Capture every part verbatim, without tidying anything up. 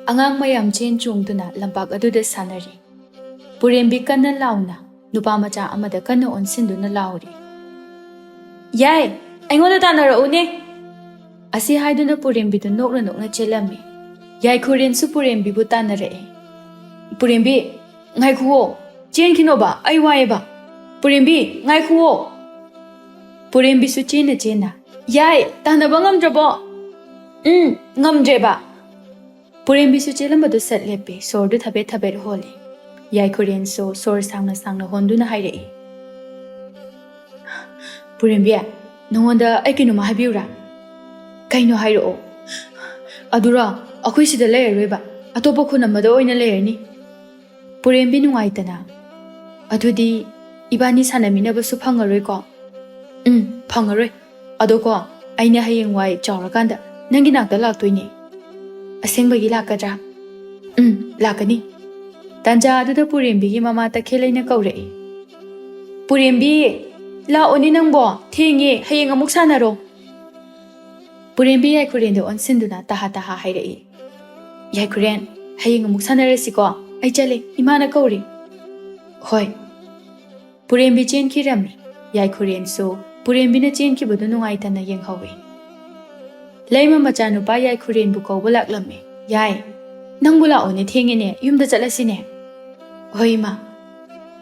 ꯑꯉꯥꯡ ꯃꯌꯥꯝ ꯆꯦꯟ ꯆꯣꯡꯗꯨꯅ ꯂꯝꯄꯥꯛ ꯑꯗꯨꯗ ꯁꯥꯟꯅꯔꯤ꯫ ꯄꯨꯔꯦꯝꯕꯤ ꯀꯟꯅ ꯂꯥꯎꯅ ꯅꯨꯄꯥ ꯃꯆꯥ ꯑꯃꯗ ꯀꯟꯅ ꯑꯣꯟꯁꯤꯟꯗꯨꯅ ꯂꯥꯎꯔꯤ, "ꯌꯥꯏ, ꯑꯩꯉꯣꯟꯗ ꯇꯥꯟꯅꯔꯛꯎꯅꯦ!" ꯑꯁꯤ ꯍꯥꯏꯗꯨꯅ ꯄꯨꯔꯦꯝꯕꯤꯗꯨ ꯅꯣꯛꯅ ꯅꯣꯛꯅ ꯆꯦꯜꯂꯝꯃꯤ꯫ ꯌꯥꯏꯈꯨꯔꯦꯟꯁꯨ ꯄꯨꯔꯦꯝꯕꯤꯕꯨ ꯇꯥꯟꯅꯔꯛꯏ꯫ "ꯄꯨꯔꯦꯝꯕꯤ, ꯉꯥꯏꯈꯨꯑꯣ, ꯆꯦꯟꯈꯤꯅꯣꯕ, ꯑꯩ ꯋꯥꯏꯑꯦꯕ꯫ ꯄꯨꯔꯦꯝꯕꯤ, ꯉꯥꯏꯈꯨꯑꯣ!" ꯄꯨꯔꯦꯝꯕꯤꯁꯨ ꯆꯦꯟꯅ ꯆꯦꯟꯅ, "ꯌꯥꯏ, ꯇꯥꯟꯅꯕ ꯉꯝꯗ꯭ꯔꯕꯣ?" "ꯎꯝ, ꯉꯝꯗ꯭ꯔꯦꯕ!" ꯄꯨꯔꯦꯝꯕꯤꯁꯨ ꯆꯦꯜꯂꯝꯕꯗꯨ ꯁꯠ ꯂꯦꯞꯄꯤ, ꯁꯣꯔꯗꯨ ꯊꯕꯦꯠ ꯊꯕꯦꯠ ꯍꯣꯜꯂꯤ꯫ ꯌꯥꯏꯈꯨꯔꯦꯟꯁꯨ ꯁꯣꯔ ꯁꯥꯡꯅ ꯁꯥꯡꯅ ꯍꯣꯟꯗꯨꯅ ꯍꯥꯏꯔꯛꯏ, "ꯄꯨꯔꯦꯝꯕꯤ, ꯅꯉꯣꯟꯗ ꯑꯩ ꯀꯩꯅꯣꯝꯃ ꯍꯥꯏꯕꯤꯌꯨꯔꯥ?" "ꯀꯩꯅꯣ ꯍꯥꯏꯔꯛꯑꯣ?" "ꯑꯗꯨꯔꯣ, ꯑꯩꯈꯣꯏ ꯁꯤꯗ ꯂꯩꯔꯔꯣꯏꯕ, ꯑꯇꯣꯞꯄ ꯈꯨꯟ ꯑꯃꯗ ꯑꯣꯏꯅ ꯂꯩꯔꯅꯤ꯫" ꯄꯨꯔꯦꯝꯕꯤ ꯅꯨꯡꯉꯥꯏꯇꯅ, "ꯑꯗꯨꯗꯤ ꯏꯕꯥꯅꯤ ꯁꯥꯟꯅꯃꯤꯟꯅꯕꯁꯨ ꯐꯪꯉꯔꯣꯏꯀꯣ?" "ꯎꯝ, ꯐꯪꯉꯔꯣꯏ꯫ ꯑꯗꯣ ꯀꯣ, ꯑꯩꯅ ꯍꯌꯦꯡꯋꯥꯏ ꯆꯥꯎꯔꯀꯥꯟꯗ ꯅꯪꯒꯤ ꯅꯥꯛꯇ ꯂꯥꯛꯇꯣꯏꯅꯦ꯫" "ꯑꯁꯦꯡꯕꯒꯤ ꯂꯥꯛꯀꯗ꯭ꯔꯥ?" "ꯎꯝ, ꯂꯥꯛꯀꯅꯤ꯫" ꯇꯥꯟꯖꯥ ꯑꯗꯨꯗ ꯄꯨꯔꯦꯝꯕꯤꯒꯤ ꯃꯃꯥ ꯇꯈꯦꯜꯂꯩꯅ ꯀꯧꯔꯛꯏ, "ꯄꯨꯔꯦꯝꯕꯤ, ꯂꯥꯛꯑꯣꯅꯦ ꯅꯪꯕꯣ, ꯊꯦꯡꯉꯦ, ꯍꯌꯦꯡ ꯑꯃꯨꯛ ꯁꯥꯟꯅꯔꯣ꯫" ꯄꯨꯔꯦꯝꯕꯤ ꯌꯥꯏꯈꯨꯔꯦꯟꯗ ꯑꯣꯟꯁꯤꯟꯗꯨꯅ ꯇꯍꯥ ꯇꯍꯥ ꯍꯥꯏꯔꯛꯏ, "ꯌꯥꯏꯈꯨꯔꯦꯟ, ꯍꯌꯦꯡ ꯑꯃꯨꯛ ꯁꯥꯟꯅꯔꯁꯤꯀꯣ, ꯑꯩ ꯆꯠꯂꯦ, ꯏꯃꯥꯅ ꯀꯧꯔꯤ꯫" "ꯍꯣꯏ꯫" ꯄꯨꯔꯦꯝꯕꯤ ꯆꯦꯟꯈꯤꯔꯝꯃꯤ꯫ ꯌꯥꯏꯈꯨꯔꯦꯟꯁꯨ ꯄꯨꯔꯦꯝꯕꯤꯅ ꯆꯦꯟꯈꯤꯕꯗꯨ ꯅꯨꯡꯉꯥꯏꯇꯅ ꯌꯦꯡꯍꯧꯏ꯫ ꯂꯩꯃ ꯃꯆꯥꯅꯨꯄꯥ ꯌꯥꯏꯈꯨꯔꯦꯟꯕꯨ ꯀꯧꯕ ꯂꯥꯛꯂꯝꯃꯤ꯫ "ꯌꯥꯏ, ꯅꯪꯕꯨ ꯂꯥꯛꯑꯣꯅꯦ, ꯊꯦꯡꯉꯦꯅꯦ, ꯌꯨꯝꯗ ꯆꯠꯂꯁꯤꯅꯦ꯫" "ꯍꯣꯏ, ꯏꯃꯥ꯫"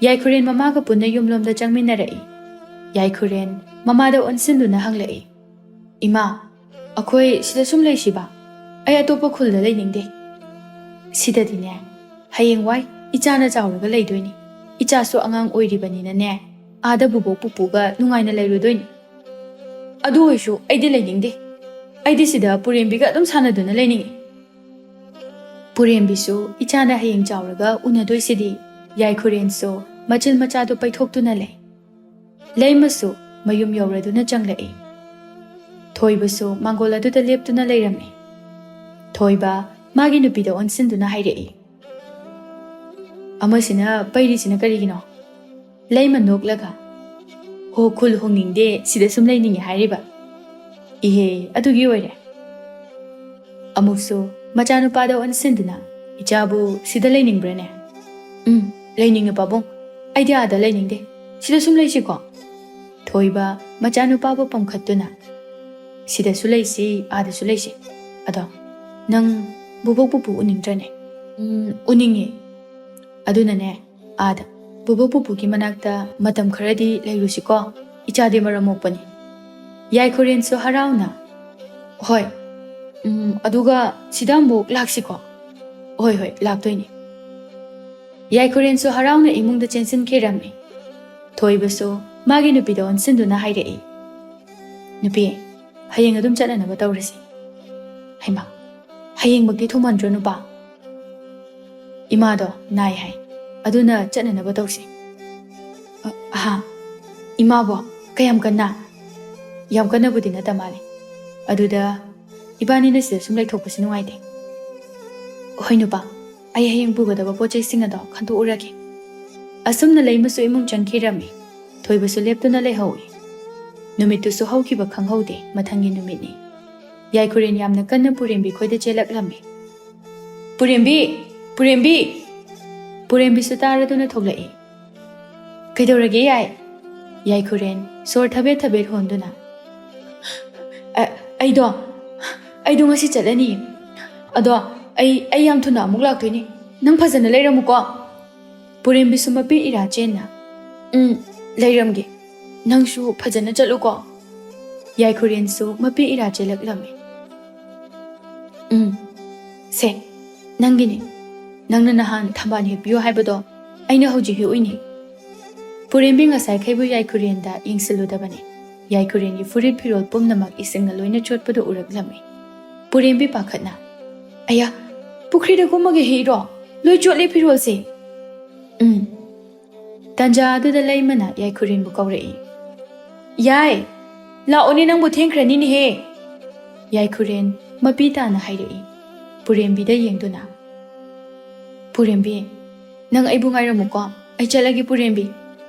ꯌꯥꯏꯈꯨꯔꯦꯟ ꯃꯃꯥꯒ ꯄꯨꯟꯅ ꯌꯨꯝꯂꯣꯝꯗ ꯆꯪꯃꯤꯟꯅꯔꯛꯏ꯫ ꯌꯥꯏꯈꯨꯔꯦꯟ ꯃꯃꯥꯗ ꯑꯣꯟꯁꯤꯟꯗꯨꯅ ꯍꯪꯂꯛꯏ, "ꯏꯃꯥ, ꯑꯩꯈꯣꯏ ꯁꯤꯗ ꯁꯨꯝ ꯂꯩꯁꯤꯕ? ꯑꯩ ꯑꯇꯣꯞꯄ ꯈꯨꯜꯗ ꯂꯩꯅꯤꯡꯗꯦ꯫ ꯁꯤꯗꯗꯤꯅꯦ, ꯍꯌꯦꯡꯋꯥꯏ ꯏꯆꯥꯅ ꯆꯥꯎꯔꯒ ꯂꯩꯗꯣꯏꯅꯤ꯫ ꯏꯆꯥꯁꯨ ꯑꯉꯥꯡ ꯑꯣꯏꯔꯤꯕꯅꯤꯅꯅꯦ, ꯑꯥꯗ ꯕꯨꯕꯣꯛ ꯄꯨꯄꯨꯒ ꯅꯨꯡꯉꯥꯏꯅ ꯂꯩꯔꯨꯗꯣꯏꯅꯤ꯫ ꯑꯗꯨ ꯑꯣꯏꯁꯨ ꯑꯩꯗꯤ ꯂꯩꯅꯤꯡꯗꯦ꯫ ꯑꯩꯗꯤ ꯁꯤꯗ ꯄꯨꯔꯦꯝꯕꯤꯒ ꯑꯗꯨꯝ ꯁꯥꯟꯅꯗꯨꯅ ꯂꯩꯅꯤꯡꯉꯤ꯫" ꯄꯨꯔꯦꯝꯕꯤꯁꯨ ꯏꯆꯥꯅ ꯍꯌꯦꯡ ꯆꯥꯎꯔꯒ ꯎꯅꯗꯣꯏꯁꯤꯗꯤ꯫ ꯌꯥꯏꯈꯨꯔꯦꯟꯁꯨ ꯃꯆꯤꯜ ꯃꯆꯥꯗꯨ ꯄꯩꯊꯣꯛꯇꯨꯅ ꯂꯩ꯫ ꯂꯩꯃꯁꯨ ꯃꯌꯨꯝ ꯌꯧꯔꯗꯨꯅ ꯆꯪꯂꯛꯏ꯫ ꯊꯣꯏꯕꯁꯨ ꯃꯥꯡꯒꯣꯜ ꯑꯗꯨꯗ ꯂꯦꯞꯇꯨꯅ ꯂꯩꯔꯝꯃꯤ꯫ ꯊꯣꯏꯕ ꯃꯥꯒꯤ ꯅꯨꯄꯤꯗ ꯑꯣꯟꯁꯤꯟꯗꯨꯅ ꯍꯥꯏꯔꯛꯏ, "ꯑꯃꯁꯤꯅ ꯄꯩꯔꯤꯁꯤꯅ ꯀꯔꯤꯒꯤꯅꯣ?" ꯂꯩꯃ ꯅꯣꯛꯂꯒ, "ꯍꯣ, ꯈꯨꯜ ꯍꯣꯡꯅꯤꯡꯗꯦ, ꯁꯤꯗ ꯁꯨꯝ ꯂꯩꯅꯤꯡꯉꯦ ꯍꯥꯏꯔꯤꯕ꯫ ꯏꯍꯦ, ꯑꯗꯨꯒꯤ ꯑꯣꯏꯔꯦ꯫" ꯑꯃꯨꯛꯁꯨ ꯃꯆꯥꯅꯨꯄꯥꯗ ꯑꯣꯟꯁꯤꯟꯗꯨꯅ, "ꯏꯆꯥꯕꯨ ꯁꯤꯗ ꯂꯩꯅꯤꯡꯕ꯭ꯔꯥꯅꯦ?" "ꯎꯝ, ꯂꯩꯅꯤꯡꯉꯦ ꯄꯥꯕꯨꯡ꯫ ꯑꯩꯗꯤ ꯑꯥꯗ ꯂꯩꯅꯤꯡꯗꯦ꯫ ꯁꯤꯗ ꯁꯨꯝ ꯂꯩꯁꯤꯀꯣ?" ꯊꯣꯏꯕ ꯃꯆꯥꯅꯨꯄꯥꯕꯨ ꯄꯝꯈꯠꯇꯨꯅ, "ꯁꯤꯗꯁꯨ ꯂꯩꯁꯤ, ꯑꯥꯗꯁꯨ ꯂꯩꯁꯤ꯫ ꯑꯗꯣ ꯅꯪ ꯕꯨꯕꯣꯛ ꯄꯨꯄꯨ ꯎꯅꯤꯡꯗ꯭ꯔꯅꯦ?" "ꯎꯝ, ꯎꯅꯤꯡꯉꯦ꯫ ꯑꯗꯨꯅꯅꯦ, ꯑꯥꯗ ꯕꯨꯕꯣꯛ ꯄꯨꯄꯨꯒꯤ ꯃꯅꯥꯛꯇ ꯃꯇꯝ ꯈꯔꯗꯤ ꯂꯩꯔꯨꯁꯤꯀꯣ꯫ ꯏꯆꯥꯗꯤ ꯃꯔꯝ ꯃꯣꯛꯄꯅꯤ꯫" ꯌꯥꯏꯈꯨꯔꯦꯟꯁꯨ ꯍꯔꯥꯎꯅ, "ꯍꯣꯏ, ꯎꯝ, ꯑꯗꯨꯒ ꯁꯤꯗ ꯑꯃꯨꯛ ꯂꯥꯛꯁꯤꯀꯣ꯫" "ꯍꯣꯏ, ꯍꯣꯏ, ꯂꯥꯛꯇꯣꯏꯅꯤ꯫" ꯌꯥꯏꯈꯨꯔꯦꯟꯁꯨ ꯍꯔꯥꯎꯅ ꯏꯃꯨꯡꯗ ꯆꯦꯟꯁꯤꯟꯈꯤꯔꯝꯃꯤ꯫ ꯊꯣꯏꯕꯁꯨ ꯃꯥꯒꯤ ꯅꯨꯄꯤꯗ ꯑꯣꯟꯁꯤꯟꯗꯨꯅ ꯍꯥꯏꯔꯛꯏ, "ꯅꯨꯄꯤ, ꯍꯌꯦꯡ ꯑꯗꯨꯝ ꯆꯠꯅꯅꯕ ꯇꯧꯔꯁꯤ꯫" "ꯍꯩꯃꯥ, ꯍꯌꯦꯡꯃꯛꯇꯤ ꯊꯨꯃꯟꯗ꯭ꯔꯣ ꯅꯨꯄꯥ?" "ꯏꯃꯥꯗꯣ ꯅꯥꯏ ꯍꯥꯏ, ꯑꯗꯨꯅ ꯆꯠꯅꯅꯕ ꯇꯧꯁꯤ꯫" "ꯑ-, ꯑꯍꯥ, ꯏꯃꯥꯕꯣ? ꯀꯌꯥꯝ ꯀꯟꯅ?" "ꯌꯥꯝ ꯀꯟꯅꯕꯨꯗꯤ ꯅꯠꯇ ꯃꯥꯜꯂꯦ꯫ ꯑꯗꯨꯗ ꯏꯕꯥꯅꯤꯅ ꯁꯤꯗ ꯁꯨꯝ ꯂꯩꯊꯣꯛꯄꯁꯤ ꯅꯨꯡꯉꯥꯏꯇꯦ꯫" "ꯍꯣꯏ ꯅꯨꯄꯥ, ꯑꯩ ꯍꯌꯦꯡ ꯄꯨꯒꯗꯕ ꯄꯣꯠ ꯆꯩꯁꯤꯡ ꯑꯗꯣ ꯈꯟꯗꯣꯛꯎꯔꯒꯦ꯫" ꯑꯁꯨꯝꯅ ꯂꯩꯃꯁꯨ ꯏꯃꯨꯡ ꯆꯪꯈꯤꯔꯝꯃꯤ꯫ ꯊꯣꯏꯕꯁꯨ ꯂꯦꯞꯇꯨꯅ ꯂꯩꯍꯧꯏ꯫ ꯅꯨꯃꯤꯠꯇꯨꯁꯨ ꯍꯧꯈꯤꯕ ꯈꯪꯍꯧꯗꯦ, ꯃꯊꯪꯒꯤ ꯅꯨꯃꯤꯠꯅꯤ꯫ ꯌꯥꯏꯈꯨꯔꯦꯟ ꯌꯥꯝꯅ ꯀꯟꯅ ꯄꯨꯔꯦꯝꯕꯤ ꯈꯣꯏꯗ ꯆꯦꯜꯂꯛꯂꯝꯃꯤ꯫ "ꯄꯨꯔꯦꯝꯕꯤ! ꯄꯨꯔꯦꯝꯕꯤ!" ꯄꯨꯔꯦꯝꯕꯤꯁꯨ ꯇꯥꯔꯗꯨꯅ ꯊꯣꯛꯂꯛꯏ꯫ "ꯀꯩꯗꯧꯔꯒꯦ ꯌꯥꯏ?" ꯌꯥꯏꯈꯨꯔꯦꯟ ꯁꯣꯔ ꯊꯕꯦꯠ ꯊꯕꯦꯠ ꯍꯣꯟꯗꯨꯅ, "ꯑ-, ꯑꯩꯗꯣ, ꯑꯩꯗꯣ ꯉꯁꯤ ꯆꯠꯂꯅꯤ꯫ ꯑꯗꯣ ꯑꯩ, ꯑꯩ ꯌꯥꯝ ꯊꯨꯅ ꯑꯃꯨꯛ ꯂꯥꯛꯇꯣꯏꯅꯤ꯫ ꯅꯪ ꯐꯖꯅ ꯂꯩꯔꯝꯃꯨꯀꯣ꯫" ꯄꯨꯔꯦꯝꯕꯤꯁꯨ ꯃꯄꯤ ꯏꯔꯥ ꯆꯦꯟꯅ, "ꯎꯝ, ꯂꯩꯔꯝꯒꯦ꯫ ꯅꯪꯁꯨ ꯐꯖꯅ ꯆꯠꯂꯨꯀꯣ꯫" ꯌꯥꯏꯈꯨꯔꯦꯟꯁꯨ ꯃꯄꯤ ꯏꯔꯥ ꯆꯦꯜꯂꯛꯂꯝꯃꯤ꯫ "ꯎꯝ, ꯁꯦ, ꯅꯪꯒꯤꯅꯤ꯫ ꯅꯪꯅ ꯅꯍꯥꯟ ꯊꯝꯕꯥꯜ ꯍꯦꯛꯄꯤꯌꯨ ꯍꯥꯏꯕꯗꯣ ꯑꯩꯅ ꯍꯧꯖꯤꯛ ꯍꯦꯛꯎꯏꯅꯤ꯫" ꯄꯨꯔꯦꯝꯕꯤ ꯉꯁꯥꯏꯈꯩꯕꯨ ꯌꯥꯏꯈꯨꯔꯦꯟꯗ ꯌꯦꯡꯁꯤꯜꯂꯨꯗꯕꯅꯤ꯫ ꯌꯥꯏꯈꯨꯔꯦꯟꯒꯤ ꯐꯨꯔꯤꯠ ꯐꯤꯔꯣꯜ ꯄꯨꯝꯅꯃꯛ ꯏꯁꯤꯡꯅ ꯂꯣꯏꯅ ꯆꯣꯠꯄꯗꯨ ꯎꯔꯛꯂꯝꯃꯤ꯫ ꯄꯨꯔꯦꯝꯕꯤ ꯄꯥꯈꯠꯅ, "ꯑꯌꯥ, ꯄꯨꯈ꯭ꯔꯤꯗ ꯀꯨꯝꯃꯒ ꯍꯦꯛꯏꯔꯣ? ꯂꯣꯏ ꯆꯣꯠꯂꯦ ꯐꯤꯔꯣꯜꯁꯦ꯫" "ꯎꯝ꯫" ꯇꯟꯖꯥ ꯑꯗꯨꯗ ꯂꯩꯃꯅ ꯌꯥꯏꯈꯨꯔꯦꯟꯕꯨ ꯀꯧꯔꯛꯏ꯫ "ꯌꯥꯏ, ꯂꯥꯛꯑꯣꯅꯦ, ꯅꯪꯕꯨ ꯊꯦꯡꯈ꯭ꯔꯅꯤꯅꯦꯍꯦ꯫" ꯌꯥꯏꯈꯨꯔꯦꯟ ꯃꯄꯤ ꯇꯥꯅ ꯍꯥꯏꯔꯛꯏ꯫ ꯄꯨꯔꯦꯝꯕꯤꯗ ꯌꯦꯡꯗꯨꯅ, "ꯄꯨꯔꯦꯝꯕꯤ, ꯅꯪ ꯑꯩꯕꯨ ꯉꯥꯏꯔꯝꯃꯨꯀꯣ, ꯑꯩ ꯆꯠꯂꯒꯦ ꯄꯨꯔꯦꯝꯕꯤ꯫"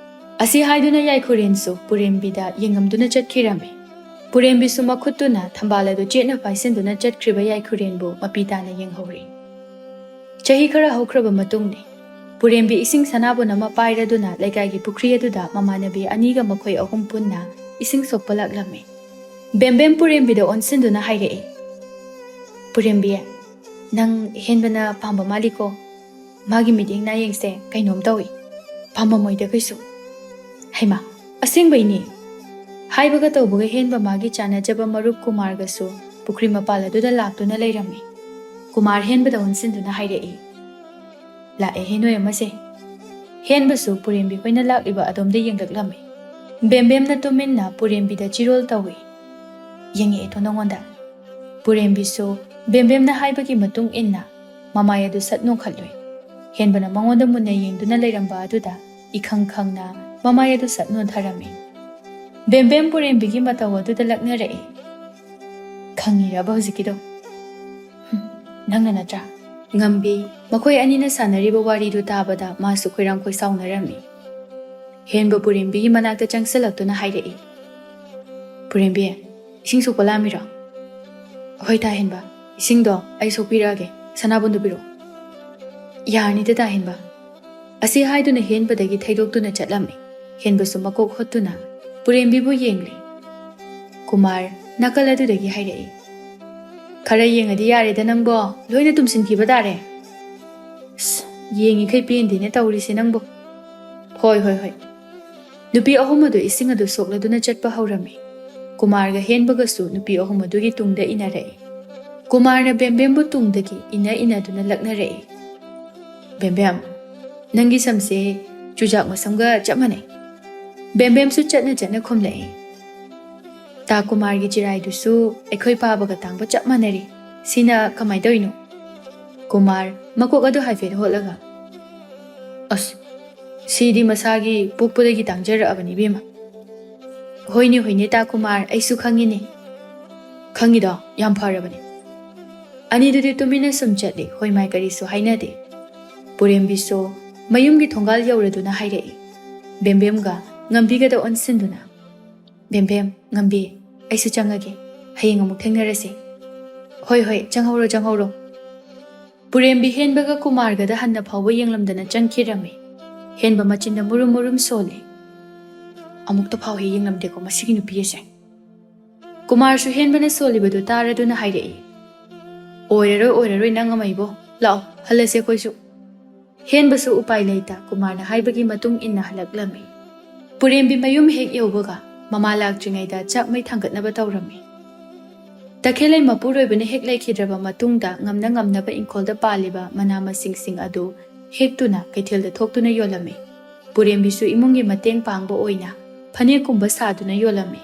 ꯑꯁꯤ ꯍꯥꯏꯗꯨꯅ ꯌꯥꯏꯈꯨꯔꯦꯟꯁꯨ ꯄꯨꯔꯦꯝꯕꯤꯗ ꯌꯦꯡꯉꯝꯗꯨꯅ ꯆꯠꯈꯤꯔꯝꯃꯤ꯫ ꯄꯨꯔꯦꯝꯕꯤꯁꯨ ꯃꯈꯨꯠꯇꯨꯅ ꯊꯝꯕꯥꯜ ꯑꯗꯨ ꯆꯦꯠꯅ ꯄꯥꯏꯁꯤꯟꯗꯨꯅ ꯆꯠꯈ꯭ꯔꯤꯕ ꯌꯥꯏꯈꯨꯔꯦꯟꯕꯨ ꯃꯄꯤ ꯇꯥꯅ ꯌꯦꯡꯍꯧꯔꯤ꯫ ꯆꯍꯤ ꯈꯔ ꯍꯧꯈ꯭ꯔꯕ ꯃꯇꯨꯡꯅꯤ꯫ ꯄꯨꯔꯦꯝꯕꯤ ꯏꯁꯤꯡ ꯁꯅꯥꯕꯨꯟ ꯑꯃ ꯄꯥꯏꯔꯗꯨꯅ ꯂꯩꯀꯥꯏꯒꯤ ꯄꯨꯈ꯭ꯔꯤ ꯑꯗꯨꯗ ꯃꯃꯥꯟꯅꯕꯤ ꯑꯅꯤꯒ ꯃꯈꯣꯏ ꯑꯍꯨꯝ ꯄꯨꯟꯅ ꯏꯁꯤꯡ ꯁꯣꯛꯄ ꯂꯥꯛꯂꯝꯃꯤ꯫ ꯕꯦꯝꯕꯦꯝ ꯄꯨꯔꯦꯝꯕꯤꯗ ꯑꯣꯟꯁꯤꯟꯗꯨꯅ ꯍꯥꯏꯔꯛꯏ, "ꯄꯨꯔꯦꯝꯕꯤ, ꯅꯪ ꯍꯦꯟꯕꯅ ꯄꯥꯝꯕ ꯃꯥꯜꯂꯤꯀꯣ꯫ ꯃꯥꯒꯤ ꯃꯤꯠꯌꯦꯡ ꯅꯥꯌꯦꯡꯁꯦ ꯀꯩꯅꯣꯝ ꯇꯧꯏ꯫ ꯄꯥꯝꯃꯝꯃꯣꯏꯗ ꯀꯩꯁꯨ꯫" ꯍꯩꯃꯥ, ꯑꯁꯦꯡꯕꯩꯅꯤ꯫ ꯍꯥꯏꯕꯒ ꯇꯧꯕꯒ ꯍꯦꯟꯕ ꯃꯥꯒꯤ ꯆꯥꯟꯅꯖꯕ ꯃꯔꯨꯞ ꯀꯨꯃꯥꯔꯒꯁꯨ ꯄꯨꯈ꯭ꯔꯤ ꯃꯄꯥꯜ ꯑꯗꯨꯗ ꯂꯥꯛꯇꯨꯅ ꯂꯩꯔꯝꯃꯤ꯫ ꯀꯨꯃꯥꯔ ꯍꯦꯟꯕꯗ ꯑꯣꯟꯁꯤꯟꯗꯨꯅ ꯍꯥꯏꯔꯛꯏ, "ꯂꯥꯛꯑꯦꯍꯦ ꯅꯣꯏ ꯑꯃꯁꯦ꯫" ꯍꯦꯟꯕꯁꯨ ꯄꯨꯔꯦꯝꯕꯤ ꯈꯣꯏꯅ ꯂꯥꯛꯂꯤꯕ ꯑꯗꯣꯝꯗ ꯌꯦꯡꯂꯛꯂꯝꯃꯤ꯫ ꯕꯦꯝꯕꯦꯝꯅ ꯇꯨꯃꯤꯟꯅ ꯄꯨꯔꯦꯝꯕꯤꯗ ꯆꯤꯔꯣꯜ ꯇꯧꯏ, "ꯌꯦꯡꯉꯛꯑꯦꯗꯣ ꯅꯉꯣꯟꯗ꯫" ꯄꯨꯔꯦꯝꯕꯤꯁꯨ ꯕꯦꯝꯕꯦꯝꯅ ꯍꯥꯏꯕꯒꯤ ꯃꯇꯨꯡ ꯏꯟꯅ ꯃꯃꯥꯏ ꯑꯗꯨ ꯁꯠ ꯅꯣꯟꯈꯠꯂꯨꯏ꯫ ꯍꯦꯟꯕꯅ ꯃꯉꯣꯟꯗ ꯃꯨꯟꯅ ꯌꯦꯡꯗꯨꯅ ꯂꯩꯔꯝꯕ ꯑꯗꯨꯗ ꯏꯈꯪ ꯈꯪꯅ ꯃꯃꯥꯏ ꯑꯗꯨ ꯁꯠ ꯅꯣꯟꯊꯔꯝꯃꯤ꯫ ꯕꯦꯝꯕꯦꯝ ꯄꯨꯔꯦꯝꯕꯤꯒꯤ ꯃꯇꯧ ꯑꯗꯨꯗ ꯂꯛꯅꯔꯛꯏ꯫ "ꯈꯪꯉꯤꯔꯕ ꯍꯧꯖꯤꯛꯀꯤꯗꯣ?" "ꯍꯨꯝ, ꯅꯪꯅ ꯅꯠꯇ꯭ꯔꯥ?" ꯉꯝꯕꯤ ꯃꯈꯣꯏ ꯑꯅꯤꯅ ꯁꯥꯟꯅꯔꯤꯕ ꯋꯥꯔꯤꯗꯨ ꯇꯥꯕꯗ ꯃꯥꯁꯨ ꯈꯣꯏꯔꯥꯡ ꯈꯣꯏꯁꯥꯎꯅꯔꯝꯃꯤ꯫ ꯍꯦꯟꯕ ꯄꯨꯔꯦꯝꯕꯤꯒꯤ ꯃꯅꯥꯛꯇ ꯆꯪꯁꯤꯜꯂꯛꯇꯨꯅ ꯍꯥꯏꯔꯛꯏ, "ꯄꯨꯔꯦꯝꯕꯤ, ꯏꯁꯤꯡ ꯁꯣꯛꯄ ꯂꯥꯝꯃꯤꯔꯣ?" "ꯍꯣꯏ ꯇꯥ ꯍꯦꯟꯕ, ꯏꯁꯤꯡꯗꯣ ꯑꯩ ꯁꯣꯛꯄꯤꯔꯛꯑꯒꯦ, ꯁꯅꯥꯕꯨꯟꯗꯨ ꯄꯤꯔꯛꯑꯣ꯫" "ꯌꯥꯔꯅꯤꯗ ꯇꯥ ꯍꯦꯟꯕ꯫" ꯑꯁꯤ ꯍꯥꯏꯗꯨꯅ ꯍꯦꯟꯕꯗꯒꯤ ꯊꯩꯗꯣꯛꯇꯨꯅ ꯆꯠꯂꯝꯃꯤ꯫ ꯍꯦꯟꯕꯁꯨ ꯃꯀꯣꯛ ꯍꯣꯠꯇꯨꯅ ꯄꯨꯔꯦꯝꯕꯤꯕꯨ ꯌꯦꯡꯂꯤ꯫ ꯀꯨꯃꯥꯔ ꯅꯥꯀꯜ ꯑꯗꯨꯗꯒꯤ ꯍꯥꯏꯔꯛꯏ, "ꯈꯔ ꯌꯦꯡꯉꯗꯤ ꯌꯥꯔꯦꯗ ꯅꯪꯕꯣ, ꯂꯣꯏꯅ ꯇꯨꯝꯁꯤꯟꯈꯤꯕ ꯇꯥꯔꯦ꯫" "ꯑꯁ, ꯌꯦꯡꯉꯤꯈꯩ ꯄꯦꯟꯗꯦꯅꯦ ꯇꯧꯔꯤꯁꯦ ꯅꯪꯕꯨ꯫" "ꯍꯣꯏ, ꯍꯣꯏ, ꯍꯣꯏ꯫" ꯅꯨꯄꯤ ꯑꯍꯨꯝ ꯑꯗꯨ ꯏꯁꯤꯡ ꯑꯗꯨ ꯁꯣꯛꯂꯗꯨꯅ ꯆꯠꯄ ꯍꯧꯔꯝꯃꯤ꯫ ꯀꯨꯃꯥꯔꯒ ꯍꯦꯟꯕꯒꯁꯨ ꯅꯨꯄꯤ ꯑꯍꯨꯝ ꯑꯗꯨꯒꯤ ꯇꯨꯡꯗ ꯏꯟꯅꯔꯛꯏ꯫ ꯀꯨꯃꯥꯔꯅ ꯕꯦꯝꯕꯦꯝꯕꯨ ꯇꯨꯡꯗꯒꯤ ꯏꯟꯅ ꯏꯟꯅꯗꯨꯅ ꯂꯛꯅꯔꯛꯏ꯫ "ꯕꯦꯝꯕꯦꯝ, ꯅꯪꯒꯤ ꯁꯝꯁꯦ ꯆꯨꯖꯥꯛ ꯃꯁꯝꯒ ꯆꯞ ꯃꯥꯟꯅꯩ꯫" ꯕꯦꯝꯕꯦꯝꯁꯨ ꯆꯠꯅ ꯆꯠꯅ ꯈꯨꯝꯂꯛꯏ꯫ "ꯇꯥ ꯀꯨꯃꯥꯔꯒꯤ ꯆꯤꯔꯥꯏꯗꯨꯁꯨ ꯑꯩꯈꯣꯏ ꯄꯥꯕꯒ ꯇꯥꯡꯕ ꯆꯞ ꯃꯥꯟꯅꯔꯤ꯫ ꯁꯤꯅ ꯀꯃꯥꯏ ꯇꯧꯔꯤꯅꯣ?" ꯀꯨꯃꯥꯔ ꯃꯀꯣꯛ ꯑꯗꯨ ꯍꯥꯏꯐꯦꯠ ꯍꯣꯠꯂꯒ, "ꯑꯁ, ꯁꯤꯗꯤ ꯃꯁꯥꯒꯤ ꯄꯣꯛꯄꯗꯒꯤ ꯇꯥꯡꯖꯔꯛꯑꯕꯅꯤ ꯏꯕꯦꯝꯃ꯫" "ꯍꯣꯏꯅꯦ, ꯍꯣꯏꯅꯦ, ꯇꯥ ꯀꯨꯃꯥꯔ, ꯑꯩꯁꯨ ꯈꯪꯉꯤꯅꯦ꯫" "ꯈꯪꯉꯤꯗꯣ ꯌꯥꯝ ꯐꯔꯕꯅꯦ꯫" ꯑꯅꯤꯗꯨꯗꯤ ꯇꯨꯃꯤꯟꯅ ꯁꯨꯝ ꯆꯠꯂꯤ, ꯍꯣꯏ ꯃꯥꯏ ꯀꯔꯤꯁꯨ ꯍꯥꯏꯅꯗꯦ꯫ ꯄꯨꯔꯦꯝꯕꯤꯁꯨ ꯃꯌꯨꯝꯒꯤ ꯊꯣꯡꯒꯥꯜ ꯌꯧꯔꯗꯨꯅ ꯍꯥꯏꯔꯛꯏ, ꯕꯦꯝꯕꯦꯝꯒ ꯉꯝꯕꯤꯒꯗ ꯑꯣꯟꯁꯤꯟꯗꯨꯅ, "ꯕꯦꯝꯕꯦꯝ, ꯉꯝꯕꯤ, ꯑꯩꯁꯨ ꯆꯪꯉꯒꯦ꯫ ꯍꯌꯦꯡ ꯑꯃꯨꯛ ꯊꯦꯡꯅꯔꯁꯦ꯫ ꯍꯣꯏ, ꯍꯣꯏ, ꯆꯪꯍꯧꯔꯣ, ꯆꯪꯍꯧꯔꯣ꯫ ꯄꯨꯔꯦꯝꯕꯤ ꯍꯦꯟꯕꯒ ꯀꯨꯃꯥꯔꯒꯗ ꯍꯟꯅ ꯐꯥꯎꯕ ꯌꯦꯡꯂꯝꯗꯅ ꯆꯪꯈꯤꯔꯝꯃꯤ꯫ ꯍꯦꯟꯕ ꯃꯆꯤꯟꯗ ꯃꯨꯔꯨꯝ ꯃꯨꯔꯨꯝ ꯁꯣꯜꯂꯤ꯫ "ꯑꯃꯨꯛꯇ ꯐꯥꯎ ꯍꯦꯛ ꯌꯦꯡꯂꯝꯗꯦꯀꯣ ꯃꯁꯤꯒꯤ ꯅꯨꯄꯤ ꯑꯁꯦ"꯫ ꯀꯨꯃꯥꯔꯁꯨ ꯍꯦꯟꯕꯅ ꯁꯣꯜꯂꯤꯕꯗꯨ ꯇꯥꯔꯗꯨꯅ ꯍꯥꯏꯔꯛꯏ, "ꯑꯣꯏꯔꯔꯣꯏ, ꯑꯣꯏꯔꯔꯣꯏ ꯅꯪ ꯑꯃ ꯏꯕꯣ꯫ ꯂꯥꯛꯑꯣ, ꯍꯜꯂꯁꯦ ꯑꯩꯈꯣꯏꯁꯨ"꯫ ꯍꯦꯟꯕꯁꯨ ꯎꯄꯥꯏ ꯂꯩꯇ ꯀꯨꯃꯥꯔꯅ ꯍꯥꯏꯕꯒꯤ ꯃꯇꯨꯡ ꯏꯟꯅ ꯍꯜꯂꯛꯂꯝꯃꯤ꯫ ꯄꯨꯔꯦꯝꯕꯤ ꯃꯌꯨꯝ ꯍꯦꯛ ꯌꯧꯕꯒ ꯃꯃꯥ ꯂꯥꯛꯇ꯭ꯔꯤꯉꯩꯗ ꯆꯥꯛ ꯃꯩ ꯊꯥꯡꯒꯠꯅꯕ ꯇꯧꯔꯝꯃꯤ꯫ ꯇꯈꯦꯜꯂꯩ ꯃꯄꯨꯔꯣꯏꯕꯅ ꯍꯦꯛ ꯂꯩꯈꯤꯗ꯭ꯔꯕ ꯃꯇꯨꯡꯗ ꯉꯝꯅ ꯉꯝꯅꯕ ꯏꯪꯈꯣꯜꯗ ꯄꯥꯜꯂꯤꯕ ꯃꯅꯥ ꯃꯁꯤꯡꯁꯤꯡ ꯑꯗꯨ ꯍꯦꯛꯇꯨꯅ ꯀꯩꯊꯦꯜꯗ ꯊꯣꯛꯇꯨꯅ ꯌꯣꯜꯂꯝꯃꯤ꯫ ꯄꯨꯔꯦꯝꯕꯤꯁꯨ ꯏꯃꯨꯡꯒꯤ ꯃꯇꯦꯡ ꯄꯥꯡꯕ ꯑꯣꯏꯅ ꯐꯅꯦꯛꯀꯨꯝꯕ ꯁꯥꯗꯨꯅ ꯌꯣꯜꯂꯝꯃꯤ꯫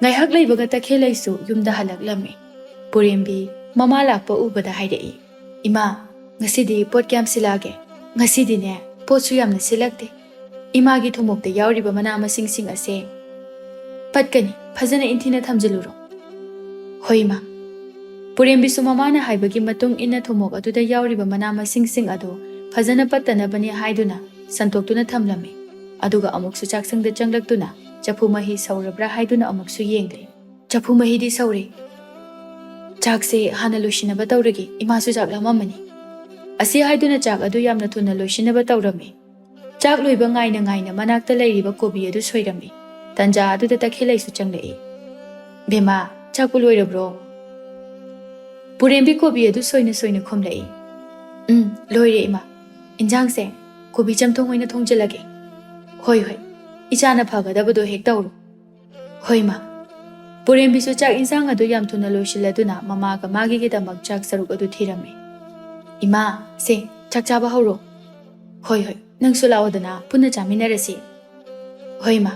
ꯉꯥꯏꯍꯥꯛ ꯂꯩꯕꯒ ꯇꯈꯦꯜꯂꯩꯁꯨ ꯌꯨꯝꯗ ꯍꯜꯂꯛꯂꯝꯃꯤ꯫ ꯄꯨꯔꯦꯝꯕꯤ ꯃꯃꯥ ꯂꯥꯛꯄ ꯎꯕꯗ ꯍꯥꯏꯔꯛꯏ, "ꯏꯃꯥ, ꯉꯁꯤꯗꯤ ꯄꯣꯠ ꯀꯌꯥꯝ ꯁꯤꯜꯂꯛꯑꯒꯦ?" "ꯉꯁꯤꯗꯤꯅꯦ, ꯄꯣꯠꯁꯨ ꯌꯥꯝꯅ ꯁꯤꯜꯂꯛꯇꯦ꯫ ꯏꯃꯥꯒꯤ ꯊꯨꯝꯃꯣꯛꯇ ꯌꯥꯎꯔꯤꯕ ꯃꯅꯥ ꯃꯁꯤꯡꯁꯤꯡ ꯑꯁꯦ ꯄꯠꯀꯅꯤ, ꯐꯖꯅ ꯏꯟꯊꯤꯅ ꯊꯝꯖꯤꯜꯂꯨꯔꯣ"꯫ "ꯍꯣꯏ, ꯏꯃꯥ"꯫ ꯄꯨꯔꯦꯝꯕꯤꯁꯨ ꯃꯃꯥꯅ ꯍꯥꯏꯕꯒꯤ ꯃꯇꯨꯡ ꯏꯟꯅ ꯊꯨꯝꯃꯣꯛ ꯑꯗꯨꯗ ꯌꯥꯎꯔꯤꯕ ꯃꯅꯥ ꯃꯁꯤꯡꯁꯤꯡ ꯑꯗꯨ ꯐꯖꯅ ꯄꯠꯇꯅꯕꯅꯤ ꯍꯥꯏꯗꯨꯅ ꯁꯟꯇꯣꯛꯇꯨꯅ ꯊꯝꯂꯝꯃꯤ꯫ ꯑꯗꯨꯒ ꯑꯃꯨꯛꯁꯨ ꯆꯥꯛꯁꯪꯗ ꯆꯪꯂꯛꯇꯨꯅ ꯆꯐꯨ ꯃꯍꯤ ꯁꯧꯔꯕ꯭ꯔꯥ ꯍꯥꯏꯗꯨꯅ ꯑꯃꯨꯛꯁꯨ ꯌꯦꯡꯂꯦ꯫ "ꯆꯐꯨ ꯃꯍꯤꯗꯤ ꯁꯧꯔꯦ꯫ ꯆꯥꯛꯁꯦ ꯍꯥꯟꯅ ꯂꯣꯏꯁꯤꯟꯅꯕ ꯇꯧꯔꯒꯦ, ꯏꯃꯥꯁꯨ ꯆꯥꯛ ꯂꯥꯝꯃꯝꯃꯅꯤ"꯫ ꯑꯁꯤ ꯍꯥꯏꯗꯨꯅ ꯆꯥꯛ ꯑꯗꯨ ꯌꯥꯝꯅ ꯊꯨꯅ ꯂꯣꯏꯁꯤꯟꯅꯕ ꯇꯧꯔꯝꯃꯤ꯫ ꯆꯥꯛ ꯂꯣꯏꯕ ꯉꯥꯏꯅ ꯉꯥꯏꯅ ꯃꯅꯥꯛꯇ ꯂꯩꯔꯤꯕ ꯀꯣꯕꯤ ꯑꯗꯨ ꯁꯣꯏꯔꯝꯃꯤ꯫ ꯇꯟꯖꯥ ꯑꯗꯨꯗ ꯇꯈꯦꯜꯂꯩꯁꯨ ꯆꯪꯂꯛꯏ꯫ "ꯕꯦꯝꯃ, ꯆꯥꯛꯄꯨ ꯂꯣꯏꯔꯕ꯭ꯔꯣ?" ꯄꯨꯔꯦꯝꯕꯤ ꯀꯣꯕꯤ ꯑꯗꯨ ꯁꯣꯏꯅ ꯁꯣꯏꯅ ꯈꯨꯝꯂꯛꯏ꯫ "ꯎꯝ, ꯂꯣꯏꯔꯦ ꯏꯃꯥ꯫ ꯏꯟꯖꯥꯡꯁꯦ ꯀꯣꯕꯤ ꯆꯝꯊꯣꯡ ꯑꯣꯏꯅ ꯊꯣꯡꯖꯤꯜꯂꯒꯦ"꯫ "ꯍꯣꯏ, ꯍꯣꯏ, ꯏꯆꯥꯅ ꯐꯒꯗꯕꯗꯣ ꯍꯦꯛ ꯇꯧꯔꯣ"꯫ "ꯍꯣꯏ, ꯏꯃꯥ"꯫ ꯄꯨꯔꯦꯝꯕꯤꯁꯨ ꯆꯥꯛ ꯏꯟꯁꯥꯡ ꯑꯗꯨ ꯌꯥꯝ ꯊꯨꯅ ꯂꯣꯏꯁꯤꯜꯂꯗꯨꯅ ꯃꯃꯥꯒ ꯃꯥꯒꯤꯗꯃꯛ ꯆꯥꯛ ꯁꯔꯨꯛ ꯑꯗꯨ ꯊꯤꯔꯝꯃꯤ꯫ "ꯏꯃꯥ, ꯁꯦ, ꯆꯥꯛ ꯆꯥꯕ ꯍꯧꯔꯣ"꯫ "ꯍꯣꯏ, ꯍꯣꯏ, ꯅꯪꯁꯨ ꯂꯥꯛꯑꯣꯗꯅ, ꯄꯨꯟꯅ ꯆꯥꯃꯤꯟꯅꯔꯁꯤ"꯫ "ꯍꯣꯏ, ꯏꯃꯥ"꯫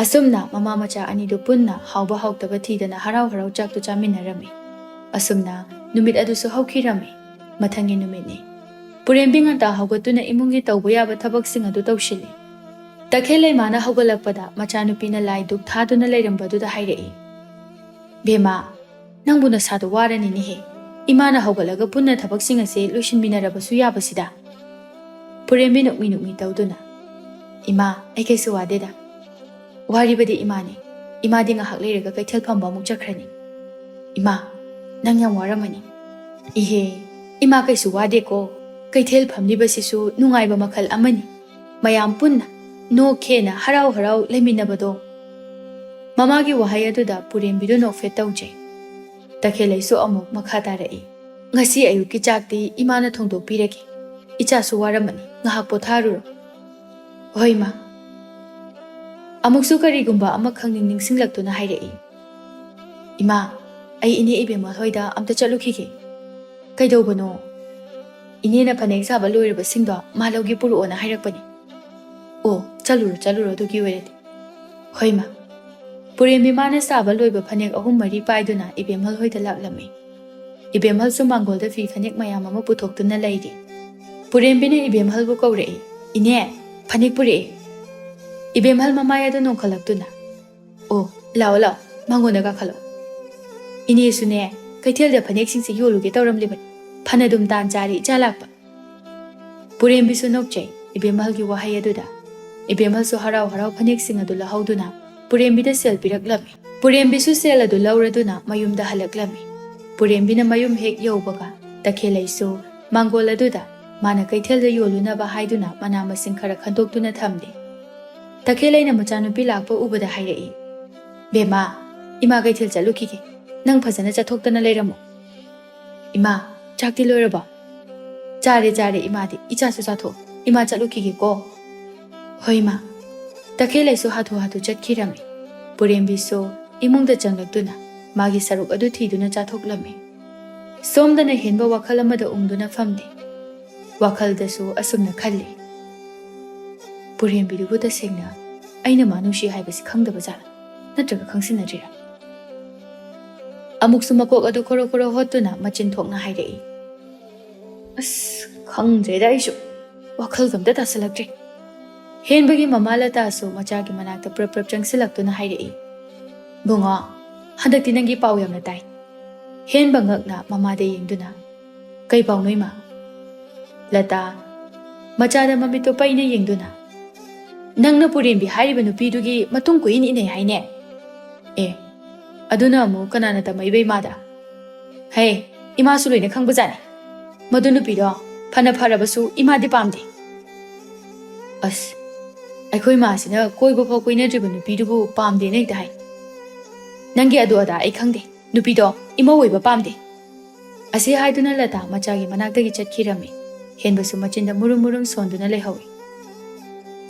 ꯑꯁꯨꯝꯅ ꯃꯃꯥ ꯃꯆꯥ ꯑꯅꯤꯗꯨ ꯄꯨꯟꯅ ꯍꯥꯎꯕ ꯍꯥꯎꯇꯕ ꯊꯤꯗꯅ ꯍꯔꯥꯎ ꯍꯔꯥꯎ ꯆꯥꯛꯇꯨ ꯆꯥꯃꯤꯟꯅꯔꯝꯃꯤ꯫ ꯑꯁꯨꯝꯅ ꯅꯨꯃꯤꯠ ꯑꯗꯨꯁꯨ ꯍꯧꯈꯤꯔꯝꯃꯤ꯫ ꯃꯊꯪꯒꯤ ꯅꯨꯃꯤꯠꯅꯤ꯫ ꯄꯨꯔꯦꯝꯕꯤ ꯉꯟꯇꯥ ꯍꯧꯒꯠꯇꯨꯅ ꯏꯃꯨꯡꯒꯤ ꯇꯧꯕ ꯌꯥꯕ ꯊꯕꯛꯁꯤꯡ ꯑꯗꯨ ꯇꯧꯁꯤꯜꯂꯤ꯫ ꯇꯈꯦꯜ ꯂꯩꯃꯥꯅ ꯍꯧꯒꯠꯂꯛꯄꯗ ꯃꯆꯥꯅꯨꯄꯤꯅ ꯂꯥꯏ ꯙꯨꯛ ꯊꯥꯗꯨꯅ ꯂꯩꯔꯝꯕꯗꯨꯗ ꯍꯥꯏꯔꯛꯏ, "ꯕꯦꯝꯃ, ꯅꯪꯕꯨ ꯅꯁꯥꯗꯣ ꯋꯥꯔꯅꯤꯅꯦꯍꯦ꯫ ꯏꯃꯥꯅ ꯍꯧꯒꯠꯂꯒ ꯄꯨꯟꯅ ꯊꯕꯛꯁꯤꯡ ꯑꯁꯦ ꯂꯣꯏꯁꯤꯟꯃꯤꯟꯅꯔꯕꯁꯨ ꯌꯥꯕꯁꯤꯗ"꯫ ꯄꯨꯔꯦꯝꯕꯤ ꯅꯣꯛꯃꯤ ꯅꯣꯛꯃꯤ ꯇꯧꯗꯨꯅ, "ꯏꯃꯥ, ꯑꯩ ꯀꯩꯁꯨ ꯋꯥꯗꯦꯗ꯫ ꯋꯥꯔꯤꯕꯗꯤ ꯏꯃꯥꯅꯤ꯫ ꯏꯃꯥꯗꯤ ꯉꯥꯏꯍꯥꯛ ꯂꯩꯔꯒ ꯀꯩꯊꯦꯜ ꯐꯝꯕ ꯑꯃꯨꯛ ꯆꯠꯈ꯭ꯔꯅꯤ꯫ ꯏꯃꯥ, ꯅꯪ ꯌꯥꯝ ꯋꯥꯔꯝꯃꯅꯤ꯫ ꯏꯍꯦ, ꯏꯃꯥ ꯀꯩꯁꯨ ꯋꯥꯗꯦꯀꯣ꯫ ꯀꯩꯊꯦꯜ ꯐꯝꯂꯤꯕꯁꯤꯁꯨ ꯅꯨꯡꯉꯥꯏꯕ ꯃꯈꯜ ꯑꯃꯅꯤ꯫ ꯃꯌꯥꯝ ꯄꯨꯟꯅ ꯅꯣꯛ ꯈꯦꯅ ꯍꯔꯥꯎ ꯍꯔꯥꯎ ꯂꯩꯃꯤꯟꯅꯕꯗꯣ꯫ ꯃꯃꯥꯒꯤ ꯋꯥꯍꯩ ꯑꯗꯨꯗ ꯄꯨꯔꯦꯝꯕꯤꯗꯨ ꯅꯣꯛꯐꯦꯠ ꯇꯧꯖꯩ꯫ ꯇꯈꯦꯜꯂꯩꯁꯨ ꯑꯃꯨꯛ ꯃꯈꯥ ꯇꯥꯔꯛꯏ꯫ "ꯉꯁꯤ ꯑꯌꯨꯛꯀꯤ ꯆꯥꯛꯇꯤ ꯏꯃꯥꯅ ꯊꯣꯡꯗꯣꯛꯄꯤꯔꯒꯦ꯫ ꯏꯆꯥꯁꯨ ꯋꯥꯔꯝꯃꯅꯤ, ꯉꯥꯏꯍꯥꯛ ꯄꯣꯊꯥꯔꯨꯔꯣ꯫" "ꯍꯣꯏ, ꯏꯃꯥ꯫" ꯑꯃꯨꯛꯁꯨ ꯀꯔꯤꯒꯨꯝꯕ ꯑꯃ ꯈꯪꯅꯤꯡ ꯅꯤꯡꯁꯤꯡꯂꯛꯇꯨꯅ ꯍꯥꯏꯔꯛꯏ꯫ "ꯏꯃꯥ, ꯑꯩ ꯏꯅꯦ ꯏꯕꯦꯝꯃ ꯍꯣꯏꯗ ꯑꯝꯇ ꯆꯠꯂꯨꯈꯤꯒꯦ꯫" "ꯀꯩꯗꯧꯕꯅꯣ?" "ꯏꯅꯦꯅ ꯐꯅꯦꯛ ꯁꯥꯕ ꯂꯣꯏꯔꯕꯁꯤꯡꯗꯣ ꯃꯥ ꯂꯧꯒꯦ ꯄꯨꯔꯛꯑꯣꯅ ꯍꯥꯏꯔꯛꯄꯅꯤ꯫" "ꯑꯣ, ꯆꯠꯂꯨꯔꯣ, ꯆꯠꯂꯨꯔꯣ, ꯑꯗꯨꯒꯤ ꯑꯣꯏꯔꯗꯤ꯫" "ꯍꯣꯏ, ꯏꯃꯥ꯫" ꯄꯨꯔꯦꯝꯕꯤ ꯃꯥꯅ ꯁꯥꯕ ꯂꯣꯏꯕ ꯐꯅꯦꯛ ꯑꯍꯨꯝ ꯃꯔꯤ ꯄꯥꯏꯗꯨꯅ ꯏꯕꯦꯝꯍꯜ ꯍꯣꯏꯗ ꯂꯥꯛꯂꯝꯃꯤ꯫ ꯏꯕꯦꯝꯍꯜꯁꯨ ꯃꯥꯡꯒꯣꯜꯗ ꯐꯤ ꯐꯅꯦꯛ ꯃꯌꯥꯝ ꯑꯃ ꯄꯨꯊꯣꯛꯇꯨꯅ ꯂꯩꯔꯤ꯫ ꯄꯨꯔꯦꯝꯕꯤꯅ ꯏꯕꯦꯝꯍꯜꯕꯨ ꯀꯧꯔꯛꯏ, "ꯏꯅꯦ, ꯐꯅꯦꯛ ꯄꯨꯔꯛꯑꯦ꯫" ꯏꯕꯦꯝꯍꯜ ꯃꯃꯥꯏ ꯑꯗꯨ ꯅꯣꯡꯈꯠꯂꯛꯇꯨꯅ, "ꯑꯣ, ꯂꯥꯛꯑꯣ, ꯂꯥꯛꯑꯣ, ꯃꯥꯡꯒꯣꯜꯗ ꯀꯥꯈꯠꯂꯣ꯫ ꯏꯅꯦꯁꯨꯅꯦ, ꯀꯩꯊꯦꯜꯗ ꯐꯅꯦꯛꯁꯤꯡꯁꯦ ꯌꯣꯜꯂꯨꯒꯦ ꯇꯧꯔꯝꯂꯤꯕꯅꯤ꯫ ꯐꯅꯗꯨꯝ ꯇꯥꯟ ꯆꯥꯔꯦ ꯏꯆꯥ ꯂꯥꯛꯄ꯫" ꯄꯨꯔꯦꯝꯕꯤꯁꯨ ꯅꯣꯛꯆꯩ, ꯏꯕꯦꯝꯍꯜꯒꯤ ꯋꯥꯍꯩ ꯑꯗꯨꯗ꯫ ꯏꯕꯦꯝꯍꯜꯁꯨ ꯍꯔꯥꯎ ꯍꯔꯥꯎ ꯐꯅꯦꯛꯁꯤꯡ ꯑꯗꯨ ꯂꯧꯍꯧꯗꯨꯅ ꯄꯨꯔꯦꯝꯕꯤꯗ ꯁꯦꯜ ꯄꯤꯔꯛꯂꯝꯃꯤ꯫ ꯄꯨꯔꯦꯝꯕꯤꯁꯨ ꯁꯦꯜ ꯑꯗꯨ ꯂꯧꯔꯗꯨꯅ ꯃꯌꯨꯝꯗ ꯍꯜꯂꯛꯂꯝꯃꯤ꯫ ꯄꯨꯔꯦꯝꯕꯤꯅ ꯃꯌꯨꯝ ꯍꯦꯛ ꯌꯧꯕꯒ, ꯇꯈꯦꯜꯂꯩꯁꯨ ꯃꯥꯡꯒꯣꯜ ꯑꯗꯨꯗ ꯃꯥꯅ ꯀꯩꯊꯦꯜꯗ ꯌꯣꯜꯂꯨꯅꯕ ꯍꯥꯏꯗꯨꯅ ꯃꯅꯥ ꯃꯁꯤꯡ ꯈꯔ ꯈꯟꯗꯣꯛꯇꯨꯅ ꯊꯝꯂꯤ꯫ ꯇꯈꯦꯜꯂꯩꯅ ꯃꯆꯥꯅꯨꯄꯤ ꯂꯥꯛꯄ ꯎꯕꯗ ꯍꯥꯏꯔꯛꯏ, "ꯕꯦꯝꯃ, ꯏꯃꯥ ꯀꯩꯊꯦꯜ ꯆꯠꯂꯨꯈꯤꯒꯦ꯫ ꯅꯪ ꯐꯖꯅ ꯆꯠꯊꯣꯛꯇꯅ ꯂꯩꯔꯝꯃꯨ꯫" "ꯏꯃꯥ, ꯆꯥꯛꯇꯤ ꯂꯣꯏꯔꯕꯣ?" "ꯆꯥꯔꯦ, ꯆꯥꯔꯦ ꯏꯃꯥꯗꯤ꯫ ꯏꯆꯥꯁꯨ ꯆꯥꯊꯣꯛ꯫ ꯏꯃꯥ ꯆꯠꯂꯨꯈꯤꯒꯦꯀꯣ꯫" "ꯍꯣꯏ, ꯏꯃꯥ꯫" ꯇꯈꯦꯜꯂꯩꯁꯨ ꯍꯥꯊꯨ ꯍꯥꯊꯨ ꯆꯠꯈꯤꯔꯝꯃꯤ꯫ ꯄꯨꯔꯦꯝꯕꯤꯁꯨ ꯏꯃꯨꯡꯗ ꯆꯪꯂꯛꯇꯨꯅ ꯃꯥꯒꯤ ꯁꯔꯨꯛ ꯑꯗꯨ ꯊꯤꯗꯨꯅ ꯆꯥꯊꯣꯛꯂꯝꯃꯤ꯫ ꯁꯣꯝꯗꯅ ꯍꯦꯟꯕ ꯋꯥꯈꯜ ꯑꯃꯗ ꯎꯪꯗꯨꯅ ꯐꯝꯂꯤ꯫ ꯋꯥꯈꯜꯗꯁꯨ ꯑꯁꯨꯝꯅ ꯈꯜꯂꯤ, "ꯄꯨꯔꯦꯝꯕꯤꯗꯨꯕꯨ ꯇꯁꯦꯡꯅ ꯑꯩꯅ ꯃꯥ ꯅꯨꯡꯁꯤ ꯍꯥꯏꯕꯁꯤ ꯈꯪꯗꯕ ꯖꯥꯠꯂꯥ? ꯅꯠꯇ꯭ꯔꯒ ꯈꯪꯁꯤꯟꯅꯗ꯭ꯔꯤꯔꯥ?" ꯑꯃꯨꯛꯁꯨ ꯃꯀꯣꯛ ꯑꯗꯨ ꯈꯣꯔꯣ ꯈꯣꯔꯣ ꯍꯣꯠꯇꯨꯅ ꯃꯆꯤꯟ ꯊꯣꯛꯅ ꯍꯥꯏꯔꯛꯏ, "ꯑꯁ, ꯈꯪꯗ꯭ꯔꯦꯗ ꯑꯩꯁꯨ꯫ ꯋꯥꯈꯜꯒ ꯑꯝꯇ ꯇꯥꯁꯜꯂꯛꯇ꯭ꯔꯦ꯫" ꯍꯦꯟꯕꯒꯤ ꯃꯃꯥ ꯂꯇꯥꯁꯨ ꯃꯆꯥꯒꯤ ꯃꯅꯥꯛꯇ ꯄ꯭ꯔꯞ ꯄ꯭ꯔꯞ ꯆꯪꯁꯤꯜꯂꯛꯇꯨꯅ ꯍꯥꯏꯔꯛꯏ, "ꯕꯨꯡꯉꯣ, ꯍꯟꯗꯛꯇꯤ ꯅꯪꯒꯤ ꯄꯥꯎ ꯌꯥꯝꯅ ꯇꯥꯏ꯫" ꯍꯦꯟꯕ ꯉꯛꯅ ꯃꯃꯥꯗ ꯌꯦꯡꯗꯨꯅ, "ꯀꯩ ꯄꯥꯎꯅꯣ, ꯏꯃꯥ?" ꯂꯇꯥ, ꯃꯆꯥꯗ ꯃꯃꯤꯠꯇꯣ ꯄꯩꯅ ꯌꯦꯡꯗꯨꯅ, "ꯅꯪꯅ ꯄꯨꯔꯦꯝꯕꯤ ꯍꯥꯏꯔꯤꯕ ꯅꯨꯄꯤꯗꯨꯒꯤ ꯃꯇꯨꯡ ꯀꯣꯏꯏꯟ ꯏꯟꯅꯩ ꯍꯥꯏꯅꯦ?" ꯑꯦ, ꯑꯗꯨꯅ ꯑꯃꯨꯛ ꯀꯅꯥꯅ ꯇꯝꯃꯛꯏꯕ ꯏꯃꯥꯗ? ꯍꯦ, ꯏꯃꯥꯁꯨ ꯂꯣꯏꯅ ꯈꯪꯕꯖꯥꯠꯅꯤ꯫ ꯃꯗꯨ ꯅꯨꯄꯤꯗꯣ ꯐꯅ ꯐꯔꯕꯁꯨ ꯏꯃꯥꯗꯤ ꯄꯥꯝꯗꯦ꯫ ꯑꯁ, ꯑꯩꯈꯣꯏ ꯃꯥꯁꯤꯅ ꯀꯣꯏꯕ ꯐꯥꯎ ꯀꯣꯏꯅꯗ꯭ꯔꯤꯕ ꯅꯨꯄꯤꯗꯨꯕꯨ ꯄꯥꯝꯗꯦꯅ ꯍꯦꯛꯇ ꯍꯥꯏ꯫ ꯅꯪꯒꯤ ꯑꯗꯨ ꯑꯗꯥ ꯑꯩ ꯈꯪꯗꯦ, ꯅꯨꯄꯤꯗꯣ ꯏꯃꯧ ꯑꯣꯏꯕ ꯄꯥꯝꯗꯦ꯫ ꯑꯁꯤ ꯍꯥꯏꯗꯨꯅ ꯂꯇꯥ ꯃꯆꯥꯒꯤ ꯃꯅꯥꯛꯇꯒꯤ ꯆꯠꯈꯤꯔꯝꯃꯤ꯫ ꯍꯦꯟꯕꯁꯨ ꯃꯆꯤꯟꯗ ꯃꯨꯔꯨꯝ ꯃꯨꯔꯨꯝ ꯁꯣꯟꯗꯨꯅ ꯂꯩꯍꯧꯏ꯫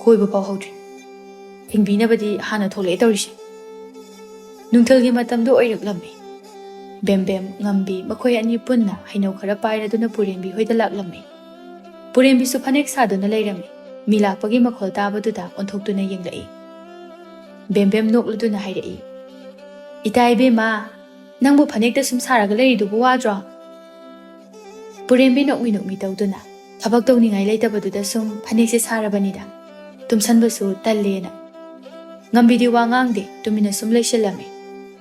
ꯀꯣꯏꯕ ꯐꯥꯎ ꯍꯧꯗ꯭ꯔꯤ꯫ ꯊꯤꯡꯕꯤꯅꯕꯗꯤ ꯍꯥꯟꯅ ꯊꯣꯛꯂꯛꯑꯦ ꯇꯧꯔꯤꯁꯦ꯫ ꯅꯨꯡꯊꯤꯜꯒꯤ ꯃꯇꯝꯗꯣ ꯑꯣꯏꯔꯛꯂꯝꯃꯤ꯫ ꯕꯦꯝꯕꯦꯝ, ꯉꯝꯕꯤ ꯃꯈꯣꯏ ꯑꯅꯤ ꯄꯨꯟꯅ ꯍꯩꯅꯧ ꯈꯔ ꯄꯥꯏꯔꯗꯨꯅ ꯄꯨꯔꯦꯝꯕꯤ ꯍꯣꯏꯗ ꯂꯥꯛꯂꯝꯃꯤ꯫ ꯄꯨꯔꯦꯝꯕꯤꯁꯨ ꯐꯅꯦꯛ ꯁꯥꯗꯨꯅ ꯂꯩꯔꯝꯃꯤ꯫ ꯃꯤ ꯂꯥꯛꯄꯒꯤ ꯃꯈꯣꯜ ꯇꯥꯕꯗꯨꯗ ꯑꯣꯟꯊꯣꯛꯇꯨꯅ ꯌꯦꯡꯂꯛꯏ꯫ ꯕꯦꯝꯕꯦꯝ ꯅꯣꯛꯂꯗꯨꯅ ꯍꯥꯏꯔꯛꯏ, "ꯏꯇꯥ ꯏꯕꯦꯝꯃ, ꯅꯪꯕꯨ ꯐꯅꯦꯛꯇ ꯁꯨꯝ ꯁꯥꯔꯒ ꯂꯩꯔꯤꯗꯨꯕꯨ ꯋꯥꯗ꯭ꯔꯣ?" ꯄꯨꯔꯦꯝꯕꯤ ꯅꯣꯛꯃꯤ ꯅꯣꯛꯃꯤ ꯇꯧꯗꯨꯅ, "ꯊꯕꯛ ꯇꯧꯅꯤꯡꯉꯥꯏ ꯂꯩꯇꯕꯗꯨꯗ ꯁꯨꯝ ꯐꯅꯦꯛꯁꯦ ꯁꯥꯔꯕꯅꯤꯗ꯫ ꯇꯨꯝꯁꯟꯕꯁꯨ ꯇꯜꯂꯦꯅ꯫" ꯉꯝꯕꯤꯗꯤ ꯋꯥ ꯉꯥꯡꯗꯦ, ꯇꯨꯃꯤꯟꯅ ꯁꯨꯝ ꯂꯩꯁꯤꯜꯂꯝꯃꯤ꯫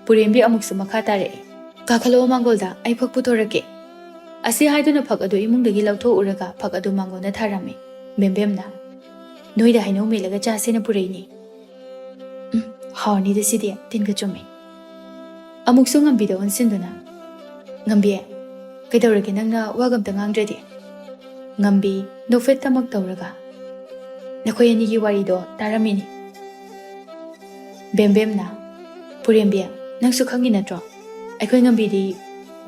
ꯄꯨꯔꯦꯝꯕꯤ ꯑꯃꯨꯛꯁꯨ ꯃꯈꯥ ꯇꯥꯔꯛꯏ, "ꯀꯥꯈꯠꯂꯛꯑꯣ ꯃꯥꯡꯒꯣꯜꯗ, ꯑꯩ ꯐꯛ ꯄꯨꯊꯣꯔꯛꯀꯦ꯫" ꯑꯁꯤ ꯍꯥꯏꯗꯨꯅ ꯐꯛ ꯑꯗꯨ ꯏꯃꯨꯡꯗꯒꯤ ꯂꯧꯊꯣꯛꯎꯔꯒ ꯐꯛ ꯑꯗꯨ ꯃꯥꯡꯒꯣꯜꯗ ꯊꯥꯔꯝꯃꯤ꯫ ꯕꯦꯝꯕꯦꯝꯅ, "ꯅꯣꯏꯗ ꯍꯩꯅꯧ ꯃꯦꯠꯂꯒ ꯆꯥꯁꯦꯅ ꯄꯨꯔꯛꯏꯅꯦ꯫" "ꯎꯝ, ꯍꯥꯎꯔꯅꯤꯗ ꯁꯤꯗꯤ, ꯇꯤꯟꯒ ꯆꯨꯝꯃꯦ꯫" ꯑꯃꯨꯛꯁꯨ ꯉꯝꯕꯤꯗ ꯑꯣꯟꯁꯤꯟꯗꯨꯅ, "ꯉꯝꯕꯤ, ꯀꯩꯗꯧꯔꯒꯦ ꯅꯪꯅ ꯋꯥꯒ ꯑꯝꯇ ꯉꯥꯡꯗ꯭ꯔꯗꯤ?" ꯉꯝꯕꯤ ꯅꯣꯛꯐꯦꯠꯇꯃꯛ ꯇꯧꯔꯒ, "ꯅꯈꯣꯏ ꯑꯅꯤꯒꯤ ꯋꯥꯔꯤꯗꯣ ꯇꯥꯔꯝꯃꯤꯅꯤ꯫" ꯕꯦꯝꯕꯦꯝꯅ, "ꯄꯨꯔꯦꯝꯕꯤ, ꯅꯪꯁꯨ ꯈꯪꯉꯤ ꯅꯠꯇ꯭ꯔꯣ? ꯑꯩꯈꯣꯏ ꯉꯝꯕꯤꯗꯤ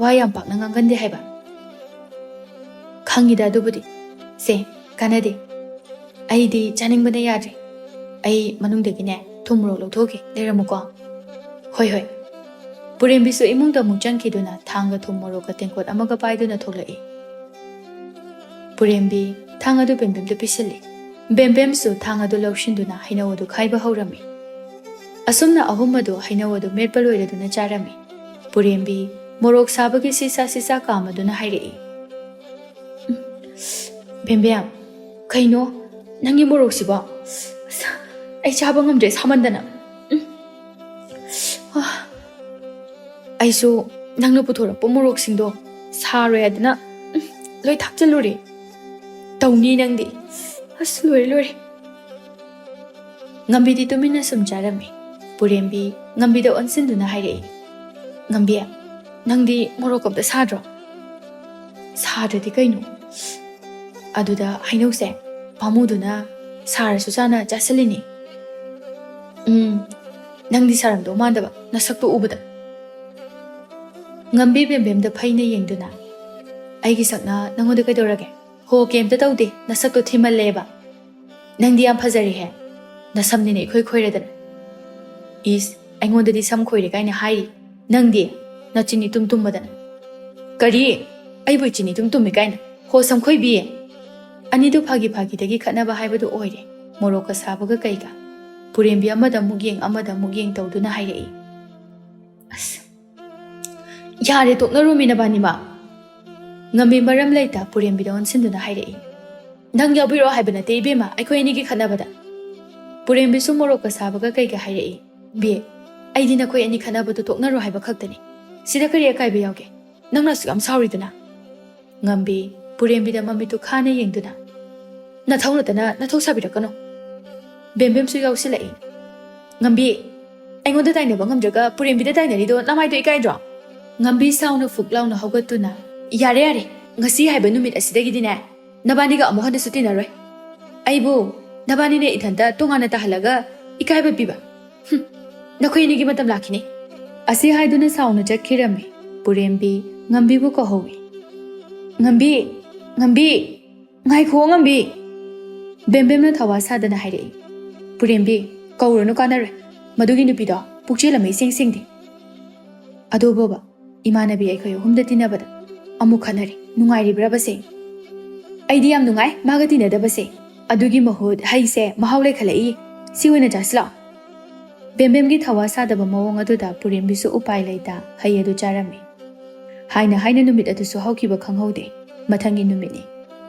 ꯋꯥ ꯌꯥꯝ ꯄꯥꯛꯅ ꯉꯥꯡꯒꯟꯗꯦ ꯍꯥꯏꯕ꯫" "ꯈꯪꯉꯤꯗ ꯑꯗꯨꯕꯨꯗꯤ꯫ ꯁꯦ, ꯀꯥꯟꯅꯗꯦ꯫ ꯑꯩꯗꯤ ꯆꯥꯅꯤꯡꯕꯅ ꯌꯥꯗ꯭ꯔꯦ꯫ ꯑꯩ ꯃꯅꯨꯡꯗꯒꯤꯅꯦ ꯊꯨꯝ ꯃꯣꯔꯣꯛ ꯂꯧꯊꯣꯛꯀꯦ, ꯂꯩꯔꯝꯃꯨꯀꯣ꯫" "ꯍꯣꯏ, ꯍꯣꯏ꯫" ꯄꯨꯔꯦꯝꯕꯤꯁꯨ ꯏꯃꯨꯡꯗ ꯑꯃꯨꯛ ꯆꯪꯈꯤꯗꯨꯅ ꯊꯥꯡꯒ ꯊꯨꯝ ꯃꯣꯔꯣꯛꯀ ꯇꯦꯡꯀꯣꯠ ꯑꯃꯒ ꯄꯥꯏꯗꯨꯅ ꯊꯣꯛꯂꯛꯏ꯫ ꯄꯨꯔꯦꯝꯕꯤ ꯊꯥꯡ ꯑꯗꯨ ꯕꯦꯝꯕꯦꯝꯗ ꯄꯤꯁꯤꯜꯂꯤ꯫ ꯕꯦꯝꯕꯦꯝꯁꯨ ꯊꯥꯡ ꯑꯗꯨ ꯂꯧꯁꯤꯟꯗꯨꯅ ꯍꯩꯅꯧ ꯑꯗꯨ ꯈꯥꯏꯕ ꯍꯧꯔꯝꯃꯤ꯫ ꯑꯁꯨꯝꯅ ꯑꯍꯨꯝ ꯑꯗꯨ ꯍꯩꯅꯧ ꯑꯗꯨ ꯃꯦꯠꯄ ꯂꯣꯏꯔꯗꯨꯅ ꯆꯥꯔꯝꯃꯤ꯫ ꯄꯨꯔꯦꯝꯕꯤ ꯃꯣꯔꯣꯛ ꯁꯥꯕꯒꯤ ꯁꯤꯁꯥ ꯁꯤꯁꯥ ꯀꯥꯝꯃꯗꯨꯅ ꯍꯥꯏꯔꯛꯏ, "ꯎꯝ, ꯕꯦꯝꯕꯦꯝ, ꯀꯩꯅꯣ ꯅꯪꯒꯤ ꯃꯣꯔꯣꯛꯁꯤꯕꯣ? ꯑꯁ, ꯑꯩ ꯆꯥꯕ ꯉꯝꯗ꯭ꯔꯦ ꯁꯥꯃꯟꯗꯅ꯫ ꯎꯝ, ꯑ, ꯑꯩꯁꯨ ꯅꯪꯅ ꯄꯨꯊꯣꯔꯛꯄ ꯃꯣꯔꯣꯛꯁꯤꯡꯗꯣ ꯁꯥꯔꯣꯏ ꯍꯥꯏꯗꯅ, ꯎꯝ, ꯂꯣꯏ ꯊꯥꯛꯆꯜꯂꯨꯔꯦ꯫ ꯇꯧꯅꯤ ꯅꯪꯗꯤ꯫ ꯑꯁ, ꯂꯣꯏꯔꯦ, ꯂꯣꯏꯔꯦ꯫" ꯉꯝꯕꯤꯗꯤ ꯇꯨꯃꯤꯟꯅ ꯁꯨꯝ ꯆꯥꯔꯝꯃꯤ꯫ ꯄꯨꯔꯦꯝꯕꯤ ꯉꯝꯕꯤꯗ ꯑꯣꯟꯁꯤꯟꯗꯨꯅ ꯍꯥꯏꯔꯛꯏ, "ꯉꯝꯕꯤ, ꯅꯪꯗꯤ ꯃꯣꯔꯣꯛ ꯑꯝꯇ ꯁꯥꯗ꯭ꯔꯣ?" "ꯁꯥꯗ꯭ꯔꯗꯤ ꯀꯩꯅꯣ?" ꯑꯗꯨꯗ ꯍꯩꯅꯧꯁꯦ ꯄꯥꯝꯃꯨꯗꯨꯅ ꯁꯥꯔꯁꯨ ꯆꯥꯅ ꯆꯥꯁꯤꯜꯂꯤꯅꯤ꯫ "ꯎꯝ, ꯅꯪꯗꯤ ꯁꯥꯔꯝꯗꯧ ꯃꯥꯟꯗꯕ ꯅꯁꯛꯇꯣ ꯎꯕꯗ꯫" ꯉꯝꯕꯤ ꯕꯦꯝꯕꯦꯝꯗ ꯐꯩꯅ ꯌꯦꯡꯗꯨꯅ, "ꯑꯩꯒꯤ ꯁꯛꯅ ꯅꯪꯉꯣꯟꯗ ꯀꯩꯗꯧꯔꯒꯦ? ꯍꯣ, ꯀꯩꯝꯇ ꯇꯧꯗꯦ, ꯅꯁꯛꯇꯣ ꯊꯤꯃꯜꯂꯦꯕ꯫ ꯅꯪꯗꯤ ꯌꯥꯝ ꯐꯖꯔꯦꯍꯦ, ꯅꯁꯝꯅꯤꯅ ꯏꯈꯣꯏ ꯈꯣꯏꯔꯗꯅ꯫ ꯏꯁ, ꯑꯩꯉꯣꯟꯗꯗꯤ ꯁꯝ ꯈꯣꯏꯔꯦ ꯀꯥꯏꯅ ꯍꯥꯏꯔꯤ, ꯅꯪꯗꯤ ꯅꯆꯤꯟ ꯏꯇꯨꯝ ꯇꯨꯝꯃꯗꯅ꯫" "ꯀꯔꯤ? ꯑꯩꯕꯨ ꯏꯆꯤꯟ ꯏꯇꯨꯝ ꯇꯨꯝꯃꯤ ꯀꯥꯏꯅ? ꯍꯣ, ꯁꯝꯈꯣꯏꯕꯤ!" ꯑꯅꯤꯗꯨ ꯐꯥꯒꯤ ꯐꯥꯒꯤꯗꯒꯤ ꯈꯠꯅꯕ ꯍꯥꯏꯕꯗꯨ ꯑꯣꯏꯔꯦ, ꯃꯣꯔꯣꯛꯀ ꯁꯥꯕꯒ ꯀꯩꯒ꯫ ꯄꯨꯔꯦꯝꯕꯤ ꯑꯃꯗ ꯑꯃꯨꯛ ꯌꯦꯡ, ꯑꯃꯗ ꯑꯃꯨꯛ ꯌꯦꯡ ꯇꯧꯗꯨꯅ ꯍꯥꯏꯔꯛꯏ, "ꯑꯁ, ꯌꯥꯔꯦ, ꯇꯣꯛꯅꯔꯣꯃꯤ ꯅꯕꯥꯅꯤꯃꯛ꯫" ꯉꯝꯕꯤ ꯃꯔꯝ ꯂꯩꯇ ꯄꯨꯔꯦꯝꯕꯤꯗ ꯑꯣꯟꯁꯤꯟꯗꯨꯅ ꯍꯥꯏꯔꯛꯏ, "ꯅꯪ ꯌꯥꯎꯕꯤꯔꯛꯑꯣ ꯍꯥꯏꯕ ꯅꯠꯇꯦ ꯏꯕꯦꯝꯃ, ꯑꯩꯈꯣꯏ ꯑꯅꯤꯒꯤ ꯈꯠꯅꯕꯗ꯫" ꯄꯨꯔꯦꯝꯕꯤꯁꯨ ꯃꯣꯔꯣꯛꯀ ꯁꯥꯕꯒ ꯀꯩꯒ ꯍꯥꯏꯔꯛꯏ, "ꯕꯤ, ꯑꯩꯗꯤ ꯅꯈꯣꯏ ꯑꯅꯤ ꯈꯠꯅꯕꯗꯨ ꯇꯣꯛꯅꯔꯣ ꯍꯥꯏꯕ ꯈꯛꯇꯅꯤ꯫ ꯁꯤꯗ ꯀꯔꯤ ꯑꯀꯥꯏꯕ ꯌꯥꯎꯒꯦ? ꯅꯪꯅ ꯑꯁꯨꯛ ꯌꯥꯝ ꯁꯥꯎꯔꯤꯗꯨꯅ?" ꯉꯝꯕꯤ ꯄꯨꯔꯦꯝꯕꯤꯗ ꯃꯃꯤꯠꯇꯨ ꯈꯥꯅ ꯌꯦꯡꯗꯨꯅ, "ꯅꯊꯧ ꯅꯠꯇꯅ ꯅꯊꯧ ꯁꯥꯕꯤꯔꯛꯀꯅꯨ꯫" ꯕꯦꯝꯕꯦꯝꯁꯨ ꯌꯥꯎꯁꯤꯜꯂꯛꯏ, "ꯉꯝꯕꯤ, ꯑꯩꯉꯣꯟꯗ ꯇꯥꯏꯅꯕ ꯉꯝꯗ꯭ꯔꯒ ꯄꯨꯔꯦꯝꯕꯤꯗ ꯇꯥꯏꯅꯔꯤꯗꯣ ꯅꯃꯥꯏꯗꯣ ꯏꯀꯥꯏꯗ꯭ꯔꯣ?" ꯉꯝꯕꯤ ꯁꯥꯎꯅ ꯐꯨꯛ ꯂꯥꯎꯅ ꯍꯧꯒꯠꯇꯨꯅ, "ꯌꯥꯔꯦ, ꯌꯥꯔꯦ, ꯉꯁꯤ ꯍꯥꯏꯕ ꯅꯨꯃꯤꯠ ꯑꯁꯤꯗꯒꯤꯗꯤꯅꯦ, ꯅꯕꯥꯅꯤꯒ ꯑꯃꯨꯛ ꯍꯟꯅꯁꯨ ꯇꯤꯟꯅꯔꯣꯏ꯫ ꯑꯩꯕꯨ ꯅꯕꯥꯅꯤꯅ ꯏꯊꯟꯇ ꯇꯣꯉꯥꯟꯅ ꯇꯥꯍꯜꯂꯒ ꯏꯀꯥꯏꯕ ꯄꯤꯕ? ꯍꯨꯝ, ꯅꯈꯣꯏ ꯑꯅꯤꯒꯤ ꯃꯇꯝ ꯂꯥꯛꯈꯤꯅꯤ꯫" ꯑꯁꯤ ꯍꯥꯏꯗꯨꯅ ꯁꯥꯎꯅ ꯆꯠꯈꯤꯔꯝꯃꯤ꯫ ꯄꯨꯔꯦꯝꯕꯤ ꯉꯝꯕꯤꯕꯨ ꯀꯧꯍꯧꯏ꯫ "ꯉꯝꯕꯤ! ꯉꯝꯕꯤ! ꯉꯥꯏꯈꯣ, ꯉꯝꯕꯤ!" ꯕꯦꯝꯕꯦꯝꯅ ꯊꯋꯥ ꯁꯥꯗꯅ ꯍꯥꯏꯔꯛꯏ꯫ "ꯄꯨꯔꯦꯝꯕꯤ, ꯀꯧꯔꯨꯅꯨ, ꯀꯥꯟꯅꯔꯣꯏ꯫ ꯃꯗꯨꯒꯤ ꯅꯨꯄꯤꯗꯣ ꯄꯨꯛꯆꯦꯜ ꯑꯃ ꯏꯁꯦꯡ ꯁꯦꯡꯗꯦ꯫ ꯑꯗꯣ ꯕꯣꯕ, ꯏꯃꯥꯟꯅꯕꯤ ꯑꯩꯈꯣꯏ ꯑꯍꯨꯝꯗ ꯇꯤꯟꯅꯕꯗ ꯑꯃꯨꯛ ꯈꯠꯅꯔꯦ꯫ ꯅꯨꯡꯉꯥꯏꯔꯤꯕ꯭ꯔꯕꯁꯦ?" "ꯑꯩꯗꯤ ꯌꯥꯝ ꯅꯨꯡꯉꯥꯏ ꯃꯥꯒ ꯇꯤꯟꯅꯗꯕꯁꯦ꯫ ꯑꯗꯨꯒꯤ ꯃꯍꯨꯠ ꯍꯩꯁꯦ ꯃꯍꯥꯎ ꯂꯩꯈꯠꯂꯛꯏ꯫ ꯁꯤ ꯑꯣꯏꯅ ꯆꯥꯁꯤꯜꯂꯣ꯫" ꯕꯦꯝꯕꯦꯝꯒꯤ ꯊꯋꯥ ꯁꯥꯗꯕ ꯃꯑꯣꯡ ꯑꯗꯨꯗ ꯄꯨꯔꯦꯝꯕꯤꯁꯨ ꯎꯄꯥꯏ ꯂꯩꯇ ꯍꯩ ꯑꯗꯨ ꯆꯥꯔꯝꯃꯤ꯫ ꯍꯥꯏꯅ ꯍꯥꯏꯅ ꯅꯨꯃꯤꯠ ꯑꯗꯨꯁꯨ ꯍꯧꯈꯤꯕ ꯈꯪꯍꯧꯗꯦ꯫ ꯃꯊꯪꯒꯤ ꯅꯨꯃꯤꯠꯅꯤ꯫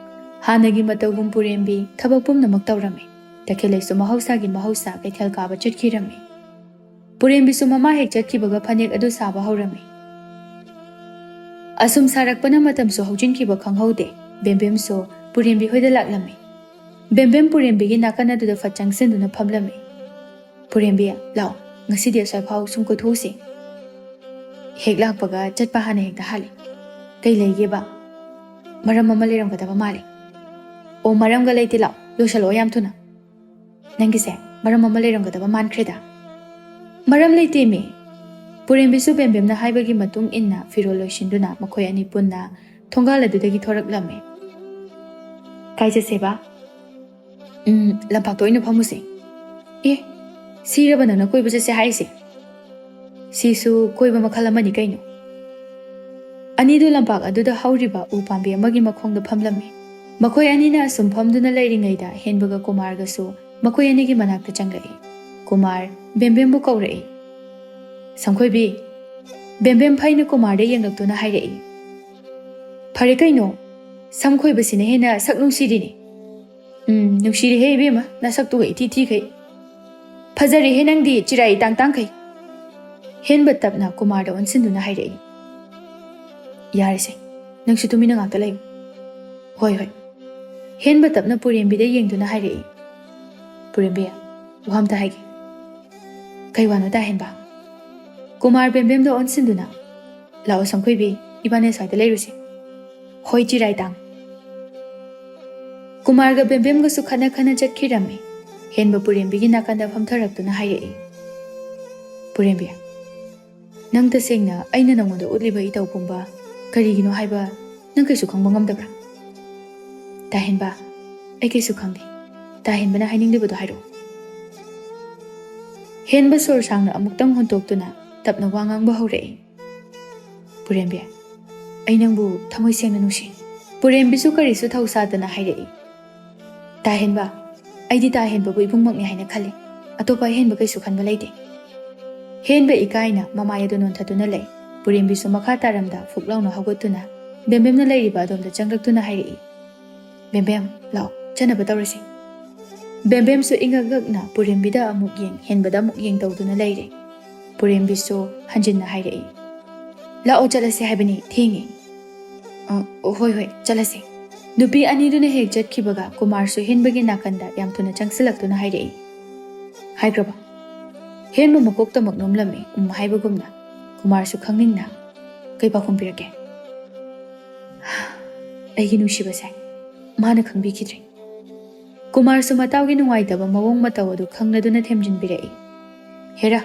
ꯍꯥꯟꯅꯒꯤ ꯃꯇꯧꯒꯨꯝ ꯄꯨꯔꯦꯝꯕꯤ ꯊꯕꯛ ꯄꯨꯝꯅꯃꯛ ꯇꯧꯔꯝꯃꯤ꯫ ꯇꯈꯦꯜꯂꯩꯁꯨ ꯃꯍꯧꯁꯥꯒꯤ ꯃꯍꯧꯁꯥ ꯀꯩꯊꯦꯜ ꯀꯥꯕ ꯆꯠꯈꯤꯔꯝꯃꯤ꯫ ꯄꯨꯔꯦꯝꯕꯤꯁꯨ ꯃꯃꯥ ꯍꯦꯛ ꯆꯠꯈꯤꯕꯒ ꯐꯅꯦꯛ ꯑꯗꯨ ꯁꯥꯕ ꯍꯧꯔꯝꯃꯤ꯫ ꯑꯁꯨꯝ ꯁꯥꯔꯛꯄꯅ ꯃꯇꯝꯁꯨ ꯍꯧꯖꯤꯟꯈꯤꯕ ꯈꯪꯍꯧꯗꯦ꯫ ꯕꯦꯝꯕꯦꯝꯁꯨ ꯄꯨꯔꯦꯝꯕꯤ ꯍꯣꯏꯗ ꯂꯥꯛꯂꯝꯃꯤ꯫ ꯕꯦꯝꯕꯦꯝ ꯄꯨꯔꯦꯝꯕꯤꯒꯤ ꯅꯥꯀꯟ ꯑꯗꯨꯗ ꯐꯠ ꯆꯪꯁꯤꯟꯗꯨꯅ ꯐꯝꯂꯝꯃꯤ꯫ "ꯄꯨꯔꯦꯝꯕꯤ, ꯂꯥꯛꯑꯣ, ꯉꯁꯤꯗꯤ ꯑꯁ꯭ꯋꯥꯏꯐꯥꯎ ꯁꯨꯝ ꯀꯣꯏꯊꯣꯛꯎꯁꯦ꯫ ꯍꯦꯛ ꯂꯥꯛꯄꯒ ꯆꯠꯄ ꯍꯥꯟꯅ ꯍꯦꯛꯇ ꯍꯥꯜꯂꯦ꯫ ꯀꯩ ꯂꯩꯒꯦꯕ? ꯃꯔꯝ ꯑꯃ ꯂꯩꯔꯝꯒꯗꯕ ꯃꯥꯜꯂꯦ꯫ ꯑꯣ, ꯃꯔꯝꯒ ꯂꯩꯇꯦ, ꯂꯥꯛꯑꯣ, ꯂꯣꯏꯁꯜꯂꯛꯑꯣ ꯌꯥꯝ ꯊꯨꯅ꯫ ꯅꯪꯒꯤꯁꯦ ꯃꯔꯝ ꯑꯃ ꯂꯩꯔꯝꯒꯗꯕ ꯃꯥꯟꯈ꯭ꯔꯦꯗ꯫ ꯃꯔꯝ ꯂꯩꯇꯦꯃꯤ꯫ ꯄꯨꯔꯦꯝꯕꯤꯁꯨ ꯕꯦꯝꯕꯦꯝꯅ ꯍꯥꯏꯕꯒꯤ ꯃꯇꯨꯡ ꯏꯟꯅ ꯐꯤꯔꯣꯜ ꯂꯣꯏꯁꯤꯟꯗꯨꯅ ꯃꯈꯣꯏ ꯑꯅꯤ ꯄꯨꯟꯅ ꯊꯣꯡꯒꯥꯜ ꯑꯗꯨꯗꯒꯤ ꯊꯣꯔꯛꯂꯝꯃꯤ꯫ ꯀꯥꯏ ꯆꯠꯁꯦꯕ? ꯎꯝ, ꯂꯝꯄꯥꯛꯇ ꯑꯣꯏꯅ ꯐꯝꯃꯨꯁꯦ꯫ ꯑꯦ, ꯁꯤꯔꯕ ꯅꯪꯅ ꯀꯣꯏꯕ ꯆꯠꯁꯦ ꯍꯥꯏꯔꯤꯁꯦ? ꯁꯤꯁꯨ ꯀꯣꯏꯕ ꯃꯈꯜ ꯑꯃꯅꯤ ꯀꯩꯅꯣ꯫ ꯑꯅꯤꯗꯨ ꯂꯝꯄꯥꯛ ꯑꯗꯨꯗ ꯍꯧꯔꯤꯕ ꯎ ꯄꯥꯝꯕꯤ ꯑꯃꯒꯤ ꯃꯈꯣꯡꯗ ꯐꯝꯂꯝꯃꯤ꯫ ꯃꯈꯣꯏ ꯑꯅꯤꯅ ꯑꯁꯨꯝ ꯐꯝꯗꯨꯅ ꯂꯩꯔꯤꯉꯩꯗ ꯍꯦꯟꯕꯒ ꯀꯨꯃꯥꯔꯒꯁꯨ ꯃꯈꯣꯏ ꯑꯅꯤꯒꯤ ꯃꯅꯥꯛꯇ ꯆꯪꯂꯛꯏ꯫ ꯀꯨꯃꯥꯔ ꯕꯦꯝꯕꯦꯝꯕꯨ ꯀꯧꯔꯛꯏ꯫ "ꯁꯝꯈꯣꯏꯕꯤ!" ꯕꯦꯝꯕꯦꯝ ꯐꯩꯅ ꯀꯨꯃꯥꯔꯗ ꯌꯦꯡꯂꯛꯇꯨꯅ ꯍꯥꯏꯔꯛꯏ꯫ "ꯐꯔꯦ ꯀꯩꯅꯣ, ꯁꯝꯈꯣꯏꯕꯁꯤꯅ ꯍꯦꯟꯅ ꯁꯛ ꯅꯨꯡꯁꯤꯔꯤꯅꯤ꯫ ꯎꯝ, ꯅꯨꯡꯁꯤꯔꯦꯍꯦ ꯏꯕꯦꯝꯃ, ꯅꯁꯛꯇꯨꯒ ꯏꯊꯤ ꯊꯤꯈꯩ꯫ ꯐꯖꯔꯦꯍꯦ ꯅꯪꯗꯤ, ꯆꯤꯔꯥꯏ ꯏꯇꯥꯡ ꯇꯥꯡꯈꯩ꯫" ꯍꯦꯟꯕ ꯇꯞꯅ ꯀꯨꯃꯥꯔꯗ ꯑꯣꯟꯁꯤꯟꯗꯨꯅ ꯍꯥꯏꯔꯛꯏ꯫ "ꯌꯥꯔꯦꯁꯦ, ꯅꯪꯁꯨ ꯇꯨꯃꯤꯟꯅ ꯉꯥꯛꯇ ꯂꯩꯌꯨ꯫" "ꯍꯣꯏ, ꯍꯣꯏ꯫" ꯍꯦꯟꯕ ꯇꯞꯅ ꯄꯨꯔꯦꯝꯕꯤꯗ ꯌꯦꯡꯗꯨꯅ ꯍꯥꯏꯔꯛꯏ꯫ "ꯄꯨꯔꯦꯝꯕꯤ, ꯋꯥ ꯑꯝꯇ ꯍꯥꯏꯒꯦ꯫" "ꯀꯩ ꯋꯥꯅꯣ ꯇꯥ ꯍꯦꯟꯕ?" ꯀꯨꯃꯥꯔ ꯕꯦꯝꯕꯦꯝꯗ ꯑꯣꯟꯁꯤꯟꯗꯨꯅ, "ꯂꯥꯛꯑꯣ ꯁꯝꯈꯣꯏꯕꯤ, ꯏꯕꯥꯅꯤ ꯑꯁ꯭ꯋꯥꯏꯗ ꯂꯩꯔꯨꯁꯦ꯫" "ꯍꯣꯏ, ꯆꯤꯔꯥꯏ ꯇꯥꯡ꯫" ꯀꯨꯃꯥꯔꯒ ꯕꯦꯝꯕꯦꯝꯒꯁꯨ ꯈꯠꯅ ꯈꯠꯅ ꯆꯠꯈꯤꯔꯝꯃꯤ꯫ ꯍꯦꯟꯕ ꯄꯨꯔꯦꯝꯕꯤꯒꯤ ꯅꯥꯀꯟꯗ ꯐꯝꯊꯔꯛꯇꯨꯅ ꯍꯥꯏꯔꯛꯏ꯫ "ꯄꯨꯔꯦꯝꯕꯤ, ꯅꯪ ꯇꯁꯦꯡꯅ ꯑꯩꯅ ꯅꯉꯣꯟꯗ ꯎꯠꯂꯤꯕ ꯏꯇꯧ ꯄꯨꯝꯕ ꯀꯔꯤꯒꯤꯅꯣ ꯍꯥꯏꯕ ꯅꯪ ꯀꯩꯁꯨ ꯈꯪꯕ ꯉꯝꯗꯕ꯭ꯔꯥ?" "ꯇꯥ ꯍꯦꯟꯕ, ꯑꯩ ꯀꯩꯁꯨ ꯈꯪꯗꯦ꯫ ꯇꯥ ꯍꯦꯟꯕꯅ ꯍꯥꯏꯅꯤꯡꯂꯤꯕꯗꯣ ꯍꯥꯏꯔꯛꯑꯣ꯫" ꯍꯦꯟꯕ ꯁꯣꯔ ꯁꯥꯡꯅ ꯑꯃꯨꯛꯇꯪ ꯍꯣꯟꯇꯣꯛꯇꯨꯅ ꯇꯞꯅ ꯋꯥ ꯉꯥꯡꯕ ꯍꯧꯔꯛꯏ꯫ "ꯄꯨꯔꯦꯝꯕꯤ, ꯑꯩ ꯅꯪꯕꯨ ꯊꯃꯣꯏ ꯁꯦꯡꯅ ꯅꯨꯡꯁꯤ꯫" ꯄꯨꯔꯦꯝꯕꯤꯁꯨ ꯀꯔꯤꯁꯨ ꯊꯧꯁꯥꯗꯅ ꯍꯥꯏꯔꯛꯏ꯫ "ꯇꯥ ꯍꯦꯟꯕ, ꯑꯩꯗꯤ ꯇꯥ ꯍꯦꯟꯕꯕꯨ ꯏꯕꯨꯡꯃꯛꯅꯤ ꯍꯥꯏꯅ ꯈꯜꯂꯤ꯫ ꯑꯇꯣꯞꯄ ꯑꯍꯦꯟꯕ ꯀꯩꯁꯨ ꯈꯟꯕ ꯂꯩꯇꯦ꯫" ꯍꯦꯟꯕ ꯏꯀꯥꯏꯅ ꯃꯃꯥꯏ ꯑꯗꯨ ꯅꯣꯟꯊꯗꯨꯅ ꯂꯩ꯫ ꯄꯨꯔꯦꯝꯕꯤꯁꯨ ꯃꯈꯥ ꯇꯥꯔꯝꯗ ꯐꯨꯛ ꯂꯥꯎꯅ ꯍꯧꯒꯠꯇꯨꯅ ꯕꯦꯝꯕꯦꯝꯅ ꯂꯩꯔꯤꯕ ꯑꯗꯣꯝꯗ ꯆꯪꯂꯛꯇꯨꯅ ꯍꯥꯏꯔꯛꯏ꯫ "ꯕꯦꯝꯕꯦꯝ, ꯂꯥꯛꯑꯣ, ꯆꯠꯅꯕ ꯇꯧꯔꯁꯤ꯫" ꯕꯦꯝꯕꯦꯝꯁꯨ ꯏꯉꯛ ꯉꯛꯅ ꯄꯨꯔꯦꯝꯕꯤꯗ ꯑꯃꯨꯛ ꯌꯦꯡ, ꯍꯦꯟꯕꯗ ꯑꯃꯨꯛ ꯌꯦꯡ ꯇꯧꯗꯨꯅ ꯂꯩꯔꯦ꯫ ꯄꯨꯔꯦꯝꯕꯤꯁꯨ ꯍꯟꯖꯤꯟꯅ ꯍꯥꯏꯔꯛꯏ, "ꯂꯥꯛꯑꯣ, ꯆꯠꯂꯁꯤ ꯍꯥꯏꯕꯅꯤ, ꯊꯦꯡꯉꯦ꯫" "ꯑ, ꯍꯣꯏ, ꯍꯣꯏ, ꯆꯠꯂꯁꯤ꯫" ꯅꯨꯄꯤ ꯑꯅꯤꯗꯨꯅ ꯍꯦꯛ ꯆꯠꯈꯤꯕꯒ ꯀꯨꯃꯥꯔꯁꯨ ꯍꯦꯟꯕꯒꯤ ꯅꯥꯀꯟꯗ ꯌꯥꯝ ꯊꯨꯅ ꯆꯪꯁꯤꯜꯂꯛꯇꯨꯅ ꯍꯥꯏꯔꯛꯏ꯫ "ꯍꯥꯏꯈ꯭ꯔꯕ?" ꯍꯦꯟꯕ ꯃꯀꯣꯛꯇꯃꯛ ꯅꯣꯝꯂꯝꯃꯤ, ꯎꯝ ꯍꯥꯏꯕꯒꯨꯝꯅ꯫ ꯀꯨꯃꯥꯔꯁꯨ ꯈꯪꯅꯤꯡꯅ, "ꯀꯩ ꯄꯥꯎꯈꯨꯝ ꯄꯤꯔꯛꯀꯦ?" "ꯑꯩꯒꯤ ꯅꯨꯡꯁꯤꯕꯁꯦ ꯃꯥꯅ ꯈꯪꯕꯤꯈꯤꯗ꯭ꯔꯦ꯫" ꯀꯨꯃꯥꯔꯁꯨ ꯃꯇꯥꯎꯒꯤ ꯅꯨꯡꯉꯥꯏꯇꯕ ꯃꯑꯣꯡ ꯃꯇꯧ ꯑꯗꯨ ꯈꯪꯂꯗꯨꯅ ꯊꯦꯝꯖꯤꯟꯕꯤꯔꯛꯏ꯫ "ꯍꯦꯔꯥ,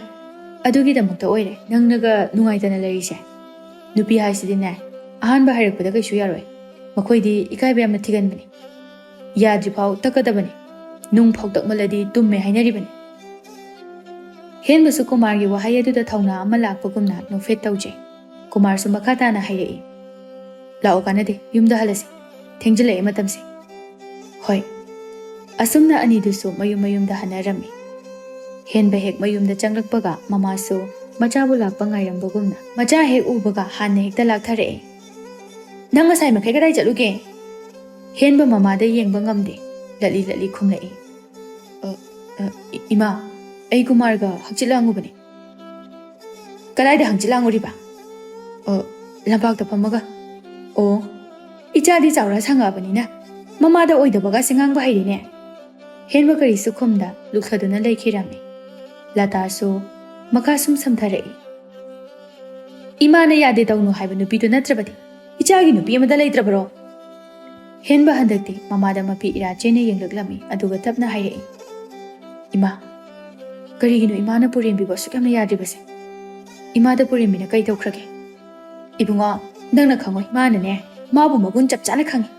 ꯑꯗꯨꯒꯤꯗꯃꯛꯇ ꯑꯣꯏꯔꯦ ꯅꯪꯅꯒ ꯅꯨꯡꯉꯥꯏꯇꯅ ꯂꯩꯔꯤꯁꯦ? ꯅꯨꯄꯤ ꯍꯥꯏꯁꯤꯗꯤꯅꯦ, ꯑꯍꯥꯟꯕ ꯍꯥꯏꯔꯛꯄꯗ ꯀꯩꯁꯨ ꯌꯥꯔꯣꯏ꯫ ꯃꯈꯣꯏꯗꯤ ꯏꯀꯥꯏꯕ ꯌꯥꯝꯅ ꯊꯤꯒꯟꯕꯅꯤ꯫ ꯌꯥꯗ꯭ꯔꯤꯐꯥꯎ ꯇꯛꯀꯗꯕꯅꯤ꯫ ꯅꯨꯡ ꯐꯥꯎ ꯇꯛꯃꯜꯂꯗꯤ ꯇꯨꯝꯃꯦ ꯍꯥꯏꯅꯔꯤꯕꯅꯤ꯫" ꯍꯦꯟꯕꯁꯨ ꯀꯨꯃꯥꯔꯒꯤ ꯋꯥꯍꯩ ꯑꯗꯨꯗ ꯊꯧꯅꯥ ꯑꯃ ꯂꯥꯛꯄꯒꯨꯝꯅ ꯅꯣꯛꯐꯦꯠ ꯇꯧꯖꯩ꯫ ꯀꯨꯃꯥꯔꯁꯨ ꯃꯈꯥ ꯇꯥꯅ ꯍꯥꯏꯔꯛꯏ, "ꯂꯥꯛꯑꯣ, ꯀꯥꯟꯅꯗꯦ, ꯌꯨꯝꯗ ꯍꯜꯂꯁꯤ꯫ ꯊꯦꯡꯖꯤꯜꯂꯛꯑꯦ ꯃꯇꯝꯁꯦ꯫" "ꯍꯣꯏ꯫" ꯑꯁꯨꯝꯅ ꯑꯅꯤꯗꯨꯁꯨ ꯃꯌꯨꯝ ꯃꯌꯨꯝꯗ ꯍꯟꯅꯔꯝꯃꯤ꯫ ꯍꯦꯟꯕ ꯍꯦꯛ ꯃꯌꯨꯝꯗ ꯆꯪꯂꯛꯄꯒ ꯃꯃꯥꯁꯨ ꯃꯆꯥꯕꯨ ꯂꯥꯛꯄ ꯉꯥꯏꯔꯝꯕꯒꯨꯝꯅ ꯃꯆꯥ ꯍꯦꯛ ꯎꯕꯒ ꯍꯥꯟꯅ ꯍꯦꯛꯇ ꯂꯥꯛꯊꯔꯛꯑꯦ꯫ "ꯅꯪ ꯉꯁꯥꯏ ꯃꯈꯩ ꯀꯗꯥꯏ ꯆꯠꯂꯨꯒꯦ?" ꯍꯦꯟꯕ ꯃꯃꯥꯗ ꯌꯦꯡꯕ ꯉꯝꯗꯦ, ꯂꯠꯂꯤ ꯂꯠꯂꯤ ꯈꯨꯝꯂꯛꯏ꯫ "ꯑ, ꯑ, ꯏ-, ꯏꯃꯥ, ꯑꯩ ꯀꯨꯃꯥꯔꯒ ꯍꯛꯆꯤꯠ ꯂꯥꯡꯉꯨꯕꯅꯦ꯫" "ꯀꯗꯥꯏꯗ ꯍꯪꯆꯤꯠ ꯂꯥꯡꯉꯨꯔꯤꯕ?" "ꯑ, ꯂꯝꯄꯥꯛꯇ ꯐꯝꯃꯒ꯫" "ꯑꯣ, ꯏꯆꯥꯗꯤ ꯆꯥꯎꯔ ꯁꯪꯉꯛꯑꯕꯅꯤꯅ ꯃꯃꯥꯗ ꯑꯣꯏꯗꯕꯒꯁꯦ ꯉꯥꯡꯕ ꯍꯩꯔꯦꯅꯦ꯫" ꯍꯦꯟꯕ ꯀꯔꯤꯁꯨ ꯈꯨꯝꯗ ꯂꯨꯞꯊꯗꯨꯅ ꯂꯩꯈꯤꯔꯝꯃꯤ꯫ ꯂꯇꯥꯁꯨ ꯃꯈꯥ ꯁꯨꯝ ꯁꯝꯊꯔꯛꯏ꯫ "ꯏꯃꯥꯅ ꯌꯥꯗꯦ ꯇꯧꯅꯨ ꯍꯥꯏꯕ ꯅꯨꯄꯤꯗꯨ ꯅꯠꯇ꯭ꯔꯕꯗꯤ ꯏꯆꯥꯒꯤ ꯅꯨꯄꯤ ꯑꯃꯗ ꯂꯩꯇ꯭ꯔꯕꯔꯣ?" ꯍꯦꯟꯕ ꯍꯟꯗꯛꯇꯤ ꯃꯃꯥꯗ ꯃꯄꯤ ꯏꯔꯥ ꯆꯦꯟꯅ ꯌꯦꯡꯂꯛꯂꯝꯃꯤ, ꯑꯗꯨꯒ ꯇꯞꯅ ꯍꯥꯏꯔꯛꯏ, "ꯏꯃꯥ, ꯀꯔꯤꯒꯤꯅꯣ ꯏꯃꯥꯅ ꯄꯨꯔꯦꯝꯕꯤꯕꯨ ꯑꯁꯨꯛ ꯌꯥꯝꯅ ꯌꯥꯗ꯭ꯔꯤꯕꯁꯦ? ꯏꯃꯥꯗ ꯄꯨꯔꯦꯝꯕꯤꯅ ꯀꯩ ꯇꯧꯈ꯭ꯔꯒꯦ?" "ꯏꯕꯨꯡꯉꯣ, ꯅꯪꯅ ꯈꯪꯉꯣꯏ, ꯃꯥꯅꯅꯦ, ꯃꯥꯕꯨ ꯃꯒꯨꯟ ꯆꯞ ꯆꯥꯅ ꯈꯪꯉꯤ꯫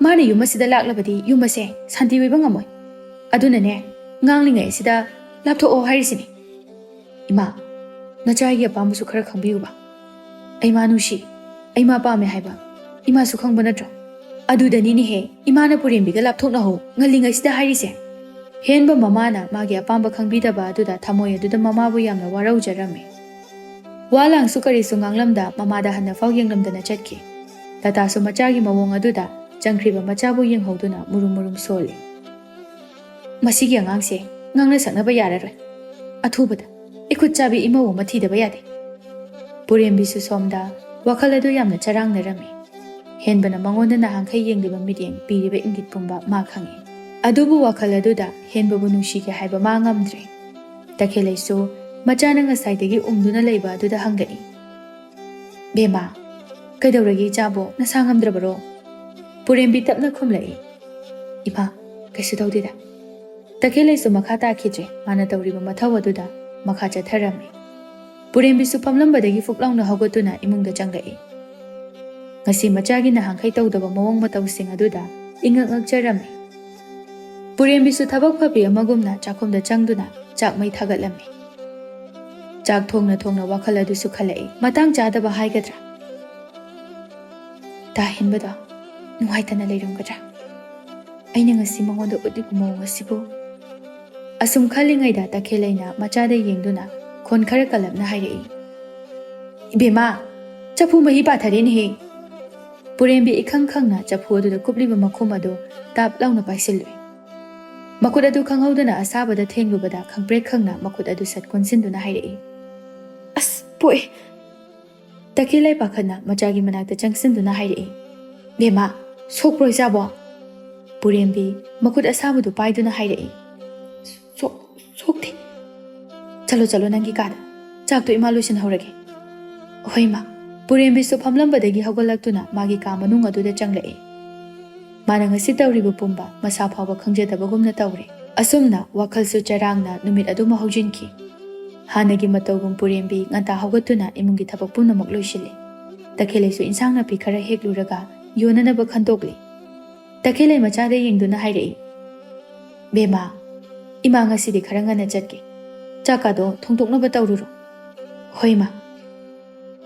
ꯃꯥꯅ ꯌꯨꯝ ꯑꯁꯤꯗ ꯂꯥꯛꯂꯕꯗꯤ ꯌꯨꯝ ꯑꯁꯦ ꯁꯥꯟꯇꯤ ꯑꯣꯏꯕ ꯉꯝꯃꯣꯏ꯫ ꯑꯗꯨꯅꯅꯦ, ꯉꯥꯡꯂꯤꯉꯩ ꯑꯁꯤꯗ ꯂꯥꯞꯊꯣꯛꯑꯣ ꯍꯥꯏꯔꯤꯁꯤꯅꯤ꯫" "ꯏꯃꯥ, ꯅꯆꯥꯒꯤ ꯑꯄꯥꯝꯕꯁꯨ ꯈꯔ ꯈꯪꯕꯤꯌꯨꯕ꯫ ꯑꯩ ꯃꯥ ꯅꯨꯡꯁꯤ, ꯑꯩ ꯃꯥ ꯄꯥꯝꯃꯦ ꯍꯥꯏꯕ ꯏꯃꯥꯁꯨ ꯈꯪꯕ ꯅꯠꯇ꯭ꯔꯣ? ꯑꯗꯨꯗꯅꯤꯅꯦꯍꯦ ꯏꯃꯥꯅ ꯄꯨꯔꯦꯝꯕꯤꯒ ꯂꯥꯞꯊꯣꯛꯅꯍꯧ ꯉꯜꯂꯤꯉꯩꯁꯤꯗ ꯍꯥꯏꯔꯤꯁꯦ꯫" ꯍꯦꯟꯕ ꯃꯃꯥꯅ ꯃꯥꯒꯤ ꯑꯄꯥꯝꯕ ꯈꯪꯕꯤꯗꯕ ꯑꯗꯨꯗ ꯊꯃꯣꯏ ꯑꯗꯨꯗ ꯃꯃꯥꯕꯨ ꯌꯥꯝꯅ ꯋꯥꯔꯧꯖꯔꯝꯃꯤ꯫ ꯋꯥ ꯂꯥꯡꯁꯨ ꯀꯔꯤꯁꯨ ꯉꯥꯡꯂꯝꯗ ꯃꯃꯥꯗ ꯍꯟꯅꯐꯥꯎ ꯌꯦꯡꯂꯝꯗꯅ ꯆꯠꯈꯤ꯫ ꯂꯇꯥꯁꯨ ꯃꯆꯥꯒꯤ ꯃꯑꯣꯡ ꯑꯗꯨꯗ ꯆꯪꯈ꯭ꯔꯤꯕ ꯃꯆꯥꯕꯨ ꯌꯦꯡꯍꯧꯗꯨꯅ ꯃꯨꯔꯨꯝ ꯃꯨꯔꯨꯝ ꯁꯣꯜꯂꯤ꯫ "ꯃꯁꯤꯒꯤ ꯑꯉꯥꯡꯁꯦ ꯉꯥꯡꯅ ꯁꯛꯅꯕ ꯌꯥꯔꯔꯣꯏ꯫ ꯑꯊꯨꯕꯗ ꯏꯈꯨꯠ ꯆꯥꯕꯤ ꯏꯃꯧ ꯑꯃ ꯊꯤꯗꯕ ꯌꯥꯗꯦ꯫" ꯄꯨꯔꯦꯝꯕꯤꯁꯨ ꯁꯣꯝꯗ ꯋꯥꯈꯜ ꯑꯗꯨ ꯌꯥꯝꯅ ꯆꯔꯥꯡꯅꯔꯝꯃꯤ꯫ ꯍꯦꯟꯕꯅ ꯃꯉꯣꯟꯗ ꯅꯍꯥꯟꯈꯩ ꯌꯦꯡꯂꯤꯕ ꯃꯤꯠꯌꯦꯡ, ꯄꯤꯔꯤꯕ ꯏꯪꯒꯤꯠ ꯄꯨꯝꯕ ꯃꯥ ꯈꯪꯏ꯫ ꯑꯗꯨꯕꯨ ꯋꯥꯈꯜ ꯑꯗꯨꯗ ꯍꯦꯟꯕꯕꯨ ꯅꯨꯡꯁꯤꯒꯦ ꯍꯥꯏꯕ ꯃꯥ ꯉꯝꯗ꯭ꯔꯦ꯫ ꯇꯈꯦꯜꯂꯩꯁꯨ ꯃꯆꯥꯅ ꯉꯁꯥꯏꯗꯒꯤ ꯎꯪꯗꯨꯅ ꯂꯩꯕ ꯑꯗꯨꯗ ꯍꯪꯂꯛꯏ꯫ "ꯕꯦꯝꯃ, ꯀꯩꯗꯧꯔꯒꯦ ꯏꯆꯥꯕꯣ? ꯅꯁꯥ ꯉꯝꯗ꯭ꯔꯕꯔꯣ?" ꯄꯨꯔꯦꯝꯕꯤ ꯇꯞꯅ ꯈꯨꯝꯂꯛꯏ꯫ "ꯏꯃꯥ, ꯀꯩꯁꯨ ꯇꯧꯗꯦꯗ꯫" ꯇꯈꯦꯜꯂꯩꯁꯨ ꯃꯈꯥ ꯇꯥꯈꯤꯗ꯭ꯔꯦ꯫ ꯃꯥꯅ ꯇꯧꯔꯤꯕ ꯃꯊꯧ ꯑꯗꯨꯗ ꯃꯈꯥ ꯆꯠꯊꯔꯝꯃꯤ꯫ ꯄꯨꯔꯦꯝꯕꯤꯁꯨ ꯐꯝꯂꯝꯕꯗꯒꯤ ꯐꯨꯛ ꯂꯥꯎꯅ ꯍꯧꯒꯠꯇꯨꯅ ꯏꯃꯨꯡꯗ ꯆꯪꯂꯛꯏ꯫ ꯉꯁꯤ ꯃꯆꯥꯒꯤ ꯅꯍꯥꯟꯈꯩ ꯇꯧꯗꯕ ꯃꯑꯣꯡ ꯃꯇꯧꯁꯤꯡ ꯑꯗꯨꯗ ꯏꯉꯛ ꯉꯛꯆꯔꯝꯃꯤ꯫ ꯄꯨꯔꯦꯝꯕꯤꯁꯨ ꯊꯕꯛ ꯐꯕꯤ ꯑꯃꯒꯨꯝꯅ ꯆꯥꯛꯈꯨꯝꯗ ꯆꯪꯗꯨꯅ ꯆꯥꯛ ꯃꯩ ꯊꯥꯒꯠꯂꯝꯃꯤ꯫ ꯆꯥꯛ ꯊꯣꯡꯅ ꯊꯣꯡꯅ ꯋꯥꯈꯜ ꯑꯗꯨꯁꯨ ꯈꯜꯂꯛꯏ꯫ ꯃꯇꯥꯡ ꯆꯥꯗꯕ ꯍꯥꯏꯒꯗ꯭ꯔꯥ? ꯇꯥꯍꯦꯟꯕꯗꯣ ꯅꯨꯡꯉꯥꯏꯇꯅ ꯂꯩꯔꯝꯒꯗ꯭ꯔꯥ? ꯑꯩꯅ ꯉꯁꯤ ꯃꯉꯣꯟꯗ ꯎꯠꯂꯤꯕ ꯃꯑꯣꯡ ꯑꯁꯤꯕꯨ? ꯑꯁꯨꯝ ꯈꯜꯂꯤꯉꯩꯗ ꯇꯈꯦꯜꯂꯩꯅ ꯃꯆꯥꯗ ꯌꯦꯡꯗꯨꯅ ꯈꯣꯟ ꯈꯔ ꯀꯜꯂꯞꯅ ꯍꯥꯏꯔꯛꯏ꯫ "ꯏꯕꯦꯝꯃ, ꯆꯐꯨ ꯃꯍꯤ ꯄꯥꯊꯔꯦꯅꯦꯍꯦ!" ꯄꯨꯔꯦꯝꯕꯤ ꯏꯈꯪ ꯈꯪꯅ ꯆꯐꯨ ꯑꯗꯨꯗ ꯀꯨꯞꯂꯤꯕ ꯃꯈꯨꯝ ꯑꯗꯨ ꯇꯥꯞ ꯂꯥꯎꯅ ꯄꯥꯏꯁꯤꯜꯂꯨꯏ꯫ ꯃꯈꯨꯠ ꯑꯗꯨ ꯈꯪꯍꯧꯗꯅ ꯑꯁꯥꯕꯗ ꯊꯦꯡꯂꯨꯕꯗ ꯈꯪꯄ꯭ꯔꯦꯛ ꯈꯪꯅ ꯃꯈꯨꯠ ꯑꯗꯨ ꯁꯠ ꯀꯣꯟꯁꯤꯟꯗꯨꯅ ꯍꯥꯏꯔꯛꯏ꯫ "ꯑꯁ, ꯄꯣꯛꯑꯦ!" ꯇꯈꯦꯜꯂꯩ ꯄꯥꯈꯠꯅ ꯃꯆꯥꯒꯤ ꯃꯅꯥꯛꯇ ꯆꯪꯁꯤꯟꯗꯨꯅ ꯍꯥꯏꯔꯛꯏ꯫ "ꯕꯦꯝꯃ, ꯁꯣꯛꯄ꯭ꯔꯣ ꯏꯆꯥꯕꯣ?" ꯄꯨꯔꯦꯝꯕꯤ ꯃꯈꯨꯠ ꯑꯁꯥꯕꯗꯨ ꯄꯥꯏꯗꯨꯅ ꯍꯥꯏꯔꯛꯏ꯫ "ꯁꯣꯛ-, ꯁꯣꯛꯇꯦ꯫ ꯆꯠꯂꯣ, ꯆꯠꯂꯣ ꯅꯪꯒꯤ ꯀꯥꯗ꯫ ꯆꯥꯛꯇꯣ ꯏꯃꯥ ꯂꯣꯏꯁꯤꯟꯍꯧꯔꯒꯦ꯫" "ꯍꯣꯏ ꯏꯃꯥ꯫" ꯄꯨꯔꯦꯝꯕꯤꯁꯨ ꯐꯝꯂꯝꯕꯗꯒꯤ ꯍꯧꯒꯠꯂꯛꯇꯨꯅ ꯃꯥꯒꯤ ꯀꯥ ꯃꯅꯨꯡ ꯑꯗꯨꯗ ꯆꯪꯂꯛꯏ꯫ ꯃꯥꯅ ꯉꯁꯤ ꯇꯧꯔꯤꯕ ꯄꯨꯝꯕ ꯃꯁꯥ ꯐꯥꯎꯕ ꯈꯪꯖꯗꯕꯒꯨꯝꯅ ꯇꯧꯔꯦ꯫ ꯑꯁꯨꯝꯅ ꯋꯥꯈꯜꯁꯨ ꯆꯔꯥꯡꯅ ꯅꯨꯃꯤꯠ ꯑꯗꯨꯃ ꯍꯧꯖꯤꯟꯈꯤ꯫ ꯍꯥꯟꯅꯒꯤ ꯃꯇꯧꯒꯨꯝ ꯄꯨꯔꯦꯝꯕꯤ ꯉꯟꯇꯥ ꯍꯧꯒꯠꯇꯨꯅ ꯏꯃꯨꯡꯒꯤ ꯊꯕꯛ ꯄꯨꯝꯅꯃꯛ ꯂꯣꯏꯁꯤꯜꯂꯤ꯫ ꯇꯈꯦꯜꯂꯩꯁꯨ ꯏꯟꯁꯥꯡ ꯅꯥꯄꯤ ꯈꯔ ꯍꯦꯛꯂꯨꯔꯒ ꯌꯣꯟꯅꯅꯕ ꯈꯟꯗꯣꯛꯂꯤ꯫ ꯇꯈꯦꯜꯂꯩ ꯃꯆꯥꯗ ꯌꯦꯡꯗꯨꯅ ꯍꯥꯏꯔꯛꯏ, "ꯕꯦꯝꯃ, ꯏꯃꯥ ꯉꯁꯤꯗꯤ ꯈꯔ ꯉꯟꯅ ꯆꯠꯀꯦ꯫ ꯆꯥꯛꯀꯗꯣ ꯊꯣꯡꯗꯣꯛꯅꯕ ꯇꯧꯔꯨꯔꯣ꯫" "ꯍꯣꯏ, ꯏꯃꯥ꯫"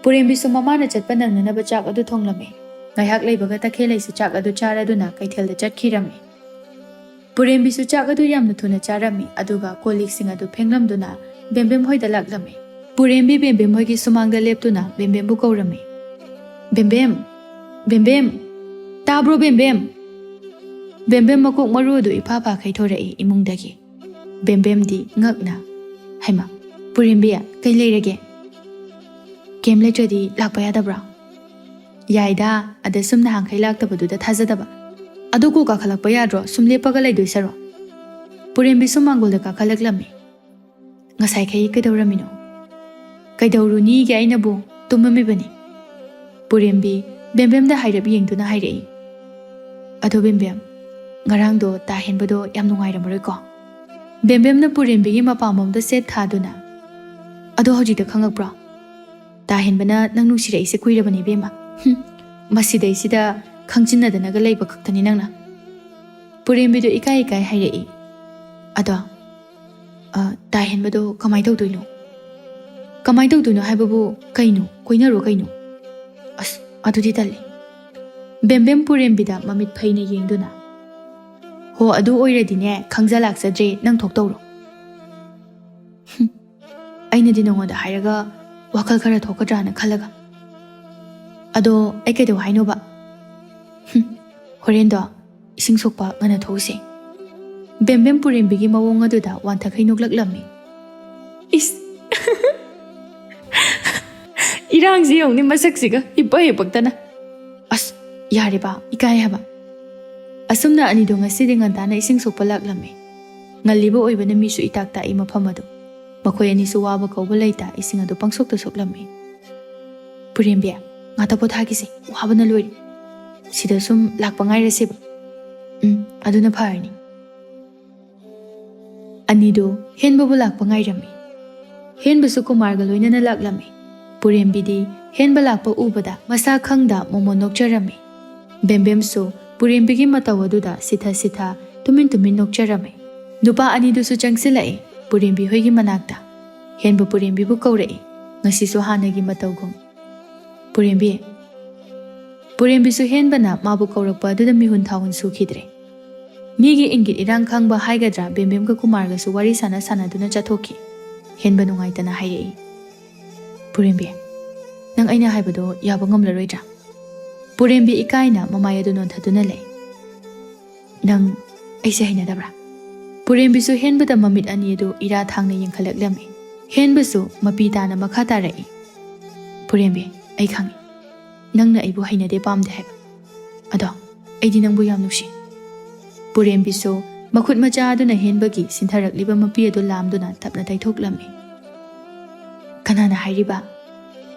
ꯄꯨꯔꯦꯝꯕꯤꯁꯨ ꯃꯃꯥꯅ ꯆꯠꯄ ꯅꯪꯅꯅꯕ ꯆꯥꯛ ꯑꯗꯨ ꯊꯣꯡꯂꯝꯃꯤ꯫ ꯉꯥꯏꯍꯥꯛ ꯂꯩꯕꯒ ꯇꯈꯦꯜꯂꯩꯁꯨ ꯆꯥꯛ ꯑꯗꯨ ꯆꯥꯔꯗꯨꯅ ꯀꯩꯊꯦꯜꯗ ꯆꯠꯈꯤꯔꯝꯃꯤ꯫ ꯄꯨꯔꯦꯝꯕꯤꯁꯨ ꯆꯥꯛ ꯑꯗꯨ ꯌꯥꯝꯅ ꯊꯨꯅ ꯆꯥꯔꯝꯃꯤ, ꯑꯗꯨꯒ ꯀꯣꯜ ꯂꯤꯛꯁꯤꯡ ꯑꯗꯨ ꯐꯦꯡꯂꯝꯗꯨꯅ ꯕꯦꯝꯕꯦꯝ ꯍꯣꯏꯗ ꯂꯥꯛꯂꯝꯃꯤ꯫ ꯄꯨꯔꯦꯝꯕꯤ ꯕꯦꯝꯕꯦꯝ ꯍꯣꯏꯒꯤ ꯁꯨꯃꯥꯡꯗ ꯂꯦꯞꯇꯨꯅ ꯕꯦꯝꯕꯦꯝꯕꯨ ꯀꯧꯔꯝꯃꯤ꯫ "ꯕꯦꯝꯕꯦꯝ! ꯕꯦꯝꯕꯦꯝ! ꯇꯥꯕ꯭ꯔꯣ, ꯕꯦꯝꯕꯦꯝ?" ꯕꯦꯝꯕꯦꯝ ꯃꯀꯣꯛ ꯃꯔꯨ ꯑꯗꯨ ꯏꯐꯥ ꯐꯥ ꯈꯩꯊꯣꯔꯛꯏ ꯏꯃꯨꯡꯗꯒꯤ꯫ ꯕꯦꯝꯕꯦꯝꯗꯤ ꯉꯛꯅ, "ꯍꯩꯃꯥ, ꯄꯨꯔꯦꯝꯕꯤ, ꯀꯩ ꯂꯩꯔꯒꯦ? ꯀꯩꯝ ꯂꯩꯇ꯭ꯔꯗꯤ ꯂꯥꯛꯄ ꯌꯥꯗꯕ꯭ꯔꯥ?" "ꯌꯥꯏꯗ, ꯑꯗ ꯁꯨꯝ ꯅꯍꯥꯟꯈꯩ ꯂꯥꯛꯇꯕꯗꯨꯗ ꯊꯥꯖꯗꯕ꯫ ꯑꯗꯨ ꯀꯣꯛ ꯀꯥꯈꯠꯂꯛꯄ ꯌꯥꯗ꯭ꯔꯣ, ꯁꯨꯝ ꯂꯦꯞꯄꯒ ꯂꯩꯗꯣꯏ ꯁꯔꯨꯛ?" ꯄꯨꯔꯦꯝꯕꯤꯁꯨ ꯃꯥꯡꯒꯣꯜꯗ ꯀꯥꯈꯠꯂꯛꯂꯝꯃꯤ꯫ "ꯉꯁꯥꯏꯈꯩ ꯀꯩꯗꯧꯔꯝꯃꯤꯅꯣ?" "ꯀꯩꯗꯧꯔꯨꯅꯤꯒꯦ, ꯑꯩꯅꯕꯨ ꯇꯨꯝꯃꯝꯃꯤꯕꯅꯤ꯫" ꯄꯨꯔꯦꯝꯕꯤ ꯕꯦꯝꯕꯦꯝꯗ ꯍꯥꯏꯔꯞ ꯌꯦꯡꯗꯨꯅ ꯍꯥꯏꯔꯛꯏ꯫ "ꯑꯗꯣ ꯕꯦꯝꯕꯦꯝ, ꯉꯔꯥꯡꯗꯣ ꯇꯥ ꯍꯦꯟꯕꯗꯣ ꯌꯥꯝ ꯅꯨꯡꯉꯥꯏꯔꯝꯃꯔꯣꯏꯀꯣ?" ꯕꯦꯝꯕꯦꯝꯅ ꯄꯨꯔꯦꯝꯕꯤꯒꯤ ꯃꯄꯥꯝꯂꯣꯝꯗ ꯁꯦꯠ ꯊꯥꯗꯨꯅ, "ꯑꯗꯣ ꯍꯧꯖꯤꯛꯇ ꯈꯪꯉꯛꯄ꯭ꯔꯣ? ꯇꯥ ꯍꯦꯟꯕꯅ ꯅꯪ ꯅꯨꯡꯁꯤꯔꯛꯏꯁꯦ ꯀꯨꯏꯔꯕꯅꯦ ꯏꯕꯦꯝꯃ꯫ ꯍꯨꯝ, ꯃꯁꯤꯗꯩꯁꯤꯗ ꯈꯪꯖꯤꯟꯅꯗꯅꯒ ꯂꯩꯕ ꯈꯛꯇꯅꯤ ꯅꯪꯅ꯫" ꯄꯨꯔꯦꯝꯕꯤꯗꯣ ꯏꯀꯥꯏ ꯏꯀꯥꯏ ꯍꯥꯏꯔꯛꯏ꯫ "ꯑꯗꯣ, ꯑ, ꯇꯥ ꯍꯦꯟꯕꯗꯣ ꯀꯃꯥꯏ ꯇꯧꯗꯣꯏꯅꯣ?" "ꯀꯃꯥꯏ ꯇꯧꯗꯣꯏꯅꯣ ꯍꯥꯏꯕꯕꯨ ꯀꯩꯅꯣ? ꯀꯣꯏꯅꯔꯣ ꯀꯩꯅꯣ?" "ꯑꯁ, ꯑꯗꯨꯗꯤ ꯇꯜꯂꯤ꯫" ꯕꯦꯝꯕꯦꯝ ꯄꯨꯔꯦꯝꯕꯤꯗ ꯃꯃꯤꯠ ꯐꯩꯅ ꯌꯦꯡꯗꯨꯅ, "ꯍꯣ, ꯑꯗꯨ ꯑꯣꯏꯔꯗꯤꯅꯦ, ꯈꯪꯖ ꯂꯥꯛꯆꯗ꯭ꯔꯦ, ꯅꯪ ꯊꯣꯛꯇꯧꯔꯣ꯫" "ꯍꯨꯝ, ꯑꯩꯅꯗꯤ ꯅꯉꯣꯟꯗ ꯍꯥꯏꯔꯒ ꯋꯥꯈꯜ ꯈꯔ ꯊꯣꯛꯀꯗ꯭ꯔꯥꯅ ꯈꯜꯂꯒ꯫ ꯑꯗꯣ ꯑꯩ ꯀꯩꯗꯧ ꯍꯥꯏꯅꯣꯕ?" "ꯍꯨꯝ, ꯍꯣꯔꯦꯟꯗꯣ ꯏꯁꯤꯡ ꯁꯣꯛꯄ ꯉꯟꯅ ꯊꯣꯛꯎꯁꯦ꯫" ꯕꯦꯝꯕꯦꯝ ꯄꯨꯔꯦꯝꯕꯤꯒꯤ ꯃꯑꯣꯡ ꯑꯗꯨꯗ ꯋꯥꯟꯊꯈꯩ ꯅꯣꯛꯂꯛꯂꯝꯃꯤ꯫ ꯏꯁ! ꯏꯔꯥꯡꯁꯤ ꯌꯦꯡꯉꯨꯅꯦ, ꯃꯁꯛꯁꯤꯒ ꯍꯤꯞꯄ ꯍꯤꯞꯄꯛꯇꯅ꯫ ꯑꯁ, ꯌꯥꯔꯦꯕ, ꯏꯀꯥꯏ ꯍꯥꯏꯕ꯫ ꯑꯁꯨꯝꯅ ꯑꯅꯤꯗꯣ ꯉꯁꯤꯗꯤ ꯉꯟꯇꯥꯅ ꯏꯁꯤꯡ ꯁꯣꯛꯄ ꯂꯥꯛꯂꯝꯃꯤ꯫ ꯉꯜꯂꯤꯕ ꯑꯣꯏꯕꯅ ꯃꯤꯁꯨ ꯏꯇꯥꯛ ꯇꯥꯛꯏ ꯃꯐꯝ ꯑꯗꯨ꯫ ꯃꯈꯣꯏ ꯑꯅꯤꯁꯨ ꯋꯥꯕ ꯀꯧꯕ ꯂꯩꯇ ꯏꯁꯤꯡ ꯑꯗꯨ ꯄꯪꯁꯣꯛꯇ ꯁꯣꯛꯂꯝꯃꯤ꯫ "ꯄꯨꯔꯦꯝꯕꯤ, ꯉꯥꯛꯇ ꯄꯣꯊꯥꯈꯤꯁꯦ, ꯋꯥꯕꯅ ꯂꯣꯏꯔꯦ꯫ ꯁꯤꯗ ꯁꯨꯝ ꯂꯥꯛꯄ ꯉꯥꯏꯔꯁꯦꯕ꯫" "ꯎꯝ, ꯑꯗꯨꯅ ꯐꯔꯅꯤ꯫" ꯑꯅꯤꯗꯨ ꯍꯦꯟꯕꯕꯨ ꯂꯥꯛꯄ ꯉꯥꯏꯔꯝꯃꯤ꯫ ꯍꯦꯟꯕꯁꯨ ꯀꯨꯃꯥꯔꯒ ꯂꯣꯏꯅꯅ ꯂꯥꯛꯂꯝꯃꯤ꯫ ꯄꯨꯔꯦꯝꯕꯤꯗꯤ ꯍꯦꯟꯕ ꯂꯥꯛꯄ ꯎꯕꯗ ꯃꯁꯥ ꯈꯪꯗ ꯃꯣꯃꯣꯟ ꯅꯣꯛꯆꯔꯝꯃꯤ꯫ ꯕꯦꯝꯕꯦꯝꯁꯨ ꯄꯨꯔꯦꯝꯕꯤꯒꯤ ꯃꯇꯧ ꯑꯗꯨꯗ ꯁꯤꯊ ꯁꯤꯊ ꯇꯨꯃꯤꯟ ꯇꯨꯃꯤꯟ ꯅꯣꯛꯆꯔꯝꯃꯤ꯫ ꯅꯨꯄꯥ ꯑꯅꯤꯗꯨꯁꯨ ꯆꯪꯁꯤꯜꯂꯛꯏ ꯄꯨꯔꯦꯝꯕꯤ ꯍꯣꯏꯒꯤ ꯃꯅꯥꯛꯇ꯫ ꯍꯦꯟꯕ ꯄꯨꯔꯦꯝꯕꯤꯕꯨ ꯀꯧꯔꯛꯏ, ꯉꯁꯤꯁꯨ ꯍꯥꯟꯅꯒꯤ ꯃꯇꯧꯒꯨꯝ꯫ "ꯄꯨꯔꯦꯝꯕꯤ꯫" ꯄꯨꯔꯦꯝꯕꯤꯁꯨ ꯍꯦꯟꯕꯅ ꯃꯥꯕꯨ ꯀꯧꯔꯛꯄ ꯑꯗꯨꯗ ꯃꯤꯍꯨꯟ ꯊꯥꯍꯨꯟ ꯁꯨꯈꯤꯗ꯭ꯔꯦ꯫ ꯃꯤꯒꯤ ꯏꯪꯒꯤꯠ ꯏꯔꯥꯡ ꯈꯪꯕ ꯍꯥꯏꯒꯗ꯭ꯔꯥ, ꯕꯦꯝꯕꯦꯝꯒ ꯀꯨꯃꯥꯔꯒꯁꯨ ꯋꯥꯔꯤ ꯁꯥꯟꯅ ꯁꯥꯟꯅꯗꯨꯅ ꯆꯠꯊꯣꯛꯈꯤ꯫ ꯍꯦꯟꯕ ꯅꯨꯡꯉꯥꯏꯇꯅ ꯍꯥꯏꯔꯛꯏ, "ꯄꯨꯔꯦꯝꯕꯤ, ꯅꯪ ꯑꯩꯅ ꯍꯥꯏꯕꯗꯣ ꯌꯥꯕ ꯉꯝꯂꯔꯣꯏꯗ꯭ꯔꯥ?" ꯄꯨꯔꯦꯝꯕꯤ ꯏꯀꯥꯏꯅ ꯃꯃꯥꯏ ꯑꯗꯨ ꯅꯣꯟꯊꯗꯨꯅ ꯂꯩ꯫ "ꯅꯪ ꯑꯩꯁꯦ ꯍꯩꯅꯗꯕ꯭ꯔꯥ?" ꯄꯨꯔꯦꯝꯕꯤꯁꯨ ꯍꯦꯟꯕꯗ ꯃꯃꯤꯠ ꯑꯅꯤ ꯑꯗꯨ ꯏꯔꯥ ꯊꯥꯡꯅ ꯌꯦꯡꯈꯠꯂꯛꯂꯝꯃꯤ꯫ ꯍꯦꯟꯕꯁꯨ ꯃꯄꯤ ꯇꯥꯅ ꯃꯈꯥ ꯇꯥꯔꯛꯏ, "ꯄꯨꯔꯦꯝꯕꯤ, ꯑꯩ ꯈꯪꯏ, ꯅꯪꯅ ꯑꯩꯕꯨ ꯍꯩꯅꯗꯦ ꯄꯥꯝꯗꯦ ꯍꯥꯏꯕ꯫ ꯑꯗꯣ ꯑꯩꯗꯤ ꯅꯪꯕꯨ ꯌꯥꯝ ꯅꯨꯡꯁꯤ꯫" ꯄꯨꯔꯦꯝꯕꯤꯁꯨ ꯃꯈꯨꯠ ꯃꯆꯥ ꯑꯗꯨꯅ ꯍꯦꯟꯕꯒꯤ ꯁꯤꯟꯊꯔꯛꯂꯤꯕ ꯃꯄꯤ ꯑꯗꯨ ꯂꯥꯝꯗꯨꯅ ꯇꯞꯅ ꯇꯩꯊꯣꯛꯂꯝꯃꯤ꯫ "ꯀꯅꯥꯅ ꯍꯥꯏꯔꯤꯕ?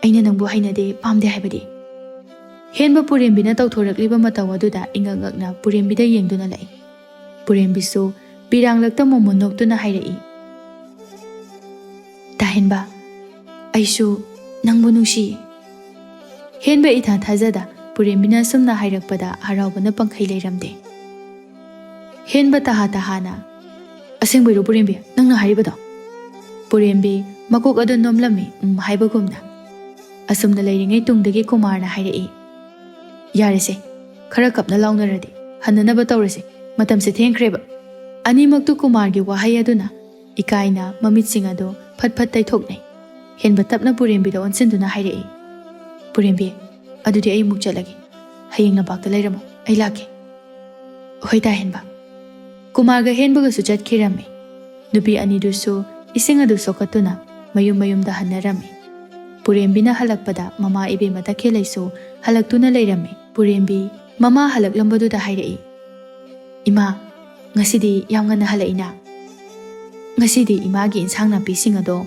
ꯑꯩꯅ ꯅꯪꯕꯨ ꯍꯩꯅꯗꯦ, ꯄꯥꯝꯗꯦ ꯍꯥꯏꯕꯗꯤ?" ꯍꯦꯟꯕ ꯄꯨꯔꯦꯝꯕꯤꯅ ꯇꯧꯊꯣꯔꯛꯂꯤꯕ ꯃꯇꯧ ꯑꯗꯨꯗ ꯏꯉꯛ ꯉꯛꯅ ꯄꯨꯔꯦꯝꯕꯤꯗ ꯌꯦꯡꯗꯨꯅ ꯂꯩ꯫ ꯄꯨꯔꯦꯝꯕꯤꯁꯨ ꯄꯤꯔꯥꯡꯂꯛꯇ ꯃꯣꯃꯣꯟ ꯅꯣꯛꯇꯨꯅ ꯍꯥꯏꯔꯛꯏ, "ꯇꯥꯍꯦꯟꯕ, ꯑꯩꯁꯨ ꯅꯪꯕꯨ ꯅꯨꯡꯁꯤꯌꯦ꯫" ꯍꯦꯟꯕ ꯏꯊꯥ ꯊꯥꯖꯗ ꯄꯨꯔꯦꯝꯕꯤꯅ ꯑꯁꯨꯝꯅ ꯍꯥꯏꯔꯛꯄꯗ ꯍꯔꯥꯎꯕꯅ ꯄꯪꯈꯩ ꯂꯩꯔꯝꯗꯦ꯫ ꯍꯦꯟꯕ ꯇꯍꯥ ꯇꯍꯥꯅ, "ꯑꯁꯦꯡꯕꯩꯔꯣ ꯄꯨꯔꯦꯝꯕꯤ, ꯅꯪꯅ ꯍꯥꯏꯔꯤꯕꯗꯣ?" ꯄꯨꯔꯦꯝꯕꯤ ꯃꯀꯣꯛ ꯑꯗꯨ ꯅꯣꯝꯂꯝꯃꯤ, ꯎꯝ ꯍꯥꯏꯕꯒꯨꯝꯅ꯫ ꯑꯁꯨꯝꯅ ꯂꯩꯔꯤꯉꯩ ꯇꯨꯡꯗꯒꯤ ꯀꯨꯃꯥꯔꯅ ꯍꯥꯏꯔꯛꯏ, "ꯌꯥꯔꯦꯁꯦ, ꯈꯔ ꯀꯞꯅ ꯂꯥꯎꯅꯔꯗꯤ ꯍꯟꯅꯅꯕ ꯇꯧꯔꯁꯦ, ꯃꯇꯝꯁꯦ ꯊꯦꯡꯈ꯭ꯔꯦꯕ꯫" ꯑꯅꯤꯃꯛꯇꯨ ꯀꯨꯃꯥꯔꯒꯤ ꯋꯥꯍꯩ ꯑꯗꯨꯅ ꯏꯀꯥꯏꯅ ꯃꯃꯤꯠꯁꯤꯡ ꯑꯗꯨ ꯐꯠ ꯐꯠ ꯇꯩꯊꯣꯛꯅꯩ꯫ ꯍꯦꯟꯕ ꯇꯞꯅ ꯄꯨꯔꯦꯝꯕꯤꯗ ꯑꯣꯟꯁꯤꯟꯗꯨꯅ ꯍꯥꯏꯔꯛꯏ, "ꯄꯨꯔꯦꯝꯕꯤ, ꯑꯗꯨꯗꯤ ꯑꯩ ꯑꯃꯨꯛ ꯆꯠꯂꯒꯦ꯫ ꯍꯌꯦꯡ ꯂꯝꯄꯥꯛꯇ ꯂꯩꯔꯝꯃꯣ, ꯑꯩ ꯂꯥꯛꯀꯦ꯫" "ꯍꯣꯏ ꯇꯥꯍꯦꯟꯕ꯫" ꯀꯨꯃꯥꯔꯒ ꯍꯦꯟꯕꯒꯁꯨ ꯆꯠꯈꯤꯔꯝꯃꯤ꯫ ꯅꯨꯄꯤ ꯑꯅꯤꯗꯨꯁꯨ ꯏꯁꯤꯡ ꯑꯗꯨ ꯁꯣꯛꯀꯠꯇꯨꯅ ꯃꯌꯨꯝ ꯃꯌꯨꯝꯗ ꯍꯟꯅꯔꯝꯃꯤ꯫ ꯄꯨꯔꯦꯝꯕꯤꯅ ꯍꯜꯂꯛꯄꯗ ꯃꯃꯥ ꯏꯕꯦꯝꯃ ꯇꯈꯦꯜꯂꯩꯁꯨ ꯍꯜꯂꯛꯇꯨꯅ ꯂꯩꯔꯝꯃꯤ꯫ ꯄꯨꯔꯦꯝꯕꯤ ꯃꯃꯥ ꯍꯜꯂꯛꯂꯝꯕꯗꯨꯗ ꯍꯥꯏꯔꯛꯏ, "ꯏꯃꯥ, ꯉꯁꯤꯗꯤ ꯌꯥꯝ ꯉꯟꯅ ꯍꯜꯂꯛꯏꯅ?" "ꯉꯁꯤꯗꯤ ꯏꯃꯥꯒꯤ ꯏꯟꯁꯥꯡ ꯅꯥꯄꯤꯁꯤꯡ ꯑꯗꯣ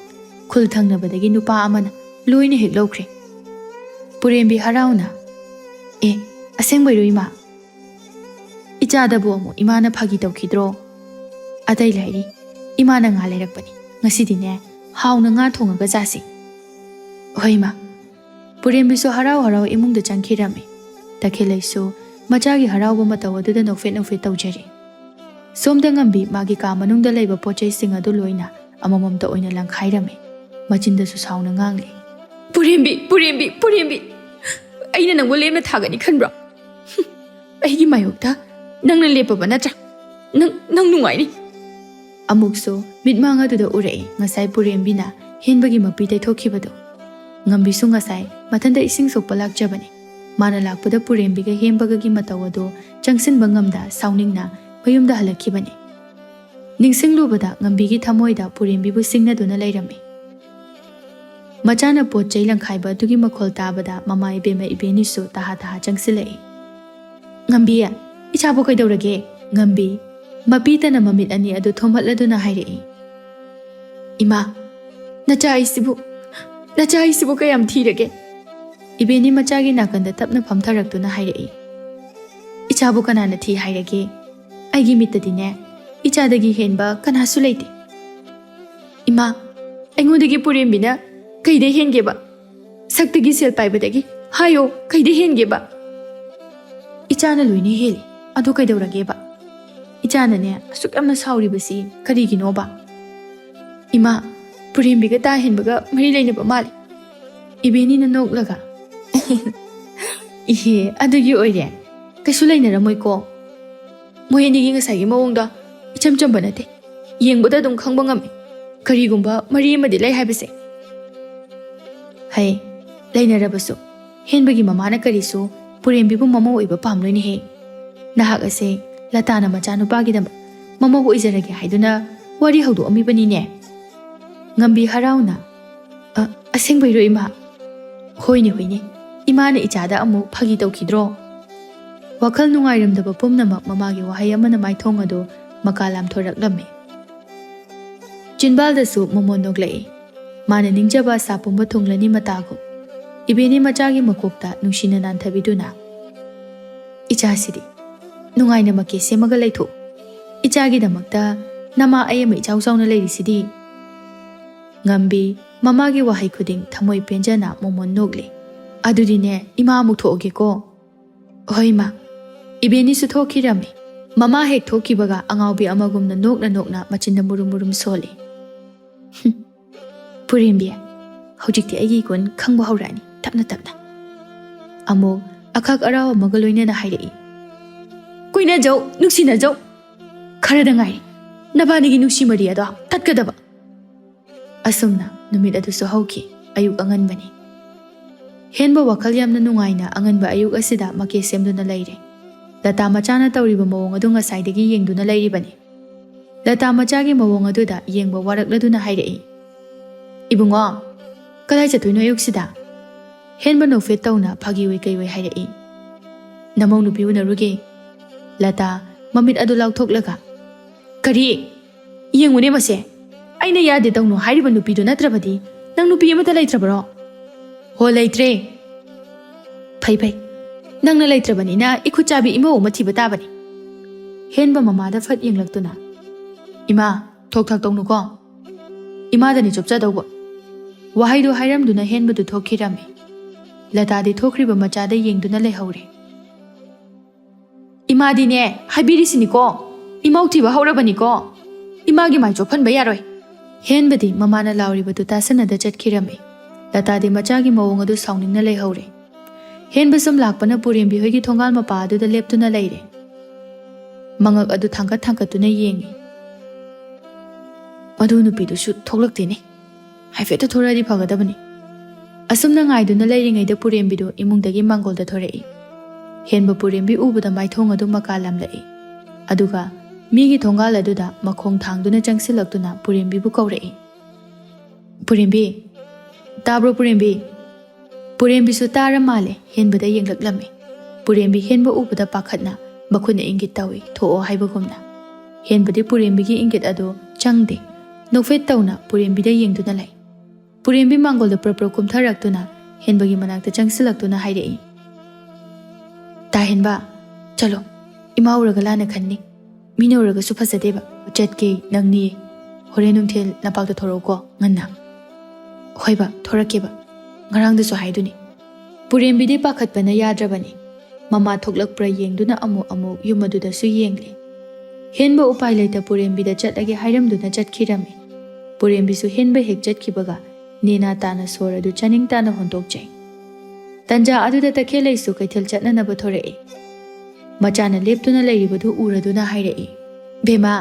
ꯈꯨꯜ ꯊꯪꯅꯕꯗꯒꯤ ꯅꯨꯄꯥ ꯑꯃꯅ ꯂꯣꯏꯅ ꯍꯦꯛ ꯂꯧꯈ꯭ꯔꯦ꯫" ꯄꯨꯔꯦꯝꯕꯤ ꯍꯔꯥꯎꯅ, "ꯑꯦ, ꯑꯁꯦꯡꯕꯩꯔꯣ ꯏꯃꯥ? ꯏꯆꯥꯗꯕꯨ ꯑꯃꯨꯛ ꯏꯃꯥꯅ ꯐꯥꯒꯤ ꯇꯧꯈꯤꯗ꯭ꯔꯣ? ꯑꯇꯩ ꯂꯥꯏꯔꯤ, ꯏꯃꯥꯅ ꯉꯥ ꯂꯩꯔꯛꯄꯅꯤ꯫ ꯉꯁꯤꯗꯤꯅꯦ, ꯍꯥꯎꯅ ꯉꯥ ꯊꯣꯡꯉꯒ ꯆꯥꯁꯤ꯫" "ꯍꯣꯏ ꯏꯃꯥ꯫" ꯄꯨꯔꯦꯝꯕꯤꯁꯨ ꯍꯔꯥꯎ ꯍꯔꯥꯎ ꯏꯃꯨꯡꯗ ꯆꯪꯈꯤꯔꯝꯃꯤ꯫ ꯇꯈꯦꯜꯂꯩꯁꯨ ꯃꯆꯥꯒꯤ ꯍꯔꯥꯎꯕ ꯃꯇꯧ ꯑꯗꯨꯗ ꯅꯣꯛꯐꯦꯠ ꯅꯣꯛꯐꯦꯠ ꯇꯧꯖꯔꯤ꯫ ꯁꯣꯝꯗ ꯉꯝꯕꯤ ꯃꯥꯒꯤ ꯀꯥ ꯃꯅꯨꯡꯗ ꯂꯩꯕ ꯄꯣꯠ ꯆꯩꯁꯤꯡ ꯑꯗꯨ ꯂꯣꯏꯅ ꯑꯃꯃꯝꯇ ꯑꯣꯏꯅ ꯂꯪꯈꯥꯏꯔꯝꯃꯤ꯫ ꯃꯆꯤꯟꯗꯁꯨ ꯁꯥꯎꯅ ꯉꯥꯡꯂꯤ, "ꯄꯨꯔꯦꯝꯕꯤ, ꯄꯨꯔꯦꯝꯕꯤ, ꯄꯨꯔꯦꯝꯕꯤ! ꯑꯩꯅ ꯅꯪꯕꯨ ꯂꯦꯝꯅ ꯊꯥꯒꯅꯤ ꯈꯟꯕ꯭ꯔꯣ? ꯍꯨꯝ, ꯑꯩꯒꯤ ꯃꯥꯌꯣꯛꯇ ꯅꯪꯅ ꯂꯦꯞꯄꯕ ꯅꯠꯇ꯭ꯔꯥ? ꯅꯪ, ꯅꯪ ꯅꯨꯡꯉꯥꯏꯅꯤ꯫" ꯑꯃꯨꯛꯁꯨ ꯃꯤꯠꯃꯥꯡ ꯑꯗꯨꯗ ꯎꯔꯛꯏ ꯉꯁꯥꯏ ꯄꯨꯔꯦꯝꯕꯤꯅ ꯍꯦꯟꯕꯒꯤ ꯃꯄꯤ ꯇꯩꯊꯣꯛꯈꯤꯕꯗꯨ꯫ ꯉꯝꯕꯤꯁꯨ ꯉꯁꯥꯏ ꯃꯊꯟꯇ ꯏꯁꯤꯡ ꯁꯣꯛꯄ ꯂꯥꯛꯆꯕꯅꯤ꯫ ꯃꯥꯅ ꯂꯥꯛꯄꯗ ꯄꯨꯔꯦꯝꯕꯤꯒ ꯍꯦꯟꯕꯒꯒꯤ ꯃꯇꯧ ꯑꯗꯨ ꯆꯪꯁꯤꯟꯕ ꯉꯝꯗ ꯁꯥꯎꯅꯤꯡꯅ ꯃꯌꯨꯝꯗ ꯍꯜꯂꯛꯈꯤꯕꯅꯤ꯫ ꯅꯤꯡꯁꯤꯡꯂꯨꯕꯗ ꯉꯝꯕꯤꯒꯤ ꯊꯃꯣꯏꯗ ꯄꯨꯔꯦꯝꯕꯤꯕꯨ ꯁꯤꯡꯅꯗꯨꯅ ꯂꯩꯔꯝꯃꯤ꯫ ꯃꯆꯥꯅ ꯄꯣꯠ ꯆꯩ ꯂꯪꯈꯥꯏꯕ ꯑꯗꯨꯒꯤ ꯃꯈꯣꯜ ꯇꯥꯕꯗ ꯃꯃꯥ ꯏꯕꯦꯝꯃ ꯏꯕꯦꯟꯅꯤꯁꯨ ꯇꯍꯥ ꯇꯍꯥ ꯆꯪꯁꯤꯜꯂꯛꯏ꯫ "ꯉꯝꯕꯤ, ꯏꯆꯥꯕꯨ ꯀꯩꯗꯧꯔꯒꯦ? ꯉꯝꯕꯤ, ꯃꯄꯤꯇꯅ ꯃꯃꯤꯠ ꯑꯅꯤ ꯑꯗꯨ ꯊꯣꯝꯍꯠꯂꯗꯨꯅ ꯍꯥꯏꯔꯛꯏ, "ꯏꯃꯥ, ꯅꯆꯥ ꯑꯩꯁꯤꯕꯨ, ꯅꯆꯥ ꯑꯩꯁꯤꯕꯨ ꯀꯌꯥꯝ ꯊꯤꯔꯒꯦ?" ꯏꯕꯦꯟꯅꯤ ꯃꯆꯥꯒꯤ ꯅꯥꯀꯟꯗ ꯇꯞꯅ ꯐꯝꯊꯔꯛꯇꯨꯅ ꯍꯥꯏꯔꯛꯏ, "ꯏꯆꯥꯕꯨ ꯀꯅꯥꯅ ꯊꯤ ꯍꯥꯏꯔꯒꯦ? ꯑꯩꯒꯤ ꯃꯤꯠꯇꯗꯤꯅꯦ, ꯏꯆꯥꯗꯒꯤ ꯍꯦꯟꯕ ꯀꯅꯥꯁꯨ ꯂꯩꯇꯦ꯫ ꯏꯃꯥ, ꯑꯩꯉꯣꯟꯗꯒꯤ ꯄꯨꯔꯦꯝꯕꯤꯅ ꯀꯩꯗ ꯍꯦꯟꯒꯦꯕ? ꯁꯛꯇꯒꯤ, ꯁꯦꯜ ꯄꯥꯏꯕꯗꯒꯤ ꯍꯥꯏꯌꯣ, ꯀꯩꯗ ꯍꯦꯟꯒꯦꯕ?" "ꯏꯆꯥꯅ ꯂꯣꯏꯅ ꯍꯦꯜꯂꯤ꯫ ꯑꯗꯨ ꯀꯩꯗꯧꯔꯒꯦꯕ? ꯏꯆꯥꯅꯅꯦ ꯑꯁꯨꯛ ꯌꯥꯝꯅ ꯁꯥꯎꯔꯤꯕꯁꯤ ꯀꯔꯤꯒꯤꯅꯣꯕ?" "ꯏꯃꯥ, ꯄꯨꯔꯦꯝꯕꯤꯒ ꯇꯥ ꯍꯦꯟꯕꯒ ꯃꯔꯤ ꯂꯩꯅꯕ ꯃꯥꯜꯂꯤ꯫" ꯏꯕꯦꯟꯅꯤꯅ ꯅꯣꯛꯂꯒ, "ꯏꯍꯦ, ꯑꯗꯨꯒꯤ ꯑꯣꯏꯔꯦ꯫ ꯀꯩꯁꯨ ꯂꯩꯅꯔꯝꯃꯣꯏꯀꯣ꯫ ꯃꯣꯏ ꯑꯅꯤꯒꯤ ꯉꯁꯥꯏꯒꯤ ꯃꯑꯣꯡꯗꯣ ꯏꯆꯝ ꯆꯝꯕ ꯅꯠꯇꯦ꯫ ꯌꯦꯡꯕꯗ ꯑꯗꯨꯝ ꯈꯪꯕ ꯉꯝꯃꯤ꯫ ꯀꯔꯤꯒꯨꯝꯕ ꯃꯔꯤ ꯑꯃꯗꯤ ꯂꯩ ꯍꯥꯏꯕꯁꯦ꯫" "ꯍꯩ, ꯂꯩꯅꯔꯕꯁꯨ ꯍꯦꯟꯕꯒꯤ ꯃꯃꯥꯅ ꯀꯔꯤꯁꯨ ꯄꯨꯔꯦꯝꯕꯤꯕꯨ ꯃꯃꯧ ꯑꯣꯏꯕ ꯄꯥꯝꯂꯣꯏꯅꯦꯍꯦ꯫ ꯅꯍꯥꯛ ꯑꯁꯦ ꯂꯇꯥꯅ ꯃꯆꯥꯅꯨꯄꯥꯒꯤꯗꯃꯛ ꯃꯃꯧ ꯑꯣꯏꯖꯔꯒꯦ ꯍꯥꯏꯗꯨꯅ ꯋꯥꯔꯤ ꯍꯧꯗꯣꯛꯑꯝꯃꯤꯕꯅꯤꯅꯦ꯫" ꯉꯝꯕꯤ ꯍꯔꯥꯎꯅ, "ꯑ, ꯑꯁꯦꯡꯕꯩꯔꯣ ꯏꯃꯥ?" "ꯍꯣꯏꯅꯦ, ꯍꯣꯏꯅꯦ, ꯏꯃꯥꯅ ꯏꯆꯥꯗ ꯑꯃꯨꯛ ꯐꯥꯒꯤ ꯇꯧꯈꯤꯗ꯭ꯔꯣ?" ꯋꯥꯈꯜ ꯅꯨꯡꯉꯥꯏꯔꯝꯗꯕ ꯄꯨꯝꯅꯃꯛ ꯃꯃꯥꯒꯤ ꯋꯥꯍꯩ ꯑꯃꯅ ꯃꯥꯏꯊꯣꯡ ꯑꯗꯨ ꯃꯀꯥ ꯂꯥꯝꯊꯣꯔꯛꯂꯝꯃꯤ꯫ ꯆꯤꯟꯕꯥꯜꯗꯁꯨ ꯃꯣꯃꯣꯟ ꯅꯣꯛꯂꯛꯏ꯫ ꯃꯥꯅ ꯅꯤꯡꯖꯕ ꯑꯁꯥ ꯄꯨꯝꯕ ꯊꯨꯡꯂꯅꯤ ꯃꯇꯥꯒꯨꯝ꯫ ꯏꯕꯦꯟꯅꯤ ꯃꯆꯥꯒꯤ ꯃꯀꯣꯛꯇ ꯅꯨꯡꯁꯤꯅ ꯅꯥꯟꯊꯕꯤꯗꯨꯅ, "ꯏꯆꯥꯁꯤꯗꯤ ꯅꯨꯡꯉꯥꯏꯅ ꯃꯀꯦ ꯁꯦꯝꯃꯒ ꯂꯩꯊꯣꯛꯎ꯫ ꯏꯆꯥꯒꯤꯗꯃꯛꯇ ꯅꯃꯥ ꯑꯩ ꯑꯃ ꯏꯆꯥꯎ ꯆꯥꯎꯅ ꯂꯩꯔꯤꯁꯤꯗꯤ꯫" ꯉꯝꯕꯤ ꯃꯃꯥꯒꯤ ꯋꯥꯍꯩ ꯈꯨꯗꯤꯡ ꯊꯃꯣꯏ ꯄꯦꯟꯖꯅ ꯃꯣꯃꯣꯟ ꯅꯣꯛꯂꯤ꯫ "ꯑꯗꯨꯗꯤꯅꯦ, ꯏꯃꯥ ꯑꯃꯨꯛ ꯊꯣꯛꯑꯒꯦꯀꯣ꯫" "ꯍꯣꯏ ꯃꯥ꯫" ꯏꯕꯦꯟꯅꯤꯁꯨ ꯊꯣꯛꯈꯤꯔꯝꯃꯤ꯫ ꯃꯃꯥ ꯍꯦꯛ ꯊꯣꯛꯈꯤꯕꯒ ꯑꯉꯥꯎꯕꯤ ꯑꯃꯒꯨꯝꯅ ꯅꯣꯛꯅ ꯅꯣꯛꯅ ꯃꯆꯤꯟꯗ ꯃꯨꯔꯨꯝ ꯃꯨꯔꯨꯝ ꯁꯣꯜꯂꯤ꯫ "ꯍꯨꯝ, ꯄꯨꯔꯦꯝꯕꯤ, ꯍꯧꯖꯤꯛꯇꯤ ꯑꯩꯒꯤ ꯒꯨꯟ ꯈꯪꯕ ꯍꯧꯔꯛꯑꯅꯤ ꯇꯞꯅ ꯇꯞꯅ꯫" ꯑꯃꯨꯛ ꯑꯈꯛ ꯑꯔꯥꯎ ꯑꯃꯒ ꯂꯣꯏꯅꯅ ꯍꯥꯏꯔꯛꯏ, "ꯀꯣꯏꯅꯖꯧ, ꯅꯨꯡꯁꯤꯅꯖꯧ꯫ ꯈꯔꯗ ꯉꯥꯏꯔꯦ ꯅꯕꯥꯅꯤꯒꯤ ꯅꯨꯡꯁꯤ ꯃꯔꯤ ꯑꯗꯣ ꯇꯠꯀꯗꯕ꯫" ꯑꯁꯨꯝꯅ ꯅꯨꯃꯤꯠ ꯑꯗꯨꯁꯨ ꯍꯧꯈꯤ꯫ ꯑꯌꯨꯛ ꯑꯉꯟꯕꯅꯤ꯫ ꯍꯦꯟꯕ ꯋꯥꯈꯜ ꯌꯥꯝꯅ ꯅꯨꯡꯉꯥꯏꯅ ꯑꯉꯟꯕ ꯑꯌꯨꯛ ꯑꯁꯤꯗ ꯃꯀꯦ ꯁꯦꯝꯗꯨꯅ ꯂꯩꯔꯦ꯫ ꯂꯇꯥ ꯃꯆꯥꯅ ꯇꯧꯔꯤꯕ ꯃꯑꯣꯡ ꯑꯗꯨ ꯉꯁꯥꯏꯗꯒꯤ ꯌꯦꯡꯗꯨꯅ ꯂꯩꯔꯤꯕꯅꯤ꯫ ꯂꯇꯥ ꯃꯆꯥꯒꯤ ꯃꯑꯣꯡ ꯑꯗꯨꯗ ꯌꯦꯡꯕ ꯋꯥꯔꯛꯂꯗꯨꯅ ꯍꯥꯏꯔꯛꯏ, "ꯏꯕꯨꯡꯉꯣ, ꯀꯗꯥꯏ ꯆꯠꯇꯣꯏꯅꯣ ꯑꯌꯨꯛꯁꯤꯗ?" ꯍꯦꯟꯕ ꯅꯣꯛꯐꯦꯠ ꯇꯧꯅ ꯐꯥꯒꯤ ꯑꯣꯏ ꯀꯩ ꯑꯣꯏ ꯍꯥꯏꯔꯛꯏ, "ꯅꯃꯧ ꯅꯨꯄꯤ ꯎꯅꯔꯨꯒꯦ꯫" ꯂꯇꯥ ꯃꯃꯤꯠ ꯑꯗꯨ ꯂꯥꯎꯊꯣꯛꯂꯒ, "ꯀꯔꯤ? ꯌꯦꯡꯉꯨꯅꯦ ꯃꯁꯦ, ꯑꯩꯅ ꯌꯥꯗꯦ ꯇꯧꯅꯨ ꯍꯥꯏꯔꯤꯕ ꯅꯨꯄꯤꯗꯨ ꯅꯠꯇ꯭ꯔꯕꯗꯤ ꯅꯪ ꯅꯨꯄꯤ ꯑꯃꯠꯇ ꯂꯩꯇ꯭ꯔꯕꯔꯣ?" "ꯍꯣ, ꯂꯩꯇ꯭ꯔꯦ꯫" "ꯐꯩ ꯐꯩ, ꯅꯪꯅ ꯂꯩꯇ꯭ꯔꯕꯅꯤꯅ ꯏꯈꯨꯠ ꯆꯥꯕꯤ ꯏꯃꯧ ꯑꯃ ꯊꯤꯕ ꯇꯥꯕꯅꯤ꯫" ꯍꯦꯟꯕ ꯃꯃꯥꯗ ꯐꯠ ꯌꯦꯡꯂꯛꯇꯨꯅ, "ꯏꯃꯥ, ꯊꯣꯛ ꯊꯥꯛ ꯇꯧꯅꯨꯀꯣ, ꯏꯃꯥꯗꯅꯤ ꯆꯣꯞꯆꯗꯧꯕ꯫" ꯋꯥꯍꯩꯗꯨ ꯍꯥꯏꯔꯝꯗꯨꯅ ꯍꯦꯟꯕꯗꯨ ꯊꯣꯛꯈꯤꯔꯝꯃꯤ꯫ ꯂꯇꯥꯗꯤ ꯊꯣꯛꯈ꯭ꯔꯤꯕ ꯃꯆꯥꯗ ꯌꯦꯡꯗꯨꯅ ꯂꯩꯍꯧꯔꯦ꯫ "ꯏꯃꯥꯗꯤꯅꯦ, ꯍꯥꯏꯕꯤꯔꯤꯁꯤꯅꯤꯀꯣ, ꯏꯃꯧ ꯊꯤꯕ ꯍꯧꯔꯕꯅꯤꯀꯣ, ꯏꯃꯥꯒꯤ ꯃꯥꯏ ꯆꯣꯞꯍꯟꯕ ꯌꯥꯔꯣꯏ꯫" ꯍꯦꯟꯕꯗꯤ ꯃꯃꯥꯅ ꯂꯥꯎꯔꯤꯕꯗꯨ ꯇꯥꯁꯟꯅꯗ ꯆꯠꯈꯤꯔꯝꯃꯤ꯫ ꯂꯇꯥꯗꯤ ꯃꯆꯥꯒꯤ ꯃꯑꯣꯡ ꯑꯗꯨ ꯁꯥꯎꯅꯤꯡꯅ ꯂꯩꯍꯧꯔꯦ꯫ ꯍꯦꯟꯕ ꯁꯨꯝ ꯂꯥꯛꯄꯅ ꯄꯨꯔꯦꯝꯕꯤ ꯍꯣꯏꯒꯤ ꯊꯣꯡꯒꯥꯜ ꯃꯄꯥ ꯑꯗꯨꯗ ꯂꯦꯞꯇꯨꯅ ꯂꯩꯔꯦ꯫ ꯃꯉꯛ ꯑꯗꯨ ꯊꯥꯡꯒꯠ ꯊꯥꯡꯒꯠꯇꯨꯅ ꯌꯦꯡꯉꯤ꯫ "ꯃꯗꯨ ꯅꯨꯄꯤꯗꯨꯁꯨ ꯊꯣꯛꯂꯛꯇꯦꯅꯦ꯫ ꯍꯥꯏꯐꯦꯠꯇ ꯊꯣꯔꯛꯑꯗꯤ ꯐꯒꯗꯕꯅꯤ꯫" ꯑꯁꯨꯝꯅ ꯉꯥꯏꯗꯨꯅ ꯂꯩꯔꯤꯉꯩꯗ ꯄꯨꯔꯦꯝꯕꯤꯗꯨ ꯏꯃꯨꯡꯗꯒꯤ ꯃꯥꯡꯒꯣꯜꯗ ꯊꯣꯔꯛꯏ꯫ ꯍꯦꯟꯕ ꯄꯨꯔꯦꯝꯕꯤ ꯎꯕꯗ ꯃꯥꯏꯊꯣꯡ ꯑꯗꯨ ꯃꯀꯥ ꯂꯥꯝꯂꯛꯏ꯫ ꯑꯗꯨꯒ ꯃꯤꯒꯤ ꯊꯣꯡꯒꯥꯜ ꯑꯗꯨꯗ ꯃꯈꯣꯡ ꯊꯥꯡꯗꯨꯅ ꯆꯪꯁꯤꯜꯂꯛꯇꯨꯅ ꯄꯨꯔꯦꯝꯕꯤꯕꯨ ꯀꯧꯔꯛꯏ꯫ "ꯄꯨꯔꯦꯝꯕꯤ, ꯇꯥꯕ꯭ꯔꯣ ꯄꯨꯔꯦꯝꯕꯤ?" ꯄꯨꯔꯦꯝꯕꯤꯁꯨ ꯇꯥꯔ ꯃꯥꯜꯂꯦ, ꯍꯦꯟꯕꯗ ꯌꯦꯡꯂꯛꯂꯝꯃꯤ꯫ ꯄꯨꯔꯦꯝꯕꯤ ꯍꯦꯟꯕ ꯎꯕꯗ ꯄꯥꯈꯠꯅ ꯃꯈꯨꯠꯅ ꯏꯪꯒꯤꯠ ꯇꯧꯏ, ꯊꯣꯛꯑꯣ ꯍꯥꯏꯕꯒꯨꯝꯅ꯫ ꯍꯦꯟꯕꯗꯤ ꯄꯨꯔꯦꯝꯕꯤꯒꯤ ꯏꯪꯒꯤꯠ ꯑꯗꯨ ꯆꯪꯗꯦ, ꯅꯣꯛꯐꯦꯠ ꯇꯧꯅ ꯄꯨꯔꯦꯝꯕꯤꯗ ꯌꯦꯡꯗꯨꯅ ꯂꯩ꯫ ꯄꯨꯔꯦꯝꯕꯤ ꯃꯥꯡꯒꯣꯜꯗ ꯄ꯭ꯔꯞ ꯄ꯭ꯔꯞ ꯀꯨꯝꯊꯔꯛꯇꯨꯅ ꯍꯦꯟꯕꯒꯤ ꯃꯅꯥꯛꯇ ꯆꯪꯁꯤꯜꯂꯛꯇꯨꯅ ꯍꯥꯏꯔꯛꯏ, "ꯇꯥ ꯍꯦꯟꯕ, ꯆꯠꯂꯣ, ꯏꯃꯥ ꯎꯔꯒ ꯂꯥꯟꯅ ꯈꯟꯅꯤ꯫ ꯃꯤꯅ ꯎꯔꯒꯁꯨ ꯐꯖꯗꯦꯕ꯫ ꯆꯠꯀꯦ ꯅꯪꯅꯤ꯫ ꯍꯣꯔꯦꯟ ꯅꯨꯡꯊꯤꯜ ꯂꯝꯄꯥꯛꯇ ꯊꯣꯔꯛꯎꯀꯣ, ꯉꯟꯅ꯫" "ꯍꯣꯏꯕ, ꯊꯣꯔꯛꯀꯦꯕ꯫ ꯉꯔꯥꯡꯗꯁꯨ ꯍꯥꯏꯗꯨꯅꯤ꯫" ꯄꯨꯔꯦꯝꯕꯤꯗꯤ ꯄꯥꯈꯠꯄꯅ ꯌꯥꯗ꯭ꯔꯕꯅꯤ꯫ ꯃꯃꯥ ꯊꯣꯛꯂꯛꯄ꯭ꯔꯥ ꯌꯦꯡꯗꯨꯅ ꯑꯃꯨꯛ ꯑꯃꯨꯛ ꯌꯨꯝ ꯑꯗꯨꯗꯁꯨ ꯌꯦꯡꯂꯦ꯫ ꯍꯦꯟꯕ ꯎꯄꯥꯏ ꯂꯩꯇ ꯄꯨꯔꯦꯝꯕꯤꯗ ꯆꯠꯂꯒꯦ ꯍꯥꯏꯔꯝꯗꯨꯅ ꯆꯠꯈꯤꯔꯝꯃꯤ꯫ ꯄꯨꯔꯦꯝꯕꯤꯁꯨ ꯍꯦꯟꯕ ꯍꯦꯛ ꯆꯠꯈꯤꯕꯒ ꯅꯦꯅꯥ ꯇꯥꯅ ꯁꯣꯔ ꯑꯗꯨ ꯆꯥꯅꯤꯡ ꯇꯥꯅ ꯍꯣꯟꯗꯣꯛꯆꯩ꯫ ꯇꯟꯖꯥ ꯑꯗꯨꯗ ꯇꯈꯦꯜꯂꯩꯁꯨ ꯀꯩꯊꯦꯜ ꯆꯠꯅꯅꯕ ꯊꯣꯔꯛꯏ꯫ ꯃꯆꯥꯅ ꯂꯦꯞꯇꯨꯅ ꯂꯩꯔꯤꯕꯗꯨ ꯎꯔꯗꯨꯅ ꯍꯥꯏꯔꯛꯏ, "ꯕꯦꯝꯃ,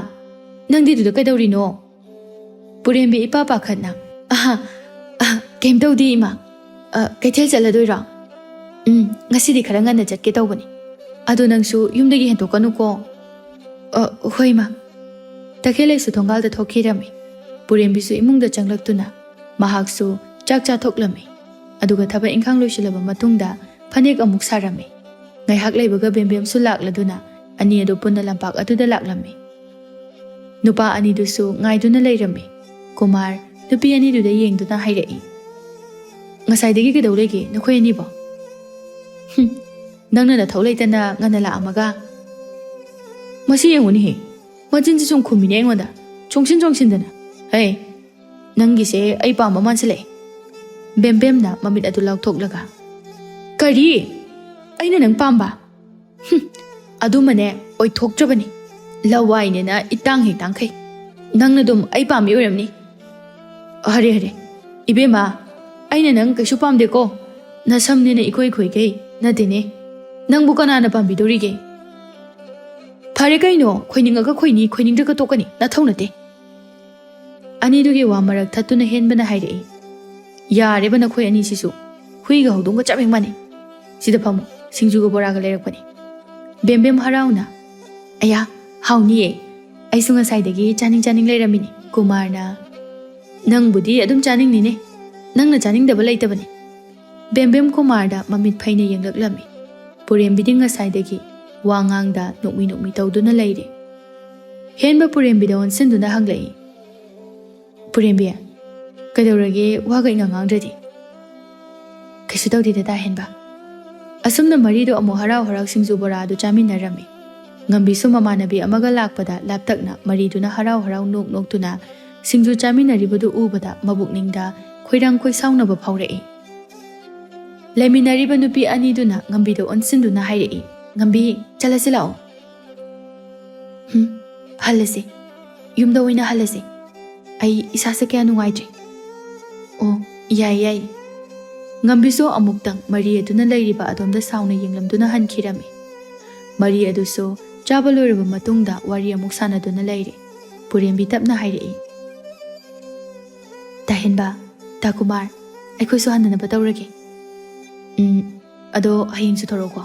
ꯅꯪꯗꯤ ꯑꯗꯨꯗ ꯀꯩꯗꯧꯔꯤꯅꯣ?" ꯄꯨꯔꯦꯝꯕꯤ ꯏꯄꯥ ꯄꯥꯈꯠꯅ, "ꯑꯍ, ꯑꯍ, ꯀꯩꯝ ꯇꯧꯗꯦ ꯏꯃꯥ꯫ ꯑ, ꯀꯩꯊꯦꯜ ꯆꯠꯂꯗꯣꯏꯔꯣ?" "ꯎꯝ, ꯉꯁꯤꯗꯤ ꯈꯔ ꯉꯟꯅ ꯆꯠꯀꯦ ꯇꯧꯕꯅꯤ꯫ ꯑꯗꯣ ꯅꯪꯁꯨ ꯌꯨꯝꯗꯒꯤ ꯍꯦꯟꯗꯣꯛꯀꯅꯨꯀꯣ꯫" "ꯑ, ꯍꯣꯏ ꯏꯃꯥ꯫" ꯇꯈꯦꯜꯂꯩꯁꯨ ꯊꯣꯡꯒꯥꯜꯗ ꯊꯣꯛꯈꯤꯔꯝꯃꯤ꯫ ꯄꯨꯔꯦꯝꯕꯤꯁꯨ ꯏꯃꯨꯡꯗ ꯆꯪꯂꯛꯇꯨꯅ ꯃꯍꯥꯛꯁꯨ ꯆꯥꯛ ꯆꯥꯊꯣꯛꯂꯝꯃꯤ꯫ ꯑꯗꯨꯒ ꯊꯕꯛ ꯏꯪꯈꯥꯡ ꯂꯣꯏꯁꯤꯜꯂꯕ ꯃꯇꯨꯡꯗ ꯐꯅꯦꯛ ꯑꯃꯨꯛ ꯁꯥꯔꯝꯃꯤ꯫ ꯉꯥꯏꯍꯥꯛ ꯂꯩꯕꯒ ꯕꯦꯝꯕꯦꯝꯁꯨ ꯂꯥꯛꯂꯗꯨꯅ ꯑꯅꯤ ꯑꯗꯨ ꯄꯨꯟꯅ ꯂꯝꯄꯥꯛ ꯑꯗꯨꯗ ꯂꯥꯛꯂꯝꯃꯤ꯫ ꯅꯨꯄꯥ ꯑꯅꯤꯗꯨꯁꯨ ꯉꯥꯏꯗꯨꯅ ꯂꯩꯔꯝꯃꯤ꯫ ꯀꯨꯃꯥꯔ ꯅꯨꯄꯤ ꯑꯅꯤꯗꯨꯗ ꯌꯦꯡꯗꯨꯅ ꯍꯥꯏꯔꯛꯏ, "ꯉꯁꯥꯏꯗꯒꯤ ꯀꯩꯗꯧ ꯂꯩꯒꯦ ꯅꯈꯣꯏ ꯑꯅꯤꯕꯣ?" "ꯍꯨꯝ, ꯅꯪꯅ ꯅꯊꯧ ꯂꯩꯇꯅ ꯉꯟꯅ ꯂꯥꯛꯑꯝꯃꯒ꯫ ꯃꯁꯤ ꯌꯦꯡꯉꯨꯅꯦꯍꯦ, ꯃꯆꯤꯟꯁꯤ ꯁꯨꯝ ꯈꯨꯝꯃꯤꯅꯦ ꯑꯩꯉꯣꯟꯗ, ꯆꯣꯡꯁꯤꯟ ꯆꯣꯡꯁꯤꯟꯗꯅ꯫ ꯍꯩ, ꯅꯪꯒꯤꯁꯦ ꯑꯩ ꯄꯥꯝꯕ ꯃꯥꯟꯁꯤꯜꯂꯛꯑꯦ꯫" ꯕꯦꯝꯕꯦꯝꯅ ꯃꯃꯤꯠ ꯑꯗꯨ ꯂꯥꯎꯊꯣꯛꯂꯒ, "ꯀꯔꯤ? ꯑꯩꯅ ꯅꯪ ꯄꯥꯝꯕ? ꯍꯨꯝ, ꯑꯗꯨꯃꯅꯦ ꯑꯣꯏꯊꯣꯛꯇ꯭ꯔꯕꯅꯤ꯫ ꯂꯋꯥꯏꯅꯦꯅ ꯏꯇꯥꯡ ꯍꯦꯛ ꯇꯥꯡꯈꯩ꯫ ꯅꯪꯅ ꯑꯗꯨꯝ ꯑꯩ ꯄꯥꯝꯃꯤ ꯑꯣꯏꯔꯝꯅꯤ꯫" "ꯍꯔꯦ ꯍꯔꯦ, ꯏꯕꯦꯝꯃ, ꯑꯩꯅ ꯅꯪ ꯀꯩꯁꯨ ꯄꯥꯝꯗꯦꯀꯣ꯫ ꯅꯁꯝꯅꯦꯅ ꯏꯈꯣꯏ ꯈꯣꯏꯒꯩ ꯅꯠꯇꯦꯅꯦ꯫ ꯅꯪꯕꯨ ꯀꯅꯥꯅ ꯄꯥꯝꯕꯤꯗꯧꯔꯤꯒꯦ?" "ꯐꯔꯦ ꯀꯩꯅꯣ, ꯈꯣꯏꯅꯤꯡꯉꯒ ꯈꯣꯏꯅꯤ, ꯈꯣꯏꯅꯤꯡꯗ꯭ꯔꯒ ꯇꯣꯛꯀꯅꯤ, ꯅꯊꯧ ꯅꯠꯇꯦ꯫" ꯑꯅꯤꯗꯨꯒꯤ ꯋꯥ ꯃꯔꯛ ꯊꯠꯇꯨꯅ ꯍꯦꯟꯕꯅ ꯍꯥꯏꯔꯛꯏ, "ꯌꯥꯔꯦꯕ ꯅꯈꯣꯏ ꯑꯅꯤꯁꯤꯁꯨ, ꯍꯨꯏꯒ ꯍꯧꯗꯣꯡꯒ ꯆꯞ ꯍꯦꯛ ꯃꯥꯟꯅꯩ꯫ ꯁꯤꯗ ꯐꯝꯃꯨ, ꯁꯤꯡꯖꯨꯒ ꯕꯣꯔꯥꯒ ꯂꯩꯔꯛꯄꯅꯤ꯫" ꯕꯦꯝꯕꯦꯝ ꯍꯔꯥꯎꯅ, "ꯑꯌꯥ, ꯍꯥꯎꯅꯤꯌꯦ꯫ ꯑꯩꯁꯨ ꯉꯁꯥꯏꯗꯒꯤ ꯆꯥꯅꯤꯡ ꯆꯥꯅꯤꯡ ꯂꯩꯔꯝꯃꯤꯅꯤ꯫" ꯀꯨꯃꯥꯔꯅ, "ꯅꯪꯕꯨꯗꯤ ꯑꯗꯨꯝ ꯆꯥꯅꯤꯡꯅꯤꯅꯦ, ꯅꯪꯅ ꯆꯥꯅꯤꯡꯗꯕ ꯂꯩꯇꯕꯅꯤ꯫" ꯕꯦꯝꯕꯦꯝ ꯀꯨꯃꯥꯔꯗ ꯃꯃꯤꯠ ꯐꯩꯅ ꯌꯦꯡꯂꯛꯂꯝꯃꯤ꯫ ꯄꯨꯔꯦꯝꯕꯤꯗꯤ ꯉꯁꯥꯏꯗꯒꯤ ꯋꯥ ꯉꯥꯡꯗ ꯅꯣꯛꯃꯤ ꯅꯣꯛꯃꯤ ꯇꯧꯗꯨꯅ ꯂꯩꯔꯦ꯫ ꯍꯦꯟꯕ ꯄꯨꯔꯦꯝꯕꯤꯗ ꯑꯣꯟꯁꯤꯟꯗꯨꯅ ꯍꯪꯂꯛꯏ, "ꯄꯨꯔꯦꯝꯕꯤ, ꯀꯩꯗꯧꯔꯒꯦ ꯋꯥꯒ ꯏꯉꯥꯡ ꯉꯥꯡꯗ꯭ꯔꯗꯤ?" "ꯀꯩꯁꯨ ꯇꯧꯗꯦꯗ, ꯇꯥ ꯍꯦꯟꯕ꯫" ꯑꯁꯨꯝꯅ ꯃꯔꯤꯗꯣ ꯑꯃꯨꯛ ꯍꯔꯥꯎ ꯍꯔꯥꯎ ꯁꯤꯡꯖꯨ ꯕꯣꯔꯥ ꯑꯗꯨ ꯆꯥꯃꯤꯟꯅꯔꯝꯃꯤ꯫ ꯉꯝꯕꯤꯁꯨ ꯃꯃꯥꯟꯅꯕꯤ ꯑꯃꯒ ꯂꯥꯛꯄꯗ ꯂꯥꯞꯇꯛꯅ ꯃꯔꯤꯗꯨꯅ ꯍꯔꯥꯎ ꯍꯔꯥꯎ ꯅꯣꯛ ꯅꯣꯛꯇꯨꯅ ꯁꯤꯡꯖꯨ ꯆꯥꯃꯤꯟꯅꯔꯤꯕꯗꯨ ꯎꯕꯗ ꯃꯕꯨꯛꯅꯤꯡꯗ ꯈꯣꯏꯔꯥꯡ ꯈꯣꯏꯁꯥꯎꯅꯕ ꯐꯥꯎꯔꯛꯏ꯫ ꯂꯩꯃꯤꯟꯅꯔꯤꯕ ꯅꯨꯄꯤ ꯑꯅꯤꯗꯨꯅ ꯉꯝꯕꯤꯗ ꯑꯣꯟꯁꯤꯟꯗꯨꯅ ꯍꯥꯏꯔꯛꯏ, "ꯉꯝꯕꯤ, ꯆꯠꯂꯁꯤ ꯂꯥꯛꯑꯣ꯫" "ꯍꯨꯝ, ꯍꯜꯂꯁꯤ꯫ ꯌꯨꯝꯗ ꯑꯣꯏꯅ ꯍꯜꯂꯁꯤ꯫ ꯑꯩ ꯏꯁꯥꯁꯦ ꯀꯌꯥ ꯅꯨꯡꯉꯥꯏꯇ꯭ꯔꯤ꯫" "ꯑꯣ, ꯌꯥꯏ, ꯌꯥꯏ꯫" ꯉꯝꯕꯤꯁꯨ ꯑꯃꯨꯛꯇꯪ ꯃꯔꯤ ꯑꯗꯨꯅ ꯂꯩꯔꯤꯕ ꯑꯗꯣꯝꯗ ꯁꯥꯎꯅ ꯌꯦꯡꯂꯝꯗꯨꯅ ꯍꯟꯈꯤꯔꯝꯃꯤ꯫ ꯃꯔꯤ ꯑꯗꯨꯁꯨ ꯆꯥꯕ ꯂꯣꯏꯔꯕ ꯃꯇꯨꯡꯗ ꯋꯥꯔꯤ ꯑꯃꯨꯛ ꯁꯥꯟꯅꯗꯨꯅ ꯂꯩꯔꯤ꯫ ꯄꯨꯔꯦꯝꯕꯤ ꯇꯞꯅ ꯍꯥꯏꯔꯛꯏ, "ꯇꯥꯍꯦꯟꯕ, ꯇꯥꯀꯨꯃꯥꯔ, ꯑꯩꯈꯣꯏꯁꯨ ꯍꯟꯅꯅꯕ ꯇꯧꯔꯒꯦ꯫ ꯎꯝ, ꯑꯗꯣ ꯍꯌꯦꯡꯁꯨ ꯊꯣꯔꯛꯎꯀꯣ꯫"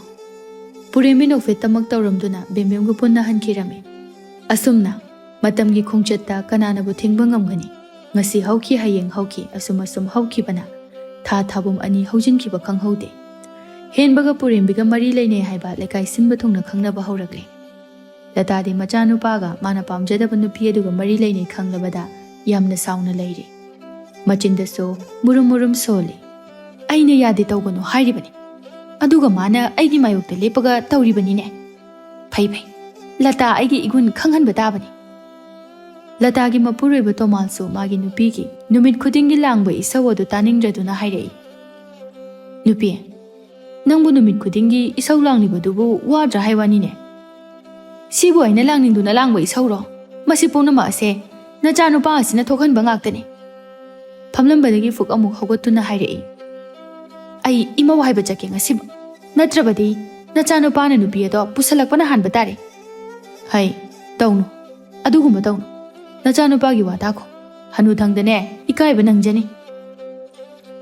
ꯄꯨꯔꯦꯝꯕꯤ ꯅꯣꯛꯐꯦꯠꯇꯃꯛ ꯇꯧꯔꯝꯗꯨꯅ ꯕꯦꯝꯕꯦꯝꯒ ꯄꯨꯟꯅ ꯍꯟꯈꯤꯔꯝꯃꯤ꯫ ꯑꯁꯨꯝꯅ ꯃꯇꯝꯒꯤ ꯈꯣꯡꯆꯠꯇ ꯀꯅꯥꯅꯕꯨ ꯊꯤꯡꯕ ꯉꯝꯒꯅꯤ? ꯉꯁꯤ ꯍꯧꯈꯤ, ꯍꯌꯦꯡ ꯍꯧꯈꯤ, ꯑꯁꯨꯝ ꯑꯁꯨꯝ ꯍꯧꯈꯤꯕꯅ ꯊꯥ ꯊꯥꯕꯨꯝ ꯑꯅꯤ ꯍꯧꯖꯤꯟꯈꯤꯕ ꯈꯪꯍꯧꯗꯦ꯫ ꯍꯦꯟꯕꯒ ꯄꯨꯔꯦꯝꯕꯤꯒ ꯃꯔꯤ ꯂꯩꯅꯩ ꯍꯥꯏꯕ ꯂꯩꯀꯥꯏ ꯁꯤꯟꯕ ꯊꯨꯡꯅ ꯈꯪꯅꯕ ꯍꯧꯔꯛꯂꯦ꯫ ꯂꯇꯥꯗꯤ ꯃꯆꯥꯅꯨꯄꯥꯒ ꯃꯥꯅ ꯄꯥꯝꯖꯗꯕ ꯅꯨꯄꯤ ꯑꯗꯨꯒ ꯃꯔꯤ ꯂꯩꯅꯩ ꯈꯪꯂꯕꯗ ꯌꯥꯝꯅ ꯁꯥꯎꯅ ꯂꯩꯔꯤ꯫ ꯃꯆꯤꯟꯗꯁꯨ ꯃꯨꯔꯨꯝ ꯃꯨꯔꯨꯝ ꯁꯣꯜꯂꯤ꯫ "ꯑꯩꯅ ꯌꯥꯗꯦ ꯇꯧꯒꯅꯨ ꯍꯥꯏꯔꯤꯕꯅꯤ, ꯑꯗꯨꯒ ꯃꯥꯅ ꯑꯩꯒꯤ ꯃꯥꯌꯣꯛꯇ ꯂꯦꯞꯄꯒ ꯇꯧꯔꯤꯕꯅꯤꯅꯦ꯫ ꯐꯩ ꯐꯩ, ꯂꯇꯥ ꯑꯩꯒꯤ ꯏꯒꯨꯟ ꯈꯪꯍꯟꯕ ꯇꯥꯕꯅꯤ꯫" ꯂꯇꯥꯒꯤ ꯃꯄꯨꯔꯣꯏꯕ ꯇꯣꯃꯥꯜꯁꯨ ꯃꯥꯒꯤ ꯅꯨꯄꯤꯒꯤ ꯅꯨꯃꯤꯠ ꯈꯨꯗꯤꯡꯒꯤ ꯂꯥꯡꯕ ꯏꯁꯧ ꯑꯗꯨ ꯇꯥꯅꯤꯡꯗ꯭ꯔꯗꯨꯅ ꯍꯥꯏꯔꯛꯏ, "ꯅꯨꯄꯤ, ꯅꯪꯕꯨ ꯅꯨꯃꯤꯠ ꯈꯨꯗꯤꯡꯒꯤ ꯏꯁꯧ ꯂꯥꯡꯂꯤꯕꯗꯨꯕꯨ ꯋꯥꯗ꯭ꯔꯥ ꯍꯥꯏ ꯋꯥꯅꯤꯅꯦ? ꯁꯤꯕꯨ ꯑꯩꯅ ꯂꯥꯡꯅꯤꯡꯗꯨꯅ ꯂꯥꯡꯕ ꯏꯁꯧꯔꯣ? ꯃꯁꯤ ꯄꯨꯝꯅꯃꯛ ꯑꯁꯦ ꯅꯆꯥꯅꯨꯄꯥ ꯑꯁꯤꯅ ꯊꯣꯛꯍꯟꯕ ꯉꯥꯛꯇꯅꯤ꯫" ꯐꯝꯂꯝꯕꯗꯒꯤ ꯐꯨꯛ ꯑꯃꯨꯛ ꯍꯧꯒꯠꯇꯨꯅ ꯍꯥꯏꯔꯛꯏ, "ꯑꯩ ꯏꯃꯧ ꯍꯥꯏꯕ ꯆꯠꯀꯦ ꯉꯁꯤꯃꯛ, ꯅꯠꯇ꯭ꯔꯕꯗꯤ ꯅꯆꯥꯅꯨꯄꯥꯅ ꯅꯨꯄꯤ ꯑꯗꯣ ꯄꯨꯁꯜꯂꯛꯄꯅ ꯍꯥꯟꯕ ꯇꯥꯔꯦ꯫" "ꯍꯩ, ꯇꯧꯅꯨ, ꯑꯗꯨꯒꯨꯝꯕ ꯇꯧꯅꯨ꯫ ꯅꯆꯥꯅꯨꯄꯥꯒꯤ ꯋꯥ ꯇꯥꯈꯣ꯫ ꯍꯅꯨꯊꯪꯗꯅꯦ ꯏꯀꯥꯏꯕ ꯅꯪꯖꯅꯤ꯫"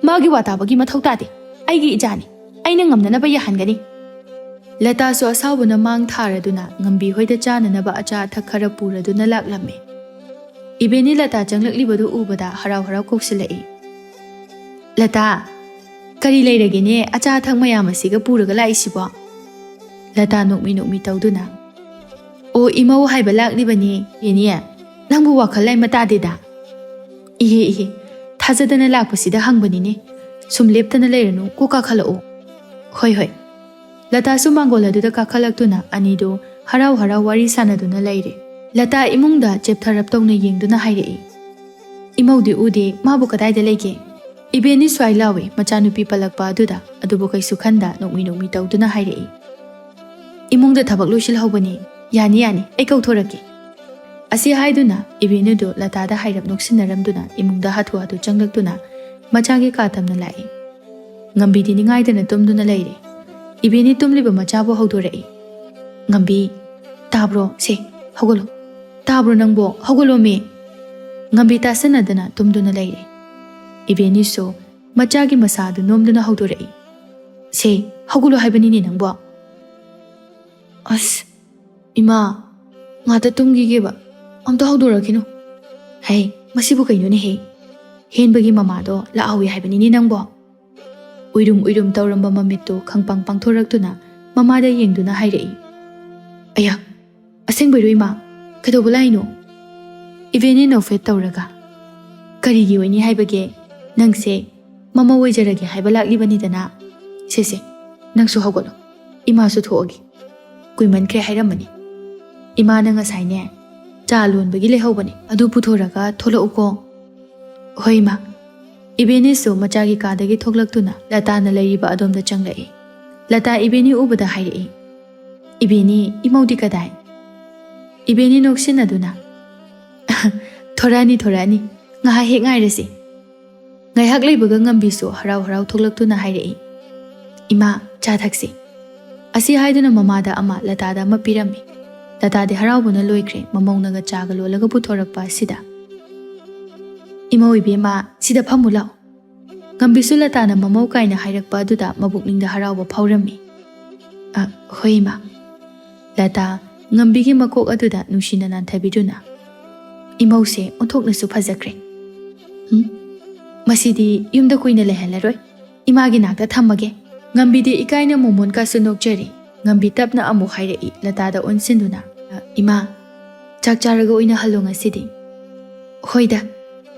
"ꯃꯥꯒꯤ ꯋꯥ ꯇꯥꯕꯒꯤ ꯃꯊꯧ ꯇꯥꯗꯦ꯫ ꯑꯩꯒꯤ ꯏꯆꯥꯅꯤ꯫ ꯑꯩꯅ ꯉꯝꯅꯅꯕ ꯌꯥꯍꯟꯒꯅꯤ꯫" ꯂꯇꯥꯁꯨ ꯑꯁꯥꯎꯕꯅ ꯃꯥꯡ ꯊꯥꯔꯗꯨꯅ ꯉꯝꯕꯤ ꯍꯣꯏꯗ ꯆꯥꯅꯅꯕ ꯑꯆꯥ ꯑꯊꯛ ꯈꯔ ꯄꯨꯔꯗꯨꯅ ꯂꯥꯛꯂꯝꯃꯤ꯫ ꯏꯕꯦꯟꯅꯤ ꯂꯇꯥ ꯆꯪꯂꯛꯂꯤꯕꯗꯨ ꯎꯕꯗ ꯍꯔꯥꯎ ꯍꯔꯥꯎ ꯀꯧꯁꯤꯜꯂꯛꯏ, "ꯂꯇꯥ, ꯀꯔꯤ ꯂꯩꯔꯒꯦꯅꯦ? ꯑꯆꯥ ꯑꯊꯛ ꯃꯌꯥꯝ ꯑꯁꯤꯒ ꯄꯨꯔꯒ ꯂꯥꯛꯏꯁꯤꯕꯣ?" ꯂꯇꯥ ꯅꯣꯛꯃꯤ ꯅꯣꯛꯃꯤ ꯇꯧꯗꯨꯅ, "ꯑꯣ, ꯏꯃꯧ ꯍꯥꯏꯕ ꯂꯥꯛꯂꯤꯕꯅꯤ꯫ ꯏꯅꯦ, ꯅꯪꯕꯨ ꯋꯥꯈꯜ ꯂꯩꯃ ꯇꯥꯗꯦꯗ꯫" "ꯏꯍꯦ, ꯏꯍꯦ, ꯊꯥꯖꯗꯅ ꯂꯥꯛꯄꯁꯤꯗ ꯍꯪꯕꯅꯤꯅꯦ꯫ ꯁꯨꯝ ꯂꯦꯞꯇꯅ ꯂꯩꯔꯅꯨ, ꯀꯣꯛ ꯀꯥꯈꯠꯂꯛꯑꯣ꯫" "ꯍꯣꯏ, ꯍꯣꯏ꯫" ꯂꯇꯥꯁꯨ ꯃꯥꯡꯒꯣꯜ ꯑꯗꯨꯗ ꯀꯥꯈꯠꯂꯛꯇꯨꯅ ꯑꯅꯤꯗꯨ ꯍꯔꯥꯎ ꯍꯔꯥꯎ ꯋꯥꯔꯤ ꯁꯥꯟꯅꯗꯨꯅ ꯂꯩꯔꯦ꯫ ꯂꯇꯥ ꯏꯃꯨꯡꯗ ꯆꯦꯞꯊꯔꯞ ꯇꯧꯅ ꯌꯦꯡꯗꯨꯅ ꯍꯥꯏꯔꯛꯏ, "ꯏꯃꯧꯗꯤ ꯎꯗꯦ, ꯃꯥꯕꯨ ꯀꯗꯥꯏꯗ ꯂꯩꯒꯦ?" "ꯏꯕꯦꯟꯅꯤ ꯁ꯭ꯋꯥꯏ ꯂꯥꯎꯏ," ꯃꯆꯥꯅꯨꯄꯤ ꯄꯜꯂꯛꯄ ꯑꯗꯨꯗ, ꯑꯗꯨꯕꯨ ꯀꯩꯁꯨ ꯈꯟꯗ ꯅꯣꯛꯃꯤ ꯅꯣꯛꯃꯤ ꯇꯧꯗꯨꯅ ꯍꯥꯏꯔꯛꯏ, "ꯏꯃꯨꯡꯗ ꯊꯕꯛ ꯂꯣꯏꯁꯤꯜꯍꯧꯕꯅꯤ꯫ ꯌꯥꯅꯤ, ꯌꯥꯅꯤ, ꯑꯩ ꯀꯧꯊꯣꯔꯛꯀꯦ꯫" ꯑꯁꯤ ꯍꯥꯏꯗꯨꯅ ꯏꯕꯦꯟꯅꯤꯗꯨ ꯂꯇꯥꯗ ꯍꯥꯏꯔꯞ ꯅꯣꯛꯁꯤꯟꯅꯔꯝꯗꯨꯅ ꯏꯃꯨꯡꯗ ꯍꯥꯊꯨ ꯍꯥꯊꯨ ꯆꯪꯂꯛꯇꯨꯅ ꯃꯆꯥꯒꯤ ꯀꯥ ꯇꯝꯅ ꯂꯥꯛꯏ꯫ ꯉꯝꯕꯤꯗꯤ ꯅꯤꯡꯉꯥꯏꯗꯅ ꯇꯨꯝꯗꯨꯅ ꯂꯩꯔꯦ꯫ ꯏꯕꯦꯟꯅꯤ ꯇꯨꯝꯂꯤꯕ ꯃꯆꯥꯕꯨ ꯍꯧꯗꯣꯔꯛꯏ꯫ "ꯉꯝꯕꯤ, ꯇꯥꯕ꯭ꯔꯣ? ꯁꯦ, ꯍꯧꯒꯠꯂꯣ꯫ ꯇꯥꯕ꯭ꯔꯣ ꯅꯪꯕꯣ? ꯍꯧꯒꯠꯂꯣꯃꯤ!" ꯉꯝꯕꯤ ꯇꯥꯁꯟꯅꯗꯅ ꯇꯨꯝꯗꯨꯅ ꯂꯩꯔꯦ꯫ ꯏꯕꯦꯟꯅꯤꯁꯨ ꯃꯆꯥꯒꯤ ꯃꯁꯥ ꯑꯗꯨ ꯅꯣꯝꯗꯨꯅ ꯍꯧꯗꯣꯔꯛꯏ꯫ "ꯁꯦ, ꯍꯧꯒꯠꯂꯣ ꯍꯥꯏꯕꯅꯤꯅꯦ ꯅꯪꯕꯣ!" "ꯑꯁ, ꯏꯃꯥ, ꯉꯥꯛꯇ ꯇꯨꯝꯈꯤꯒꯦꯕ, ꯑꯝꯇ ꯍꯧꯗꯣꯔꯛꯈꯤꯅꯨ꯫" "ꯍꯩ, ꯃꯁꯤꯕꯨ ꯀꯩꯅꯣꯅꯦꯍꯦ? ꯍꯦꯟꯕꯒꯤ ꯃꯃꯥꯗꯣ ꯂꯥꯛꯍꯧꯋꯤ ꯍꯥꯏꯕꯅꯤꯅꯦ ꯅꯪꯕꯣ?" ꯎꯏꯔꯨꯝ ꯎꯏꯔꯨꯝ ꯇꯧꯔꯝꯕ ꯃꯃꯤꯠꯇꯨ ꯈꯪꯄꯥꯡ ꯄꯥꯡꯊꯣꯔꯛꯇꯨꯅ ꯃꯃꯥꯗ ꯌꯦꯡꯗꯨꯅ ꯍꯥꯏꯔꯛꯏ, "ꯑꯌꯥ, "ꯑꯁꯦꯡꯕꯩꯔꯣ ꯏꯃꯥ? ꯀꯩꯗꯧꯕ ꯂꯥꯛꯏꯅꯣ?" ꯏꯕꯦꯟꯅꯤꯅ ꯅꯣꯛꯐꯦꯠ ꯇꯧꯔꯒ, "ꯀꯔꯤꯒꯤ ꯑꯣꯏꯅꯤ ꯍꯥꯏꯕꯒꯦ? ꯅꯪꯁꯦ ꯃꯃꯧ ꯑꯣꯏꯖꯔꯒꯦ ꯍꯥꯏꯕ ꯂꯥꯛꯂꯤꯕꯅꯤꯗꯅ꯫ ꯁꯦ ꯁꯦ, ꯅꯪꯁꯨ ꯍꯧꯒꯠꯂꯣ, ꯏꯃꯥꯁꯨ ꯊꯣꯛꯑꯒꯦ꯫ ꯀꯨꯏꯃꯟꯈ꯭ꯔꯦ ꯍꯥꯏꯔꯝꯕꯅꯤ꯫ ꯏꯃꯥꯅ ꯉꯁꯥꯏꯅꯦ ꯆꯥ ꯂꯣꯟꯕꯒꯤ ꯂꯩꯍꯧꯕꯅꯤ, ꯑꯗꯨ ꯄꯨꯊꯣꯔꯒ ꯊꯣꯛꯂꯛꯎꯀꯣ꯫" "ꯍꯣꯏ ꯏꯃꯥ꯫" ꯏꯕꯦꯟꯅꯤꯁꯨ ꯃꯆꯥꯒꯤ ꯀꯥꯗꯒꯤ ꯊꯣꯛꯂꯛꯇꯨꯅ ꯂꯇꯥꯅ ꯂꯩꯔꯤꯕ ꯑꯗꯣꯝꯗ ꯆꯪꯂꯛꯏ꯫ ꯂꯇꯥ ꯏꯕꯦꯟꯅꯤ ꯎꯕꯗ ꯍꯥꯏꯔꯛꯏ, "ꯏꯕꯦꯟꯅꯤ, ꯏꯃꯧꯗꯤ ꯀꯗꯥꯏ?" ꯏꯕꯦꯟꯅꯤ ꯅꯣꯛꯁꯤꯟꯅꯗꯨꯅ, "ꯊꯣꯔꯛꯑꯅꯤ, ꯊꯣꯔꯛꯑꯅꯤ, ꯉꯥꯏꯍꯥꯛ ꯍꯦꯛ ꯉꯥꯏꯔꯁꯤ꯫" ꯉꯥꯏꯍꯥꯛ ꯂꯩꯕꯒ ꯉꯝꯕꯤꯁꯨ ꯍꯔꯥꯎ ꯍꯔꯥꯎ ꯊꯣꯛꯂꯛꯇꯨꯅ ꯍꯥꯏꯔꯛꯏ, "ꯏꯃꯥ, ꯆꯥ ꯊꯛꯁꯤ꯫" ꯑꯁꯤ ꯍꯥꯏꯗꯨꯅ ꯃꯃꯥꯗ ꯑꯃ, ꯂꯇꯥꯗ ꯑꯃ ꯄꯤꯔꯝꯃꯤ꯫ ꯂꯇꯥꯗꯤ ꯍꯔꯥꯎꯕꯅ ꯂꯣꯏꯈ꯭ꯔꯦ, ꯃꯃꯧꯅꯒ ꯆꯥꯒ ꯂꯣꯜꯂꯒ ꯄꯨꯊꯣꯔꯛꯄ ꯑꯁꯤꯗ꯫ "ꯏꯃꯧ ꯏꯕꯦꯝꯃ, ꯁꯤꯗ ꯐꯝꯃꯨ ꯂꯥꯛꯑꯣ꯫" ꯉꯝꯕꯤꯁꯨ ꯂꯇꯥꯅ ꯃꯃꯧ ꯀꯥꯏꯅ ꯍꯥꯏꯔꯛꯄ ꯑꯗꯨꯗ ꯃꯕꯨꯛꯅꯤꯡꯗ ꯍꯔꯥꯎꯕ ꯐꯥꯎꯔꯝꯃꯤ꯫ "ꯑ, ꯍꯣꯏ ꯏꯃꯥ꯫" ꯂꯇꯥ ꯉꯝꯕꯤꯒꯤ ꯃꯀꯣꯛ ꯑꯗꯨꯗ ꯅꯨꯡꯁꯤꯅ ꯅꯥꯟꯊꯕꯤꯗꯨꯅ, "ꯏꯃꯧꯁꯦ ꯑꯣꯟꯊꯣꯛꯅꯁꯨ ꯐꯖꯈ꯭ꯔꯦ꯫ ꯎꯝ, ꯃꯁꯤꯗꯤ ꯌꯨꯝꯗ ꯀꯨꯏꯅ ꯂꯩꯍꯜꯂꯔꯣꯏ, ꯏꯃꯥꯒꯤ ꯅꯥꯛꯇ ꯊꯝꯃꯒꯦ꯫" ꯉꯝꯕꯤꯗꯤ ꯏꯀꯥꯏꯅ ꯃꯣꯃꯣꯟꯀꯥꯁꯨ ꯅꯣꯛꯆꯔꯤ꯫ ꯉꯝꯕꯤ ꯇꯞꯅ ꯑꯃꯨꯛ ꯍꯥꯏꯔꯛꯏ, ꯂꯇꯥꯗ ꯑꯣꯟꯁꯤꯟꯗꯨꯅ, "ꯏꯃꯥ, ꯆꯥꯛ ꯆꯥꯔꯒ ꯑꯣꯏꯅ ꯍꯜꯂꯣ ꯉꯁꯤꯗꯤ꯫" "ꯍꯣꯏꯗ,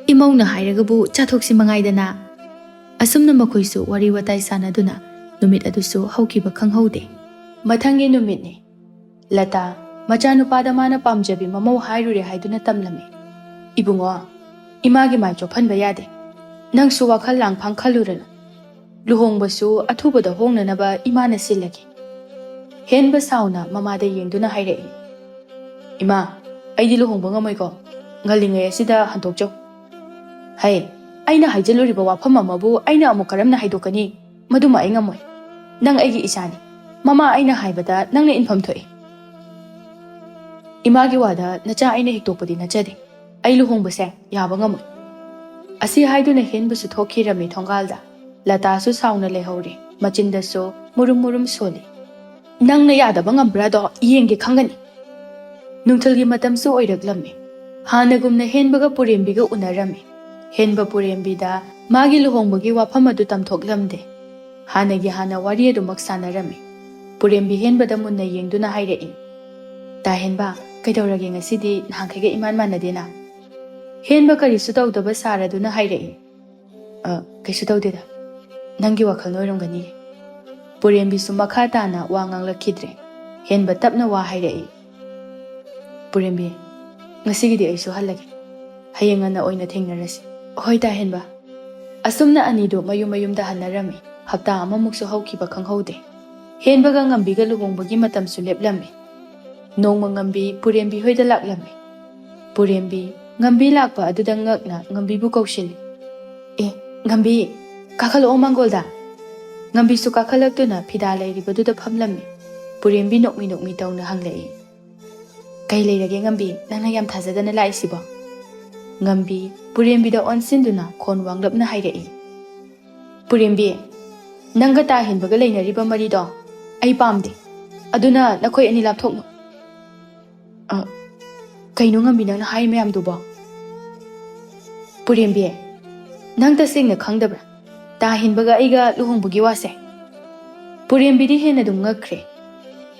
ꯏꯃꯧꯅ ꯍꯥꯏꯔꯒꯕꯨ ꯆꯥꯊꯣꯛꯁꯤ ꯃꯉꯥꯏꯗꯅ꯫" ꯑꯁꯨꯝꯅ ꯃꯈꯣꯏꯁꯨ ꯋꯥꯔꯤ ꯋꯥꯇꯥꯏ ꯁꯥꯟꯅꯗꯨꯅ ꯅꯨꯃꯤꯠ ꯑꯗꯨꯁꯨ ꯍꯧꯈꯤꯕ ꯈꯪꯍꯧꯗꯦ꯫ ꯃꯊꯪꯒꯤ ꯅꯨꯃꯤꯠꯅꯤ꯫ ꯂꯇꯥ ꯃꯆꯥꯅꯨꯄꯥꯗ ꯃꯥꯅ ꯄꯥꯝꯖꯕꯤ ꯃꯃꯧ ꯍꯥꯏꯔꯨꯔꯦ ꯍꯥꯏꯗꯨꯅ ꯇꯝꯂꯝꯃꯤ꯫ "ꯏꯕꯨꯡꯉꯣ, ꯏꯃꯥꯒꯤ ꯃꯥꯏ ꯆꯣꯞꯍꯟꯕ ꯌꯥꯗꯦ꯫ ꯅꯪꯁꯨ ꯋꯥꯈꯜ ꯂꯥꯡꯐꯥꯡ ꯈꯜꯂꯨꯔꯅꯨ꯫ ꯂꯨꯍꯣꯡꯕꯁꯨ ꯑꯊꯨꯕꯗ ꯍꯣꯡꯅꯅꯕ ꯏꯃꯥꯅ ꯁꯤꯜꯂꯒꯦ꯫" ꯍꯦꯟꯕ ꯁꯥꯎꯅ ꯃꯃꯥꯗ ꯌꯦꯡꯗꯨꯅ ꯍꯥꯏꯔꯛꯏ, "ꯏꯃꯥ, ꯑꯩꯗꯤ ꯂꯨꯍꯣꯡꯕ ꯉꯝꯃꯣꯏꯀꯣ꯫ ꯉꯜꯂꯤꯉꯩ ꯑꯁꯤꯗ ꯍꯟꯗꯣꯛꯆꯧ꯫ ꯍꯩ, ꯑꯩꯅ ꯍꯥꯏꯖꯜꯂꯨꯔꯤꯕ ꯋꯥꯐꯝ ꯑꯃꯕꯨ ꯑꯩꯅ ꯑꯃꯨꯛ ꯀꯔꯝꯅ ꯍꯥꯏꯗꯣꯛꯀꯅꯤ? ꯃꯗꯨꯃ ꯑꯩ ꯉꯝꯃꯣꯏ꯫ ꯅꯪ ꯑꯩꯒꯤ ꯏꯆꯥꯅꯤ꯫ ꯃꯃꯥ ꯑꯩꯅ ꯍꯥꯏꯕꯗ ꯅꯪꯅ ꯏꯟꯐꯝ ꯊꯣꯛꯏ꯫" "ꯏꯃꯥꯒꯤ ꯋꯥꯗ ꯅꯆꯥ ꯑꯩꯅ ꯍꯤꯛꯇꯣꯛꯄꯗꯤ ꯅꯠꯆꯗꯦ꯫ ꯑꯩ ꯂꯨꯍꯣꯡꯕꯁꯦ ꯌꯥꯕ ꯉꯝꯃꯣꯏ꯫" ꯑꯁꯤ ꯍꯥꯏꯗꯨꯅ ꯍꯦꯟꯕꯁꯨ ꯊꯣꯛꯈꯤꯔꯝꯃꯤ ꯊꯣꯡꯒꯥꯜꯗ꯫ ꯂꯇꯥꯁꯨ ꯁꯥꯎꯅ ꯂꯩꯍꯧꯔꯤ꯫ ꯃꯆꯤꯟꯗꯁꯨ ꯃꯨꯔꯨꯝ ꯃꯨꯔꯨꯝ ꯁꯣꯜꯂꯤ꯫ "ꯅꯪꯅ ꯌꯥꯗꯕ ꯉꯝꯕ꯭ꯔꯥꯗꯣ ꯌꯦꯡꯒꯦ ꯈꯪꯒꯅꯤ꯫" ꯅꯨꯡꯊꯤꯜꯒꯤ ꯃꯇꯝꯁꯨ ꯑꯣꯏꯔꯛꯂꯝꯃꯤ꯫ ꯍꯥꯟꯅꯒꯨꯝꯅ ꯍꯦꯟꯕꯒ ꯄꯨꯔꯦꯝꯕꯤꯒ ꯎꯅꯔꯝꯃꯤ꯫ ꯍꯦꯟꯕ ꯄꯨꯔꯦꯝꯕꯤꯗ ꯃꯥꯒꯤ ꯂꯨꯍꯣꯡꯕꯒꯤ ꯋꯥꯐꯝ ꯑꯗꯨ ꯇꯝꯊꯣꯛꯂꯝꯗꯦ꯫ ꯍꯥꯟꯅꯒꯤ ꯍꯥꯟꯅ ꯋꯥꯔꯤ ꯑꯗꯨꯃꯛ ꯁꯥꯟꯅꯔꯝꯃꯤ꯫ ꯄꯨꯔꯦꯝꯕꯤ ꯍꯦꯟꯕꯗ ꯃꯨꯟꯅ ꯌꯦꯡꯗꯨꯅ ꯍꯥꯏꯔꯛꯏ, "ꯇꯥ ꯍꯦꯟꯕ, ꯀꯩꯗꯧꯔꯒꯦ ꯉꯁꯤꯗꯤ? ꯅꯍꯥꯟꯈꯩꯒ ꯏꯃꯥꯟ ꯃꯥꯟꯅꯗꯦꯅ?" ꯍꯦꯟꯕ ꯀꯔꯤꯁꯨ ꯇꯧꯗꯕ ꯁꯥꯔꯗꯨꯅ ꯍꯥꯏꯔꯛꯏ꯫ "ꯑ, ꯀꯩꯁꯨ ꯇꯧꯗꯦꯗ꯫ ꯅꯪꯒꯤ ꯋꯥꯈꯜꯅ ꯑꯣꯏꯔꯝꯒꯅꯤ꯫" ꯄꯨꯔꯦꯝꯕꯤꯁꯨ ꯃꯈꯥ ꯇꯥꯅ ꯋꯥ ꯉꯥꯡꯂꯛꯈꯤꯗ꯭ꯔꯦ꯫ ꯍꯦꯟꯕ ꯇꯞꯅ ꯋꯥ ꯍꯥꯏꯔꯛꯏ꯫ "ꯄꯨꯔꯦꯝꯕꯤ, ꯉꯁꯤꯒꯤꯗꯤ ꯑꯩꯁꯨ ꯍꯜꯂꯒꯦ꯫ ꯍꯌꯦꯡ ꯉꯟꯅ ꯑꯣꯏꯅ ꯊꯦꯡꯅꯔꯁꯤ꯫" "ꯍꯣꯏ, ꯇꯥ ꯍꯦꯟꯕ꯫" ꯑꯁꯨꯝꯅ ꯑꯅꯤꯗꯨ ꯃꯌꯨꯝ ꯃꯌꯨꯝꯗ ꯍꯟꯅꯔꯝꯃꯤ꯫ ꯍꯞꯇꯥ ꯑꯃꯃꯨꯛꯁꯨ ꯍꯧꯈꯤꯕ ꯈꯪꯍꯧꯗꯦ꯫ ꯍꯦꯟꯕꯒ ꯉꯝꯕꯤꯒ ꯂꯨꯍꯣꯡꯕꯒꯤ ꯃꯇꯝꯁꯨ ꯂꯦꯞꯂꯝꯃꯤ꯫ ꯅꯣꯡꯃ ꯉꯝꯕꯤ ꯄꯨꯔꯦꯝꯕꯤ ꯍꯣꯏꯗ ꯂꯥꯛꯂꯝꯃꯤ꯫ ꯄꯨꯔꯦꯝꯕꯤ ꯉꯝꯕꯤ ꯂꯥꯛꯄ ꯑꯗꯨꯗ ꯉꯛꯅ ꯉꯝꯕꯤꯕꯨ ꯀꯧꯁꯤꯜꯂꯤ꯫ "ꯑꯦ, ꯉꯝꯕꯤ, ꯀꯥꯈꯠꯂꯛꯑꯣ ꯃꯥꯡꯒꯣꯜꯗ꯫" ꯉꯝꯕꯤꯁꯨ ꯀꯥꯈꯠꯂꯛꯇꯨꯅ ꯐꯤꯗꯥ ꯂꯩꯔꯤꯕꯗꯨꯗ ꯐꯝꯂꯝꯃꯤ꯫ ꯄꯨꯔꯦꯝꯕꯤ ꯅꯣꯛꯃꯤ ꯅꯣꯛꯃꯤ ꯇꯧꯅ ꯍꯪꯂꯛꯏ꯫ "ꯀꯩ ꯂꯩꯔꯒꯦ ꯉꯝꯕꯤ, ꯅꯪꯅ ꯌꯥꯝ ꯊꯥꯖꯗꯅ ꯂꯥꯛꯏꯁꯤꯕꯣ?" ꯉꯝꯕꯤ ꯄꯨꯔꯦꯝꯕꯤꯗ ꯑꯣꯟꯁꯤꯟꯗꯨꯅ ꯈꯣꯟ ꯋꯥꯡꯂꯞꯅ ꯍꯥꯏꯔꯛꯏ꯫ "ꯄꯨꯔꯦꯝꯕꯤ, ꯅꯪꯒ ꯇꯥ ꯍꯦꯟꯕꯒ ꯂꯩꯅꯔꯤꯕ ꯃꯔꯤꯗꯣ ꯑꯩ ꯄꯥꯝꯗꯦ꯫ ꯑꯗꯨꯅ ꯅꯈꯣꯏ ꯑꯅꯤ ꯂꯥꯞꯊꯣꯛꯅꯧ꯫" "ꯑ, ꯀꯩꯅꯣ ꯉꯝꯕꯤ ꯅꯪꯅ ꯍꯥꯏ ꯃꯌꯥꯝꯗꯨꯕꯣ?" "ꯄꯨꯔꯦꯝꯕꯤ, ꯅꯪ ꯇꯁꯦꯡꯅ ꯈꯪꯗꯕ꯭ꯔꯥ ꯇꯥ ꯍꯦꯟꯕꯒ ꯑꯩꯒ ꯂꯨꯍꯣꯡꯕꯒꯤ ꯋꯥꯁꯦ?" ꯄꯨꯔꯦꯝꯕꯤꯗꯤ ꯍꯦꯟꯅ ꯑꯗꯨꯝ ꯉꯛꯈ꯭ꯔꯦ꯫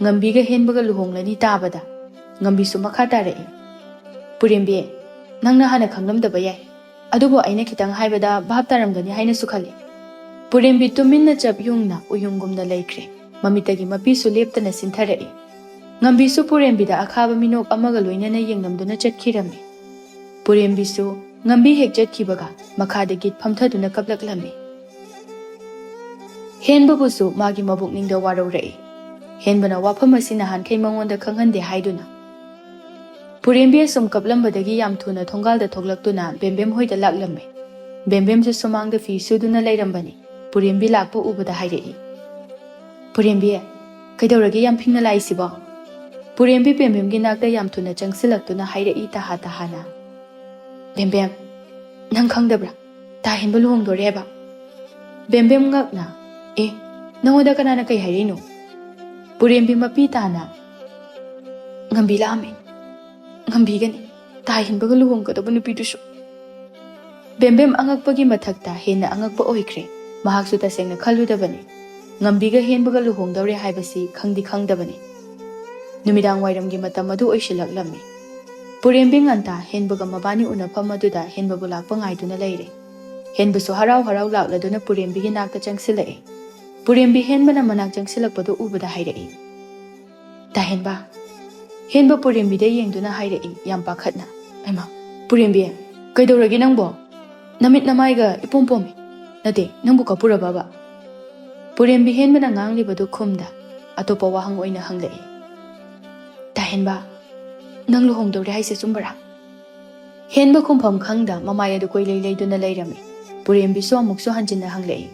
ꯉꯝꯕꯤꯒ ꯍꯦꯟꯕꯒ ꯂꯨꯍꯣꯡꯂꯅꯤ ꯇꯥꯕꯗ꯫ ꯉꯝꯕꯤꯁꯨ ꯃꯈꯥ ꯇꯥꯔꯛꯏ꯫ "ꯄꯨꯔꯦꯝꯕꯤ, ꯅꯪꯅ ꯍꯥꯟꯅ ꯈꯪꯂꯝꯗꯕ ꯌꯥꯏ, ꯑꯗꯨꯕꯨ ꯑꯩꯅ ꯈꯤꯇꯪ ꯍꯥꯏꯕꯗ ꯚꯥꯞ ꯇꯥꯔꯝꯒꯅꯤ ꯍꯥꯏꯅꯁꯨ ꯈꯜꯂꯤ꯫" ꯄꯨꯔꯦꯝꯕꯤ ꯇꯨꯃꯤꯟꯅ ꯆꯞ ꯌꯨꯡꯅ ꯎꯌꯨꯡꯒꯨꯝꯅ ꯂꯩꯈ꯭ꯔꯦ꯫ ꯃꯃꯤꯠꯇꯒꯤ ꯃꯄꯤꯁꯨ ꯂꯦꯞꯇꯅ ꯆꯤꯟꯊꯔꯛꯏ꯫ ꯉꯝꯕꯤꯁꯨ ꯄꯨꯔꯦꯝꯕꯤꯗ ꯑꯈꯥꯕ ꯃꯤꯅꯣꯛ ꯑꯃꯒ ꯂꯣꯏꯅꯅ ꯌꯦꯡꯂꯝꯗꯨꯅ ꯆꯠꯈꯤꯔꯝꯃꯤ꯫ ꯄꯨꯔꯦꯝꯕꯤꯁꯨ ꯉꯝꯕꯤ ꯍꯦꯛ ꯆꯠꯈꯤꯕꯒ ꯃꯈꯥꯗ ꯒꯤꯠ ꯐꯝꯊꯗꯨꯅ ꯀꯞꯂꯛꯂꯝꯃꯤ꯫ ꯍꯦꯟꯕꯕꯨꯁꯨ ꯃꯥꯒꯤ ꯃꯕꯨꯛꯅꯤꯡꯗ ꯋꯥꯔꯧꯔꯛꯏ꯫ ꯍꯦꯟꯕꯅ ꯋꯥꯐꯝ ꯑꯁꯤ ꯅꯍꯥꯟꯈꯩ ꯃꯉꯣꯟꯗ ꯈꯪꯍꯟꯗꯦ ꯍꯥꯏꯗꯨꯅ꯫ ꯄꯨꯔꯦꯝꯕꯤ ꯑꯁꯨꯝ ꯀꯞꯂꯝꯕꯗꯒꯤ ꯌꯥꯝ ꯊꯨꯅ ꯊꯣꯡꯒꯥꯜꯗ ꯊꯣꯛꯂꯛꯇꯨꯅ ꯕꯦꯝꯕꯦꯝ ꯍꯣꯏꯗ ꯂꯥꯛꯂꯝꯃꯤ꯫ ꯕꯦꯝꯕꯦꯝꯁꯨ ꯁꯨꯃꯥꯡꯗ ꯐꯤ ꯁꯨꯗꯨꯅ ꯂꯩꯔꯝꯕꯅꯤ꯫ ꯄꯨꯔꯦꯝꯕꯤ ꯂꯥꯛꯄ ꯎꯕꯗ ꯍꯥꯏꯔꯛꯏ꯫ "ꯄꯨꯔꯦꯝꯕꯤ, ꯀꯩꯗꯧꯔꯒꯦ ꯌꯥꯝ ꯐꯤꯡꯅ ꯂꯥꯛꯏꯁꯤꯕꯣ?" ꯄꯨꯔꯦꯝꯕꯤ ꯕꯦꯝꯕꯦꯝꯒꯤ ꯅꯥꯛꯇ ꯌꯥꯝ ꯊꯨꯅ ꯆꯪꯁꯤꯜꯂꯛꯇꯨꯅ ꯍꯥꯏꯔꯛꯏ ꯇꯍꯥ ꯇꯍꯥꯅ꯫ "ꯕꯦꯝꯕꯦꯝ, ꯅꯪ ꯈꯪꯗꯕ꯭ꯔꯥ? ꯇꯥ ꯍꯦꯟꯕ ꯂꯨꯍꯣꯡꯗꯣꯔꯦ ꯍꯥꯏꯕ?" ꯕꯦꯝꯕꯦꯝ ꯉꯛꯅ, "ꯑꯦ, ꯅꯉꯣꯟꯗ ꯀꯅꯥꯅ ꯀꯩ ꯍꯥꯏꯔꯛꯏꯅꯣ?" ꯄꯨꯔꯦꯝꯕꯤ ꯃꯄꯤ ꯇꯥꯅ, "ꯉꯝꯕꯤ ꯂꯥꯛꯑꯝꯃꯤ꯫ ꯉꯝꯕꯤꯒꯅꯤ, ꯇꯥ ꯍꯦꯟꯕꯒ ꯂꯨꯍꯣꯡꯒꯗꯕ ꯅꯨꯄꯤꯗꯨꯁꯨ꯫" ꯕꯦꯝꯕꯦꯝ ꯑꯉꯛꯄꯒꯤ ꯃꯊꯛꯇ ꯍꯦꯟꯅ ꯑꯉꯛꯄ ꯑꯣꯏꯈ꯭ꯔꯦ꯫ ꯃꯍꯥꯛꯁꯨ ꯇꯁꯦꯡꯅ ꯈꯜꯂꯨꯗꯕꯅꯤ꯫ ꯉꯝꯕꯤꯒ ꯍꯦꯟꯕꯒ ꯂꯨꯍꯣꯡꯗꯧꯔꯦ ꯍꯥꯏꯕꯁꯤ ꯈꯪꯗꯤ ꯈꯪꯗꯕꯅꯤ꯫ ꯅꯨꯃꯤꯗꯥꯡ ꯋꯥꯏꯔꯝꯒꯤ ꯃꯇꯝ ꯑꯗꯨ ꯑꯣꯏꯁꯤꯜꯂꯛꯂꯝꯃꯤ꯫ ꯄꯨꯔꯦꯝꯕꯤ ꯉꯟꯇꯥ ꯍꯦꯟꯕꯒ ꯃꯕꯥꯅꯤ ꯎꯅꯐꯝ ꯑꯗꯨꯗ ꯍꯦꯟꯕꯕꯨ ꯂꯥꯛꯄ ꯉꯥꯏꯗꯨꯅ ꯂꯩꯔꯦ꯫ ꯍꯦꯟꯕꯁꯨ ꯍꯔꯥꯎ ꯍꯔꯥꯎ ꯂꯥꯛꯂꯗꯨꯅ ꯄꯨꯔꯦꯝꯕꯤꯒꯤ ꯅꯥꯛꯇ ꯆꯪꯁꯤꯜꯂꯛꯏ꯫ ꯄꯨꯔꯦꯝꯕꯤ ꯍꯦꯟꯕꯅ ꯃꯅꯥꯛ ꯆꯪꯁꯤꯜꯂꯛꯄꯗꯨ ꯎꯕꯗ ꯍꯥꯏꯔꯛꯏ, "ꯇꯥꯍꯦꯟꯕ!" ꯍꯦꯟꯕ ꯄꯨꯔꯦꯝꯕꯤꯗ ꯌꯦꯡꯗꯨꯅ ꯍꯥꯏꯔꯛꯏ, ꯌꯥꯝ ꯄꯥꯈꯠꯅ, "ꯍꯩꯃꯥ, ꯄꯨꯔꯦꯝꯕꯤ, ꯀꯩꯗꯧꯔꯒꯦ ꯅꯪꯕꯣ? ꯅꯃꯤꯠ ꯅꯃꯥꯏꯒ ꯏꯄꯣꯝ ꯄꯣꯝꯃꯤ꯫ ꯅꯠꯇꯦ, ꯅꯪꯕꯨ ꯀꯞꯄꯨꯔꯕꯕ?" ꯄꯨꯔꯦꯝꯕꯤ ꯍꯦꯟꯕꯅ ꯉꯥꯡꯂꯤꯕꯗꯨ ꯈꯨꯝꯗ, ꯑꯇꯣꯞꯄ ꯋꯥꯍꯪ ꯑꯣꯏꯅ ꯍꯪꯂꯛꯏ, "ꯇꯥꯍꯦꯟꯕ, ꯅꯪ ꯂꯨꯍꯣꯡꯗꯧꯔꯦ ꯍꯥꯏꯁꯦ ꯆꯨꯝꯕꯔꯥ?" ꯍꯦꯟꯕ ꯈꯨꯝꯐꯝ ꯈꯪꯗ ꯃꯃꯥꯏ ꯑꯗꯨ ꯀꯣꯏꯂꯩ ꯂꯩꯗꯨꯅ ꯂꯩꯔꯝꯃꯤ꯫ ꯄꯨꯔꯦꯝꯕꯤꯁꯨ ꯑꯃꯨꯛꯁꯨ ꯍꯟꯖꯤꯟꯅ ꯍꯪꯂꯛꯏ,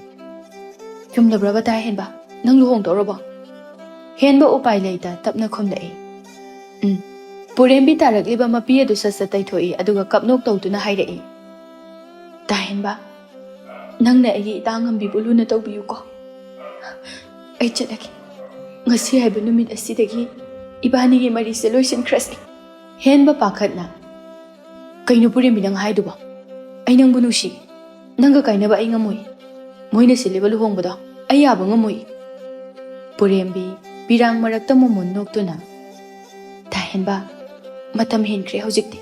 "ꯆꯨꯝꯂꯕ꯭ꯔꯕ ꯇꯥꯍꯦꯟꯕ? ꯅꯪ ꯂꯨꯍꯣꯡꯗꯧꯔꯕꯣ?" ꯍꯦꯟꯕ ꯎꯄꯥꯏ ꯂꯩꯇ ꯇꯞꯅ ꯈꯨꯝꯂꯛꯏ, "ꯎꯝ꯫" ꯄꯨꯔꯦꯝꯕꯤ ꯇꯥꯔꯛꯂꯤꯕ ꯃꯄꯤ ꯑꯗꯨ ꯁꯠ ꯁꯠ ꯇꯩꯊꯣꯛꯏ, ꯑꯗꯨꯒ ꯀꯞꯅꯣꯛ ꯇꯧꯗꯨꯅ ꯍꯥꯏꯔꯛꯏ, "ꯇꯥꯍꯦꯟꯕ, ꯅꯪꯅ ꯑꯩꯒꯤ ꯏꯇꯥ ꯉꯝꯕꯤꯕꯨ ꯂꯨꯅ ꯇꯧꯕꯤꯌꯨꯀꯣ꯫ ꯑꯩ ꯆꯠꯂꯒꯦ꯫ ꯉꯁꯤ ꯍꯥꯏꯕ ꯅꯨꯃꯤꯠ ꯑꯁꯤꯗꯒꯤ ꯏꯕꯥꯅꯤꯒꯤ ꯃꯔꯤꯁꯦ ꯂꯣꯏꯁꯤꯟꯈ꯭ꯔꯁꯤ꯫" ꯍꯦꯟꯕ ꯄꯥꯈꯠꯅ, "ꯀꯩꯅꯣ ꯄꯨꯔꯦꯝꯕꯤ ꯅꯪ ꯍꯥꯏꯗꯨꯕꯣ? ꯑꯩ ꯅꯪꯕꯨ ꯅꯨꯡꯁꯤ꯫ ꯅꯪꯒ ꯀꯥꯏꯅꯕ ꯑꯩ ꯉꯝꯃꯣꯏ꯫ ꯃꯣꯏꯅ ꯁꯤꯜꯂꯤꯕ ꯂꯨꯍꯣꯡꯕꯗꯣ ꯑꯩ ꯌꯥꯕ ꯉꯝꯃꯣꯏ꯫" ꯄꯨꯔꯦꯝꯕꯤ ꯄꯤꯔꯥꯡ ꯃꯔꯛꯇ ꯃꯣꯃꯣꯟ ꯅꯣꯛꯇꯨꯅ, "ꯇꯥꯍꯦꯟꯕ, ꯃꯇꯝ ꯍꯦꯟꯈ꯭ꯔꯦ ꯍꯧꯖꯤꯛꯇꯤ꯫"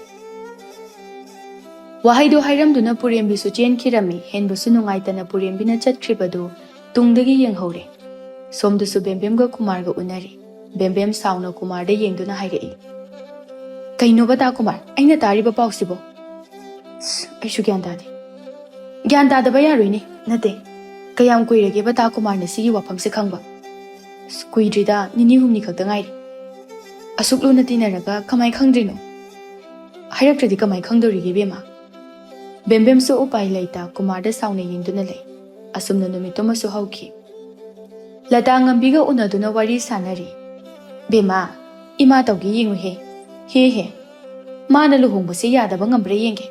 ꯋꯥꯍꯩꯗꯨ ꯍꯥꯏꯔꯝꯗꯨꯅ ꯄꯨꯔꯦꯝꯕꯤꯁꯨ ꯆꯦꯟꯈꯤꯔꯝꯃꯤ꯫ ꯍꯦꯟꯕꯁꯨ ꯅꯨꯡꯉꯥꯏꯇꯅ ꯄꯨꯔꯦꯝꯕꯤꯅ ꯆꯠꯈ꯭ꯔꯤꯕꯗꯨ ꯇꯨꯡꯗꯒꯤ ꯌꯦꯡꯍꯧꯔꯦ꯫ ꯁꯣꯝꯗꯁꯨ ꯕꯦꯝꯕꯦꯝꯒ ꯀꯨꯃꯥꯔꯒ ꯎꯅꯔꯤ꯫ ꯕꯦꯝꯕꯦꯝ ꯁꯥꯎꯅ ꯀꯨꯃꯥꯔꯗ ꯌꯦꯡꯗꯨꯅ ꯍꯥꯏꯔꯛꯏ, "ꯀꯩꯅꯣꯕ ꯇꯥ ꯀꯨꯃꯥꯔ, ꯑꯩꯅ ꯇꯥꯔꯤꯕ ꯄꯥꯎꯁꯤꯕꯣ? ꯑꯁ, ꯑꯩꯁꯨ ꯒ꯭ꯌꯥꯟ ꯇꯥꯗꯦ꯫" "ꯒ꯭ꯌꯥꯟ ꯇꯥꯗꯕ ꯌꯥꯔꯣꯏꯅꯦ꯫ ꯅꯠꯇꯦ, ꯀꯌꯥꯝ ꯀꯨꯏꯔꯒꯦꯕ ꯇꯥ ꯀꯨꯃꯥꯔꯅ ꯁꯤꯒꯤ ꯋꯥꯐꯝꯁꯦ ꯈꯪꯕ?" "ꯑꯁ, ꯀꯨꯏꯗ꯭ꯔꯤꯗ, ꯅꯤꯅꯤ ꯍꯨꯝꯅꯤ ꯈꯛꯇ ꯉꯥꯏꯔꯤ꯫" "ꯑꯁꯨꯛ ꯂꯨꯅ ꯇꯤꯟꯅꯔꯒ ꯀꯃꯥꯏ ꯈꯪꯗ꯭ꯔꯤꯅꯣ?" "ꯍꯥꯏꯔꯛꯇ꯭ꯔꯗꯤ ꯀꯃꯥꯏ ꯈꯪꯗꯧꯔꯤꯒꯦ ꯏꯕꯦꯝꯃ?" ꯕꯦꯝꯕꯦꯝꯁꯨ ꯎꯄꯥꯏ ꯂꯩꯇ ꯀꯨꯃꯥꯔꯗ ꯁꯥꯎꯅ ꯌꯦꯡꯗꯨꯅ ꯂꯩ꯫ ꯑꯁꯨꯝꯅ ꯅꯨꯃꯤꯠꯇꯨꯃꯁꯨ ꯍꯧꯈꯤ꯫ ꯂꯇꯥ ꯉꯝꯕꯤꯒ ꯎꯅꯗꯨꯅ ꯋꯥꯔꯤ ꯁꯥꯟꯅꯔꯤ꯫ "ꯕꯦꯝꯃ, ꯏꯃꯥ ꯇꯧꯒꯦ ꯌꯦꯡꯉꯨꯍꯦ꯫ ꯍꯦ ꯍꯦ, ꯃꯥꯅ ꯂꯨꯍꯣꯡꯕꯁꯦ ꯌꯥꯗꯕ ꯉꯝꯕ꯭ꯔꯥ ꯌꯦꯡꯒꯦ꯫"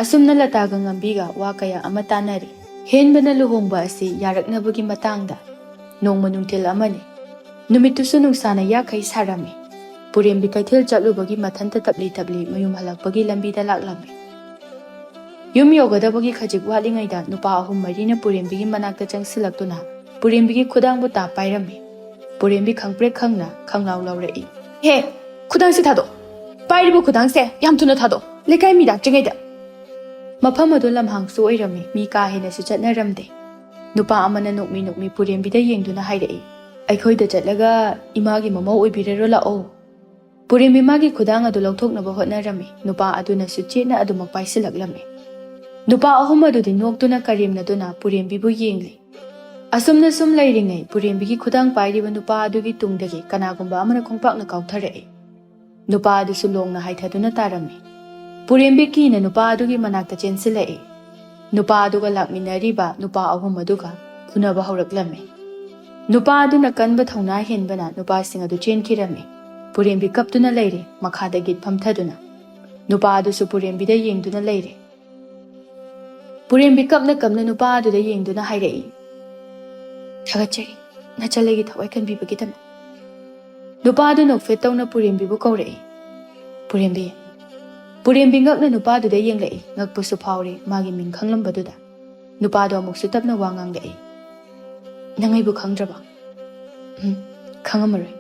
ꯑꯁꯨꯝꯅ ꯂꯇꯥꯒ ꯉꯝꯕꯤꯒ ꯋꯥ ꯀꯌꯥ ꯑꯃ ꯇꯥꯅꯔꯤ꯫ ꯍꯦꯟꯕꯅ ꯂꯨꯍꯣꯡꯕ ꯑꯁꯤ ꯌꯥꯔꯛꯅꯕꯒꯤ ꯃꯇꯥꯡꯗ꯫ ꯅꯣꯡꯃ ꯅꯨꯡꯊꯤꯜ ꯑꯃꯅꯤ꯫ ꯅꯨꯃꯤꯠꯇꯨꯁꯨ ꯅꯨꯡꯁꯥꯅ ꯌꯥꯈꯩ ꯁꯥꯔꯝꯃꯤ꯫ ꯄꯨꯔꯦꯝꯕꯤ ꯀꯩꯊꯦꯜ ꯆꯠꯂꯨꯕꯒꯤ ꯃꯊꯟꯇ ꯇꯞꯂꯤ ꯇꯞꯂꯤ ꯃꯌꯨꯝ ꯍꯜꯂꯛꯄꯒꯤ ꯂꯝꯕꯤꯗ ꯂꯥꯛꯂꯝꯃꯤ꯫ ꯌꯨꯝ ꯌꯧꯒꯗꯕꯒꯤ ꯈꯖꯤꯛ ꯋꯥꯠꯂꯤꯉꯩꯗ ꯅꯨꯄꯥ ꯑꯍꯨꯝ ꯃꯔꯤꯅ ꯄꯨꯔꯦꯝꯕꯤꯒꯤ ꯃꯅꯥꯛꯇ ꯆꯪꯁꯤꯜꯂꯛꯇꯨꯅ ꯄꯨꯔꯦꯝꯕꯤꯒꯤ ꯈꯨꯗꯥꯡꯕꯨ ꯇꯥꯞ ꯄꯥꯏꯔꯝꯃꯤ꯫ ꯄꯨꯔꯦꯝꯕꯤ ꯈꯪꯄ꯭ꯔꯦꯛ ꯈꯪꯅ ꯈꯪꯂꯥꯎ ꯂꯥꯎꯔꯛꯏ꯫ "ꯍꯦ, ꯈꯨꯗꯥꯡꯁꯦ ꯊꯥꯗꯣꯛ! ꯄꯥꯏꯔꯤꯕ ꯈꯨꯗꯥꯡꯁꯦ ꯌꯥꯝ ꯊꯨꯅ ꯊꯥꯗꯣꯛ! ꯂꯩꯀꯥꯏ ꯃꯤ ꯂꯥꯛꯇ꯭ꯔꯤꯉꯩꯗ!" ꯃꯐꯝ ꯑꯗꯨ ꯂꯝꯍꯥꯡꯁꯨ ꯑꯣꯏꯔꯝꯃꯤ, ꯃꯤ ꯀꯥ ꯍꯦꯟꯅꯁꯨ ꯆꯠꯅꯔꯝꯗꯦ꯫ ꯅꯨꯄꯥ ꯑꯃꯅ ꯅꯣꯛꯃꯤ ꯅꯣꯛꯃꯤ ꯄꯨꯔꯦꯝꯕꯤꯗ ꯌꯦꯡꯗꯨꯅ ꯍꯥꯏꯔꯛꯏ, "ꯑꯩꯈꯣꯏꯗ ꯆꯠꯂꯒ ꯏꯃꯥꯒꯤ ꯃꯃꯧ ꯑꯣꯏꯕꯤꯔꯔꯣ ꯂꯥꯛꯑꯣ꯫" ꯄꯨꯔꯦꯝꯕꯤ ꯃꯥꯒꯤ ꯈꯨꯗꯥꯡ ꯑꯗꯨ ꯂꯧꯊꯣꯛꯅꯕ ꯍꯣꯠꯅꯔꯝꯃꯤ꯫ ꯅꯨꯄꯥ ꯑꯗꯨꯅꯁꯨ ꯆꯦꯠꯅ ꯑꯗꯨꯃꯛ ꯄꯥꯏꯁꯤꯜꯂꯛꯂꯝꯃꯤ꯫ ꯅꯨꯄꯥ ꯑꯍꯨꯝ ꯑꯗꯨꯗꯤ ꯅꯣꯛꯇꯨꯅ ꯀꯔꯦꯝꯅꯗꯨꯅ ꯄꯨꯔꯦꯝꯕꯤꯕꯨ ꯌꯦꯡꯂꯤ꯫ ꯑꯁꯨꯝꯅ ꯁꯨꯝ ꯂꯩꯔꯤꯉꯩ ꯄꯨꯔꯦꯝꯕꯤꯒꯤ ꯈꯨꯗꯥꯡ ꯄꯥꯏꯔꯤꯕ ꯅꯨꯄꯥ ꯑꯗꯨꯒꯤ ꯇꯨꯡꯗꯒꯤ ꯀꯅꯥꯒꯨꯝꯕ ꯑꯃꯅ ꯈꯣꯡꯄꯥꯛꯅ ꯀꯥꯎꯊꯔꯛꯏ꯫ ꯅꯨꯄꯥ ꯑꯗꯨꯁꯨ ꯂꯣꯡꯅ ꯍꯥꯏꯊꯗꯨꯅ ꯇꯥꯔꯝꯃꯤ꯫ ꯄꯨꯔꯦꯝꯕꯤ ꯀꯤꯅ ꯅꯨꯄꯥ ꯑꯗꯨꯒꯤ ꯃꯅꯥꯛꯇ ꯆꯦꯟꯁꯤꯜꯂꯛꯏ꯫ ꯅꯨꯄꯥ ꯑꯗꯨꯒ ꯂꯥꯛꯃꯤꯟꯅꯔꯤꯕ ꯅꯨꯄꯥ ꯑꯍꯨꯝ ꯑꯗꯨꯒ ꯐꯨꯅꯕ ꯍꯧꯔꯛꯂꯝꯃꯤ꯫ ꯅꯨꯄꯥ ꯑꯗꯨꯅ ꯀꯟꯕ ꯊꯧꯅꯥ ꯍꯦꯟꯕꯅ ꯅꯨꯄꯥꯁꯤꯡ ꯑꯗꯨ ꯆꯦꯟꯈꯤꯔꯝꯃꯤ꯫ ꯄꯨꯔꯦꯝꯕꯤ ꯀꯞꯇꯨꯅ ꯂꯩꯔꯦ, ꯃꯈꯥꯗ ꯒꯤꯠ ꯐꯝꯊꯗꯨꯅ꯫ ꯅꯨꯄꯥ ꯑꯗꯨꯁꯨ ꯄꯨꯔꯦꯝꯕꯤꯗ ꯌꯦꯡꯗꯨꯅ ꯂꯩꯔꯦ꯫ ꯄꯨꯔꯦꯝꯕꯤ ꯀꯞꯅ ꯀꯞꯅ ꯅꯨꯄꯥ ꯑꯗꯨꯗ ꯌꯦꯡꯗꯨꯅ ꯍꯥꯏꯔꯛꯏ, "ꯊꯥꯒꯠꯆꯔꯤ, ꯅꯆꯜ ꯑꯩꯒꯤ ꯊꯋꯥꯏ ꯀꯟꯕꯤꯕꯒꯤꯗꯃꯛ꯫" ꯅꯨꯄꯥ ꯑꯗꯨ ꯅꯣꯛꯐꯦꯠ ꯇꯧꯅ ꯄꯨꯔꯦꯝꯕꯤꯕꯨ ꯀꯧꯔꯛꯏ꯫ "ꯄꯨꯔꯦꯝꯕꯤ꯫" ꯄꯨꯔꯦꯝꯕꯤ ꯉꯛꯅ ꯅꯨꯄꯥꯗꯨꯗ ꯌꯦꯡꯂꯛꯏ, ꯉꯛꯄꯁꯨ ꯐꯥꯎꯔꯤ ꯃꯥꯒꯤ ꯃꯤꯡ ꯈꯪꯂꯝꯕꯗꯨꯗ꯫ ꯅꯨꯄꯥꯗꯣ ꯑꯃꯨꯛꯁꯨ ꯇꯞꯅ ꯋꯥ ꯉꯥꯡꯂꯛꯏ, "ꯅꯪ ꯑꯩꯕꯨ ꯈꯪꯗ꯭ꯔꯕ?" "ꯎꯝ, ꯈꯪꯉꯝꯃꯔꯣꯏ꯫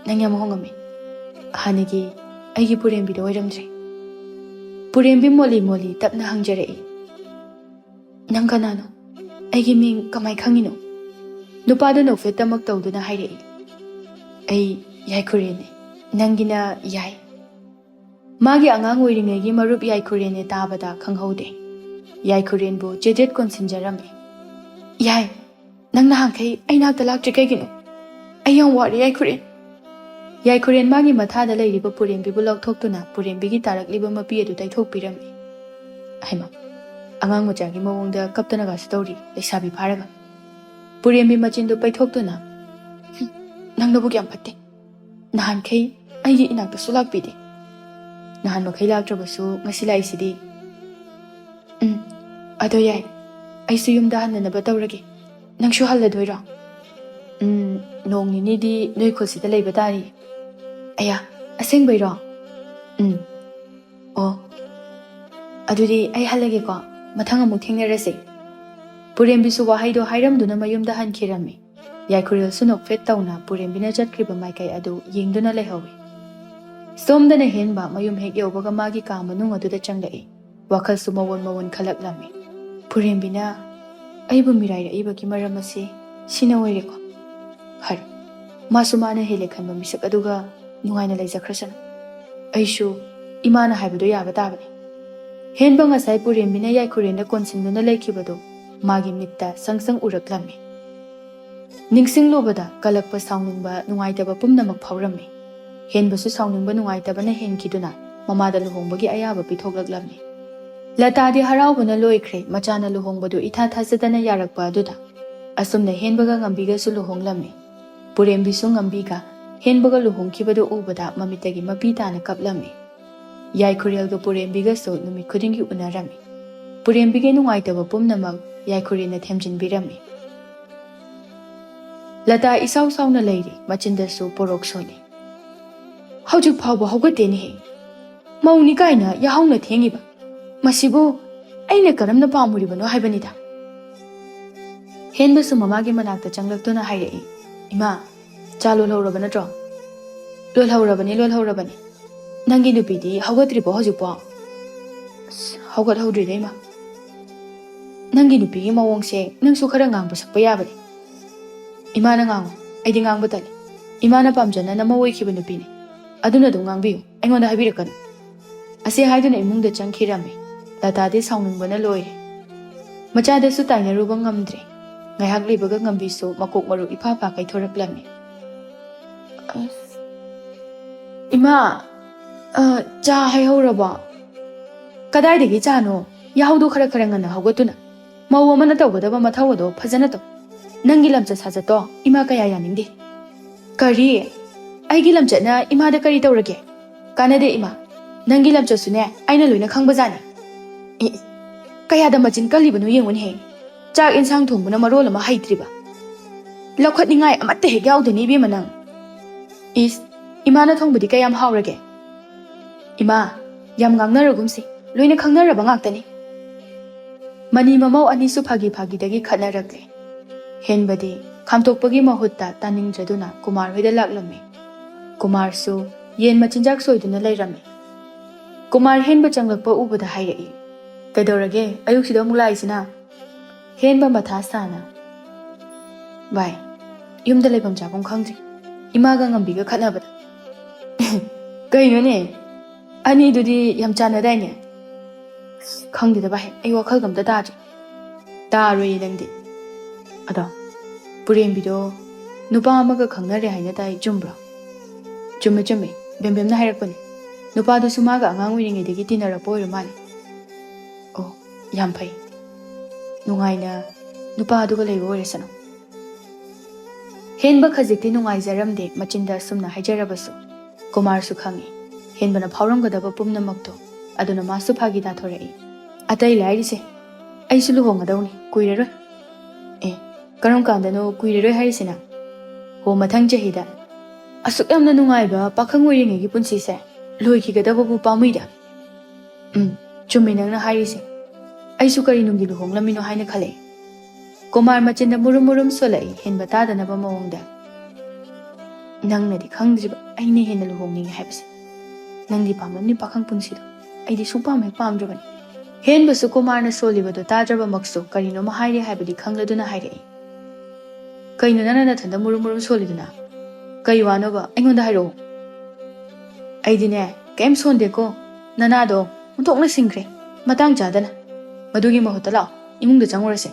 ꯅꯪ ꯌꯥꯝ ꯍꯣꯡꯉꯝꯃꯤ꯫ ꯍꯥꯟꯅꯒꯤ ꯑꯩꯒꯤ ꯄꯨꯔꯦꯝꯕꯤꯗꯣ ꯑꯣꯏꯔꯝꯗ꯭ꯔꯦ꯫" ꯄꯨꯔꯦꯝꯕꯤ ꯃꯣꯜꯂꯤ ꯃꯣꯜꯂꯤ ꯇꯞꯅ ꯍꯪꯖꯔꯛꯏ, "ꯅꯪ ꯀꯅꯥꯅꯣ? ꯑꯩꯒꯤ ꯃꯤꯡ ꯀꯃꯥꯏ ꯈꯪꯉꯤꯅꯣ?" ꯅꯨꯄꯥꯗꯨ ꯅꯣꯛꯐꯦꯠꯇꯃꯛ ꯇꯧꯗꯨꯅ ꯍꯥꯏꯔꯛꯏ, "ꯑꯩ ꯌꯥꯏꯈꯨꯔꯦꯟꯅꯤ꯫ ꯅꯪꯒꯤꯅ ꯌꯥꯏ꯫" ꯃꯥꯒꯤ ꯑꯉꯥꯡ ꯑꯣꯏꯔꯤꯉꯩꯒꯤ ꯃꯔꯨꯞ ꯌꯥꯏꯈꯨꯔꯦꯟꯅꯦ ꯇꯥꯕꯗ ꯈꯪꯍꯧꯗꯦ꯫ ꯌꯥꯏꯈꯨꯔꯦꯟꯕꯨ ꯆꯦꯗꯦꯠ ꯀꯣꯟꯁꯤꯟꯖꯔꯝꯃꯤ꯫ "ꯌꯥꯏ, ꯅꯪ ꯅꯍꯥꯟꯈꯩ ꯑꯩ ꯅꯥꯛꯇ ꯂꯥꯛꯇ꯭ꯔꯤ ꯀꯩꯒꯤꯅꯣ? ꯑꯩ ꯌꯥꯝ ꯋꯥꯔꯦ ꯌꯥꯏꯈꯨꯔꯦꯟ꯫" ꯌꯥꯏꯈꯨꯔꯦꯟ ꯃꯥꯒꯤ ꯃꯊꯥꯗ ꯂꯩꯔꯤꯕ ꯄꯨꯔꯦꯝꯕꯤꯕꯨ ꯂꯧꯊꯣꯛꯇꯨꯅ ꯄꯨꯔꯦꯝꯕꯤꯒꯤ ꯇꯥꯔꯛꯂꯤꯕ ꯃꯄꯤ ꯑꯗꯨ ꯇꯩꯊꯣꯛꯄꯤꯔꯝꯃꯤ꯫ ꯍꯩꯃꯥ, ꯑꯉꯥꯡ ꯃꯆꯥꯒꯤ ꯃꯑꯣꯡꯗ ꯀꯞꯇꯅꯒꯁꯨ ꯇꯧꯔꯤ, ꯂꯩꯁꯥꯕꯤ ꯐꯥꯔꯒ꯫ ꯄꯨꯔꯦꯝꯕꯤ ꯃꯆꯤꯟꯗꯨ ꯄꯩꯊꯣꯛꯇꯨꯅ, "ꯍꯨꯝ, ꯅꯪ ꯅꯕꯨꯛ ꯌꯥꯝ ꯐꯠꯇꯦ꯫ ꯅꯍꯥꯟꯈꯩ ꯑꯩꯒꯤ ꯏꯅꯥꯛꯇꯁꯨ ꯂꯥꯛꯄꯤꯗꯦ꯫ ꯅꯍꯥꯟ ꯃꯈꯩ ꯂꯥꯛꯇ꯭ꯔꯕꯁꯨ ꯉꯁꯤ ꯂꯥꯛꯏꯁꯤꯗꯤ꯫" "ꯎꯝ, ꯑꯗꯣ ꯌꯥꯏ, ꯑꯩꯁꯨ ꯌꯨꯝꯗ ꯍꯟꯅꯅꯕ ꯇꯧꯔꯒꯦ꯫ ꯅꯪꯁꯨ ꯍꯜꯂꯗꯣꯏꯔꯣ?" "ꯎꯝ, ꯅꯣꯡ ꯅꯤꯅꯤꯗꯤ ꯅꯣꯏ ꯈꯨꯜꯁꯤꯗ ꯂꯩꯕ ꯇꯥꯔꯤ꯫" "ꯑꯌꯥ, ꯑꯁꯦꯡꯕꯩꯔꯣ?" "ꯎꯝ꯫ ꯑꯣ, ꯑꯗꯨꯗꯤ ꯑꯩ ꯍꯜꯂꯒꯦꯀꯣ꯫ ꯃꯊꯪ ꯑꯃꯨꯛ ꯊꯦꯡꯅꯔꯁꯦ꯫" ꯄꯨꯔꯦꯝꯕꯤꯁꯨ ꯋꯥꯍꯩꯗꯣ ꯍꯥꯏꯔꯝꯗꯨꯅ ꯃꯌꯨꯝꯗ ꯍꯟꯈꯤꯔꯝꯃꯤ꯫ ꯌꯥꯏꯈꯨꯔꯦꯜꯁꯨ ꯅꯣꯛꯐꯦꯠ ꯇꯧꯅ ꯄꯨꯔꯦꯝꯕꯤꯅ ꯆꯠꯈ꯭ꯔꯤꯕ ꯃꯥꯏꯀꯩ ꯑꯗꯨ ꯌꯦꯡꯗꯨꯅ ꯂꯩꯍꯧꯏ꯫ ꯁꯣꯝꯗꯅ ꯍꯦꯟꯕ ꯃꯌꯨꯝ ꯍꯦꯛ ꯌꯧꯕꯒ ꯃꯥꯒꯤ ꯀꯥ ꯃꯅꯨꯡ ꯑꯗꯨꯗ ꯆꯪꯂꯛꯏ꯫ ꯋꯥꯈꯜꯁꯨ ꯃꯑꯣꯟ ꯃꯑꯣꯟ ꯈꯜꯂꯛꯂꯝꯃꯤ꯫ ꯄꯨꯔꯦꯝꯕꯤꯅ ꯑꯩꯕꯨ ꯃꯤꯔꯥꯏꯔꯛꯏꯕꯒꯤ ꯃꯔꯝ ꯑꯁꯤ ꯁꯤꯅ ꯑꯣꯏꯔꯦꯀꯣ꯫ ꯐꯔꯦ, ꯃꯥꯁꯨ ꯃꯥꯅ ꯍꯦꯜꯂꯦ ꯈꯟꯕ ꯃꯤꯁꯛ ꯑꯗꯨꯒ ꯅꯨꯡꯉꯥꯏꯅ ꯂꯩꯖꯈ꯭ꯔꯁꯅꯨ꯫ ꯑꯩꯁꯨ ꯏꯃꯥꯅ ꯍꯥꯏꯕꯗꯣ ꯌꯥꯕ ꯇꯥꯕꯅꯤ꯫ ꯍꯦꯟꯕ ꯉꯁꯥꯏ ꯄꯨꯔꯦꯝꯕꯤꯅ ꯌꯥꯏꯈꯨꯔꯦꯟꯗ ꯀꯣꯟꯁꯤꯟꯗꯨꯅ ꯂꯩꯈꯤꯕꯗꯨ ꯃꯥꯒꯤ ꯃꯤꯠꯇ ꯁꯪ ꯁꯪ ꯎꯔꯛꯂꯝꯃꯤ꯫ ꯅꯤꯡꯁꯤꯡꯂꯨꯕꯗ ꯀꯂꯛꯄ, ꯁꯥꯎꯅꯤꯡꯕ, ꯅꯨꯡꯉꯥꯏꯇꯕ ꯄꯨꯝꯅꯃꯛ ꯐꯥꯎꯔꯝꯃꯤ꯫ ꯍꯦꯟꯕꯁꯨ ꯁꯥꯎꯅꯤꯡꯕ, ꯅꯨꯡꯉꯥꯏꯇꯕꯅ ꯍꯦꯟꯈꯤꯗꯨꯅ ꯃꯃꯥꯗ ꯂꯨꯍꯣꯡꯕꯒꯤ ꯑꯌꯥꯕ ꯄꯤꯊꯣꯛꯂꯛꯂꯝꯃꯤ꯫ ꯂꯇꯥꯗꯤ ꯍꯔꯥꯎꯕꯅ ꯂꯣꯏꯈ꯭ꯔꯦ, ꯃꯆꯥꯅ ꯂꯨꯍꯣꯡꯕꯗꯨ ꯏꯊꯥ ꯊꯥꯖꯗꯅ ꯌꯥꯔꯛꯄ ꯑꯗꯨꯗ꯫ ꯑꯁꯨꯝꯅ ꯍꯦꯟꯕꯒ ꯉꯝꯕꯤꯒꯁꯨ ꯂꯨꯍꯣꯡꯂꯝꯃꯤ꯫ ꯄꯨꯔꯦꯝꯕꯤꯁꯨ ꯉꯝꯕꯤꯒ ꯍꯦꯟꯕꯒ ꯂꯨꯍꯣꯡꯈꯤꯕꯗꯨ ꯎꯕꯗ ꯃꯃꯤꯠꯇꯒꯤ ꯃꯄꯤ ꯇꯥꯅ ꯀꯞꯂꯝꯃꯤ꯫ ꯌꯥꯏꯈꯨꯔꯦꯜꯒ ꯄꯨꯔꯦꯝꯕꯤꯒꯁꯨ ꯅꯨꯃꯤꯠ ꯈꯨꯗꯤꯡꯒꯤ ꯎꯅꯔꯝꯃꯤ꯫ ꯄꯨꯔꯦꯝꯕꯤꯒꯤ ꯅꯨꯡꯉꯥꯏꯇꯕ ꯄꯨꯝꯅꯃꯛ ꯌꯥꯏꯈꯨꯔꯦꯜꯅ ꯊꯦꯝꯖꯤꯟꯕꯤꯔꯝꯃꯤ꯫ ꯂꯇꯥ ꯏꯁꯥꯎ ꯁꯥꯎꯅ ꯂꯩꯔꯤ, ꯃꯆꯤꯟꯗꯁꯨ ꯄꯣꯔꯣꯛ ꯁꯣꯜꯂꯤ꯫ "ꯍꯧꯖꯤꯛ ꯐꯥꯎꯕ ꯍꯧꯒꯠꯇꯦꯅꯦꯍꯦ꯫ ꯃꯧꯅꯤ ꯀꯥꯏꯅ ꯌꯥꯍꯧꯅ ꯊꯦꯡꯉꯤꯕ꯫ ꯃꯁꯤꯕꯨ ꯑꯩꯅ ꯀꯔꯝꯅ ꯄꯥꯝꯃꯨꯔꯤꯕꯅꯣ ꯍꯥꯏꯕꯅꯤꯗ"꯫ ꯍꯦꯟꯕꯁꯨ ꯃꯃꯥꯒꯤ ꯃꯅꯥꯛꯇ ꯆꯪꯂꯛꯇꯨꯅ ꯍꯥꯏꯔꯛꯏ, "ꯏꯃꯥ, ꯆꯥ ꯂꯣꯜꯍꯧꯔꯕ ꯅꯠꯇ꯭ꯔꯣ?" "ꯂꯣꯜꯍꯧꯔꯕꯅꯤ, ꯂꯣꯜꯍꯧꯔꯕꯅꯤ꯫ ꯅꯪꯒꯤ ꯅꯨꯄꯤꯗꯤ ꯍꯧꯒꯠꯇ꯭ꯔꯤꯕꯣ ꯍꯧꯖꯤꯛꯄꯣ?" "ꯑꯁ, ꯍꯧꯒꯠꯍꯧꯗ꯭ꯔꯤꯗ, ꯏꯃꯥ꯫ ꯅꯪꯒꯤ ꯅꯨꯄꯤꯒꯤ ꯃꯑꯣꯡꯁꯦ ꯅꯪꯁꯨ ꯈꯔ ꯉꯥꯡꯕ ꯁꯛꯄ ꯌꯥꯕꯅꯤ꯫ ꯏꯃꯥꯅ ꯉꯥꯡꯉꯨ, ꯑꯩꯗꯤ ꯉꯥꯡꯕ ꯇꯜꯂꯤ꯫ ꯏꯃꯥꯅ ꯄꯥꯝꯖꯅ ꯅꯃꯧ ꯑꯣꯏꯈꯤꯕ ꯅꯨꯄꯤꯅꯤ꯫ ꯑꯗꯨꯅ ꯑꯗꯨꯝ ꯉꯥꯡꯕꯤꯌꯨ, ꯑꯩꯉꯣꯟꯗ ꯍꯥꯏꯕꯤꯔꯛꯀꯅꯨ"꯫ ꯑꯁꯤ ꯍꯥꯏꯗꯨꯅ ꯏꯃꯨꯡꯗ ꯆꯪꯈꯤꯔꯝꯃꯤ꯫ ꯂꯇꯥꯗꯤ ꯁꯥꯎꯅꯤꯡꯕꯅ ꯂꯣꯏꯔꯦ꯫ ꯃꯆꯥꯗꯁꯨ ꯇꯥꯏꯅꯔꯨꯕ ꯉꯝꯗ꯭ꯔꯦ꯫ ꯉꯥꯏꯍꯥꯛ ꯂꯩꯕꯒ ꯉꯝꯕꯤꯁꯨ ꯃꯀꯣꯛ ꯃꯔꯨ ꯏꯐꯥ ꯐꯥ ꯀꯥꯏꯊꯣꯔꯛꯂꯝꯃꯤ꯫ "ꯑꯁ, ꯏꯃꯥ, ꯑ, ꯆꯥ ꯍꯩꯍꯧꯔꯕꯣ?" "ꯀꯗꯥꯏꯗꯒꯤ ꯆꯥꯅꯣ? ꯌꯥꯍꯧꯗꯣ ꯈꯔ ꯈꯔ ꯉꯟꯅ ꯍꯧꯒꯠꯇꯨꯅ꯫ ꯃꯧ ꯑꯃꯅ ꯇꯧꯒꯗꯕ ꯃꯊꯧ ꯑꯗꯣ ꯐꯖꯅ ꯇꯧ꯫ ꯅꯪꯒꯤ ꯂꯝꯆꯠ ꯁꯥꯖꯠꯇꯣ ꯏꯃꯥ ꯀꯌꯥ ꯌꯥꯅꯤꯡꯗꯦ"꯫ "ꯀꯔꯤ? ꯑꯩꯒꯤ ꯂꯝꯆꯠꯅ ꯏꯃꯥꯗ ꯀꯔꯤ ꯇꯧꯔꯒꯦ? ꯀꯥꯟꯅꯗꯦ ꯏꯃꯥ, ꯅꯪꯒꯤ ꯂꯝꯆꯠꯁꯨꯅꯦ ꯑꯩꯅ ꯂꯣꯏꯅ ꯈꯪꯕꯖꯥꯠꯅꯤ꯫ ꯏ, ꯀꯌꯥꯗ ꯃꯆꯤꯟ ꯀꯜꯂꯤꯕꯅꯣ ꯌꯦꯡꯉꯨꯅꯦꯍꯦ꯫ ꯆꯥꯛ ꯏꯟꯁꯥꯡ ꯊꯣꯡꯕꯅ ꯃꯔꯣꯜ ꯑꯃ ꯍꯩꯇ꯭ꯔꯤꯕ꯫ ꯂꯧꯈꯠꯅꯤꯡꯉꯥꯏ ꯑꯃꯠꯇ ꯍꯦꯛ ꯌꯥꯎꯗꯦꯅꯦ ꯏꯕꯦꯝꯃ ꯅꯪ꯫ ꯏꯁ, ꯏꯃꯥꯅ ꯊꯣꯡꯕꯗꯤ ꯀꯌꯥꯝ ꯍꯥꯎꯔꯒꯦ?" "ꯏꯃꯥ, ꯌꯥꯝ ꯉꯥꯡꯅꯔꯒꯨꯝꯁꯤ, ꯂꯣꯏꯅ ꯈꯪꯅꯔꯕ ꯉꯥꯛꯇꯅꯤ"꯫ ꯃꯅꯤ ꯃꯃꯧ ꯑꯅꯤꯁꯨ ꯐꯥꯒꯤ ꯐꯥꯒꯤꯗꯒꯤ ꯈꯠꯅꯔꯛꯂꯦ꯫ ꯍꯦꯟꯕꯗꯤ ꯈꯥꯝꯇꯣꯛꯄꯒꯤ ꯃꯍꯨꯠꯇ ꯇꯥꯅꯤꯡꯗ꯭ꯔꯗꯨꯅ ꯀꯨꯃꯥꯔ ꯍꯣꯏꯗ ꯂꯥꯛꯂꯝꯃꯤ꯫ ꯀꯨꯃꯥꯔꯁꯨ ꯌꯦꯟ ꯃꯆꯤꯟꯖꯥꯛ ꯁꯣꯏꯗꯨꯅ ꯂꯩꯔꯝꯃꯤ꯫ ꯀꯨꯃꯥꯔ ꯍꯦꯟꯕ ꯆꯪꯂꯛꯄ ꯎꯕꯗ ꯍꯥꯏꯔꯛꯏ, "ꯀꯩꯗꯧꯔꯒꯦ ꯑꯌꯨꯛꯁꯤꯗ ꯑꯃꯨꯛ ꯂꯥꯛꯏꯁꯤꯅ?" ꯍꯦꯟꯕ ꯃꯊꯥ ꯁꯥꯅ, "ꯚꯥꯏ, ꯌꯨꯝꯗ ꯂꯩꯐꯝ ꯆꯥꯐꯝ ꯈꯪꯗ꯭ꯔꯦ, ꯏꯃꯥꯒ ꯉꯝꯕꯤꯒ ꯈꯠꯅꯕꯗ꯫" "ꯀꯩꯅꯣꯅꯦ, ꯑꯅꯤꯗꯨꯗꯤ ꯌꯥꯝ ꯆꯥꯟꯅꯗꯥꯏꯅꯦ?" "ꯈꯪꯗꯦꯗ ꯚꯥꯏ, ꯑꯩ ꯋꯥꯈꯜꯒ ꯑꯝꯇ ꯇꯥꯗ꯭ꯔꯦ꯫" "ꯇꯥꯔꯣꯏꯌꯦ ꯅꯪꯗꯤ꯫ ꯑꯗꯣ ꯄꯨꯔꯦꯝꯕꯤꯗꯣ ꯅꯨꯄꯥ ꯑꯃꯒ ꯈꯪꯅꯔꯦ ꯍꯥꯏꯅ ꯇꯥꯏ, ꯆꯨꯝꯕ꯭ꯔꯣ?" "ꯆꯨꯝꯃꯦ, ꯆꯨꯝꯃꯦ, ꯕꯦꯝꯕꯦꯝꯅ ꯍꯥꯏꯔꯛꯄꯅꯦ꯫ ꯅꯨꯄꯥꯗꯨꯁꯨ ꯃꯥꯒ ꯑꯉꯥꯡ ꯑꯣꯏꯔꯤꯉꯩꯗꯒꯤ ꯇꯤꯟꯅꯔꯛꯄ ꯑꯣꯏꯔ ꯃꯥꯜꯂꯦ꯫" "ꯑꯣ, ꯌꯥꯝ ꯐꯩ꯫ ꯅꯨꯡꯉꯥꯏꯅ ꯅꯨꯄꯥꯗꯨꯒ ꯂꯩꯕ ꯑꯣꯏꯔꯁꯅꯨ꯫" ꯍꯦꯟꯕ ꯈꯖꯤꯛꯇꯤ ꯅꯨꯡꯉꯥꯏꯖꯔꯝꯗꯦ ꯃꯆꯤꯟꯗ ꯑꯁꯨꯝꯅ ꯍꯥꯏꯖꯔꯕꯁꯨ꯫ ꯀꯨꯃꯥꯔꯁꯨ ꯈꯪꯏ, ꯍꯦꯟꯕꯅ ꯐꯥꯎꯔꯝꯒꯗꯕ ꯄꯨꯝꯅꯃꯛꯇꯣ꯫ ꯑꯗꯨꯅ ꯃꯥꯁꯨ ꯐꯥꯒꯤ ꯇꯥꯊꯣꯔꯛꯏ, "ꯑꯇꯩ ꯂꯥꯏꯔꯤꯁꯦ, ꯑꯩꯁꯨ ꯂꯨꯍꯣꯡꯒꯗꯧꯅꯤ, ꯀꯨꯏꯔꯔꯣꯏ꯫" "ꯑꯦ, ꯀꯔꯝ ꯀꯥꯟꯗꯅꯣ ꯀꯨꯏꯔꯔꯣꯏ ꯍꯥꯏꯔꯤꯁꯤꯅ?" "ꯍꯣ, ꯃꯊꯪ ꯆꯍꯤꯗ꯫ ꯑꯁꯨꯛ ꯌꯥꯝꯅ ꯅꯨꯡꯉꯥꯏꯕ ꯄꯥꯈꯪ ꯑꯣꯏꯔꯤꯉꯩꯒꯤ ꯄꯨꯟꯁꯤꯁꯦ ꯂꯣꯏꯈꯤꯒꯗꯕꯕꯨ ꯄꯥꯝꯃꯨꯏꯗ꯫" "ꯎꯝ, ꯆꯨꯝꯃꯤ ꯅꯪꯅ ꯍꯥꯏꯔꯤꯁꯦ꯫ ꯑꯩꯁꯨ ꯀꯔꯤ ꯅꯨꯡꯒꯤ ꯂꯨꯍꯣꯡꯂꯝꯃꯤꯅꯣ ꯍꯥꯏꯅ ꯈꯜꯂꯛꯏ꯫" ꯀꯨꯃꯥꯔ ꯃꯆꯤꯟꯗ ꯃꯨꯔꯨꯝ ꯃꯨꯔꯨꯝ ꯁꯣꯜꯂꯛꯏ, ꯍꯦꯟꯕ ꯇꯥꯗꯅꯕ ꯃꯑꯣꯡꯗ꯫ "ꯅꯪꯅꯗꯤ ꯈꯪꯗ꯭ꯔꯤꯕ ꯑꯩꯅ ꯍꯦꯟꯅ ꯂꯨꯍꯣꯡꯅꯤꯡꯉꯤ ꯍꯥꯏꯕꯁꯦ꯫ ꯅꯪꯗꯤ ꯄꯥꯝꯂꯝꯅꯤ ꯄꯥꯈꯪ ꯄꯨꯟꯁꯤꯗꯣ꯫ ꯑꯩꯗꯤ ꯁꯨꯡꯄꯥꯝ ꯍꯦꯛ ꯄꯥꯝꯗ꯭ꯔꯕꯅꯤ꯫" ꯍꯦꯟꯕꯁꯨ ꯀꯨꯃꯥꯔꯅ ꯁꯣꯜꯂꯤꯕꯗꯨ ꯇꯥꯗ꯭ꯔꯕꯃꯛꯁꯨ ꯀꯔꯤꯅꯣꯃ ꯍꯥꯏꯔꯤ ꯍꯥꯏꯕꯗꯤ ꯈꯪꯂꯗꯨꯅ ꯍꯥꯏꯔꯛꯏ꯫ "ꯀꯩꯅꯣ ꯅꯪꯅ ꯅꯊꯟꯗ ꯃꯨꯔꯨꯝ ꯃꯨꯔꯨꯝ ꯁꯣꯜꯂꯤꯗꯨꯅ? ꯀꯩ ꯋꯥꯅꯣꯕ? ꯑꯩꯉꯣꯟꯗ ꯍꯥꯏꯔꯛꯑꯣ꯫" "ꯑꯩꯗꯤꯅꯦ, ꯀꯩꯝ ꯁꯣꯟꯗꯦꯀꯣ꯫ ꯅꯅꯥꯗꯣ ꯑꯣꯟꯊꯣꯛꯅ ꯁꯤꯡꯈ꯭ꯔꯦ꯫ ꯃꯇꯥꯡ ꯆꯥꯗꯅ꯫ ꯃꯗꯨꯒꯤ ꯃꯍꯨꯠꯇ ꯂꯥꯛꯑꯣ, ꯏꯃꯨꯡꯗ ꯆꯪꯉꯨꯔꯁꯦ꯫"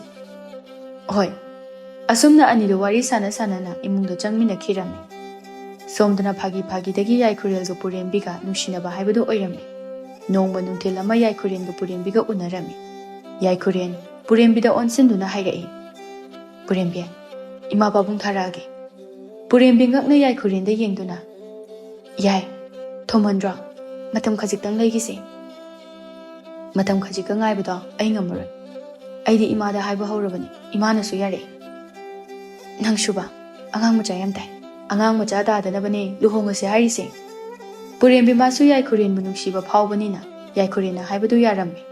"ꯍꯣꯏ꯫" ꯑꯁꯨꯝꯅ ꯑꯅꯤꯗꯨ ꯋꯥꯔꯤ ꯁꯥꯟꯅ ꯁꯥꯟꯅꯅ ꯏꯃꯨꯡꯗ ꯆꯪꯃꯤꯟꯅꯈꯤꯔꯝꯃꯤ꯫ ꯁꯣꯝꯗꯅ ꯐꯥꯒꯤ ꯐꯥꯒꯤꯗꯒꯤ ꯌꯥꯏꯈꯨꯔꯦꯜꯒ ꯄꯨꯔꯦꯝꯕꯤꯒ ꯅꯨꯡꯁꯤꯅꯕ ꯍꯥꯏꯕꯗꯨ ꯑꯣꯏꯔꯝꯃꯤ꯫ ꯅꯣꯡꯃ ꯅꯨꯡꯊꯤꯜ ꯑꯃ ꯌꯥꯏꯈꯨꯔꯦꯟꯒ ꯄꯨꯔꯦꯝꯕꯤꯒ ꯎꯅꯔꯝꯃꯤ꯫ ꯌꯥꯏꯈꯨꯔꯦꯟ ꯄꯨꯔꯦꯝꯕꯤꯗ ꯑꯣꯟꯁꯤꯟꯗꯨꯅ ꯍꯥꯏꯔꯛꯏ, "ꯄꯨꯔꯦꯝꯕꯤ, ꯏꯃꯥ ꯄꯥꯕꯨꯡ ꯊꯥꯔꯛꯑꯒꯦ꯫" ꯄꯨꯔꯦꯝꯕꯤ ꯉꯛꯅ ꯌꯥꯏꯈꯨꯔꯦꯟꯗ ꯌꯦꯡꯗꯨꯅ, "ꯌꯥꯏ, ꯊꯨꯝꯍꯟꯗ꯭ꯔꯣ? ꯃꯇꯝ ꯈꯖꯤꯛꯇꯪ ꯂꯩꯈꯤꯁꯦ꯫" "ꯃꯇꯝ ꯈꯖꯤꯛꯀ ꯉꯥꯏꯕꯗꯣ ꯑꯩ ꯉꯝꯃꯔꯣꯏ꯫ ꯑꯩꯗꯤ ꯏꯃꯥꯗ ꯍꯥꯏꯕ ꯍꯧꯔꯕꯅꯤ, ꯏꯃꯥꯅꯁꯨ ꯌꯥꯔꯛꯑꯦ꯫" "ꯅꯪꯁꯨꯕ, ꯑꯉꯥꯡ ꯃꯆꯥ ꯌꯥꯝ ꯇꯥꯏ꯫ ꯑꯉꯥꯡ ꯃꯆꯥ ꯇꯥꯗꯅꯕꯅꯦ ꯂꯨꯍꯣꯡꯉꯁꯦ ꯍꯥꯏꯔꯤꯁꯦ꯫" ꯄꯨꯔꯦꯝꯕꯤ ꯃꯥꯁꯨ ꯌꯥꯏꯈꯨꯔꯦꯟꯕꯨ ꯅꯨꯡꯁꯤꯕ ꯐꯥꯎꯕꯅꯤꯅ ꯌꯥꯏꯈꯨꯔꯦꯟꯅ ꯍꯥꯏꯕꯗꯨ ꯌꯥꯔꯝꯃꯤ꯫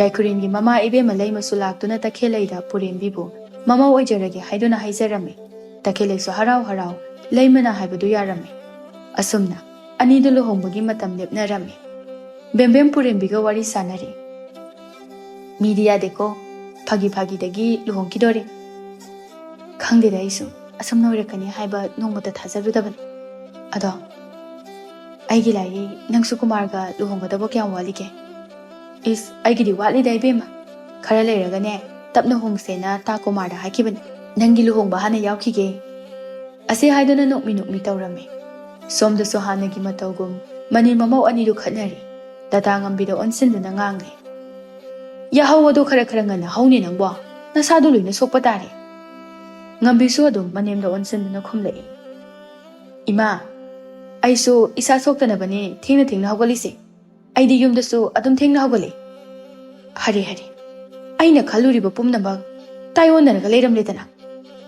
ꯌꯥꯏꯈꯨꯔꯦꯟꯒꯤ ꯃꯃꯥ ꯏꯕꯦꯝꯃ ꯂꯩꯃꯁꯨ ꯂꯥꯛꯇꯨꯅ ꯇꯈꯦꯜꯂꯩꯗ ꯄꯨꯔꯦꯝꯕꯤꯕꯨ ꯃꯃꯧ ꯑꯣꯏꯖꯔꯒꯦ ꯍꯥꯏꯗꯨꯅ ꯍꯥꯏꯖꯔꯝꯃꯤ꯫ ꯇꯈꯦꯜꯂꯩꯁꯨ ꯍꯔꯥꯎ ꯍꯔꯥꯎ ꯂꯩꯃꯅ ꯍꯥꯏꯕꯗꯨ ꯌꯥꯔꯝꯃꯤ꯫ ꯑꯁꯨꯝꯅ ꯑꯅꯤꯗꯨ ꯂꯨꯍꯣꯡꯕꯒꯤ ꯃꯇꯝ ꯂꯦꯞꯅꯔꯝꯃꯤ꯫ ꯕꯦꯝꯕꯦꯝ ꯄꯨꯔꯦꯝꯕꯤꯒ ꯋꯥꯔꯤ ꯁꯥꯟꯅꯔꯤ꯫ "ꯃꯤꯗꯤ ꯌꯥꯗꯦꯀꯣ, ꯐꯥꯒꯤ ꯐꯥꯒꯤꯗꯒꯤ ꯂꯨꯍꯣꯡꯈꯤꯗꯣꯔꯦ꯫ ꯈꯪꯗꯦꯗ, ꯑꯩꯁꯨ ꯑꯁꯨꯝꯅ ꯑꯣꯏꯔꯛꯀꯅꯤ ꯍꯥꯏꯕ ꯅꯣꯡꯃꯇ ꯊꯥꯖꯔꯨꯗꯕꯅꯤ꯫ ꯑꯗꯣ ꯑꯩꯒꯤ ꯂꯥꯏꯔꯤ, ꯅꯪꯁꯨ ꯀꯨꯃꯥꯔꯒ ꯂꯨꯍꯣꯡꯒꯗꯕ ꯀꯌꯥꯝ ꯋꯥꯠꯂꯤꯒꯦ?" "ꯏꯁ, ꯑꯩꯒꯤꯗꯤ ꯋꯥꯠꯂꯤꯗ ꯏꯕꯦꯝꯃ꯫ ꯈꯔ ꯂꯩꯔꯒꯅꯦ, ꯇꯞꯅ ꯍꯣꯡꯁꯦꯅ ꯇꯥ ꯀꯨꯃꯥꯔꯗ ꯍꯥꯏꯈꯤꯕꯅꯤ꯫ ꯅꯪꯒꯤ ꯂꯨꯍꯣꯡꯕ ꯍꯥꯟꯅ ꯌꯥꯎꯈꯤꯒꯦ꯫" ꯑꯁꯤ ꯍꯥꯏꯗꯨꯅ ꯅꯣꯛꯃꯤ ꯅꯣꯛꯃꯤ ꯇꯧꯔꯝꯃꯤ꯫ ꯁꯣꯝꯗꯁꯨ ꯍꯥꯟꯅꯒꯤ ꯃꯇꯧꯒꯨꯝ ꯃꯅꯦꯝ ꯃꯃꯧ ꯑꯅꯤꯗꯨ ꯈꯠꯅꯔꯤ꯫ ꯂꯇꯥ ꯉꯝꯕꯤꯗ ꯑꯣꯟꯁꯤꯟꯗꯨꯅ ꯉꯥꯡꯂꯤ꯫ "ꯌꯥꯍꯧ ꯑꯗꯣ ꯈꯔ ꯈꯔ ꯉꯟꯅ ꯍꯧꯅꯦ ꯅꯪꯕꯣ, ꯅꯁꯥꯗꯣ ꯂꯣꯏꯅ ꯁꯣꯛꯄ ꯇꯥꯔꯦ꯫" ꯉꯝꯕꯤꯁꯨ ꯑꯗꯨꯝ ꯃꯅꯦꯝꯗ ꯑꯣꯟꯁꯤꯟꯗꯨꯅ ꯈꯨꯝꯂꯛꯏ꯫ "ꯏꯃꯥ, ꯑꯩꯁꯨ ꯏꯁꯥ ꯁꯣꯛꯇꯅꯕꯅꯦ ꯊꯦꯡꯅ ꯊꯦꯡꯅ ꯍꯧꯒꯠꯂꯤꯁꯦ꯫ ꯑꯩꯗꯤ ꯌꯨꯝꯗꯁꯨ ꯑꯗꯨꯝ ꯊꯦꯡꯅ ꯍꯧꯒꯠꯂꯤ꯫" "ꯍꯔꯦ ꯍꯔꯦ, ꯑꯩꯅ ꯈꯜꯂꯨꯔꯤꯕ ꯄꯨꯝꯅꯃꯛ ꯇꯥꯏꯑꯣꯟꯅꯔꯒ ꯂꯩꯔꯝꯂꯦꯗꯅ꯫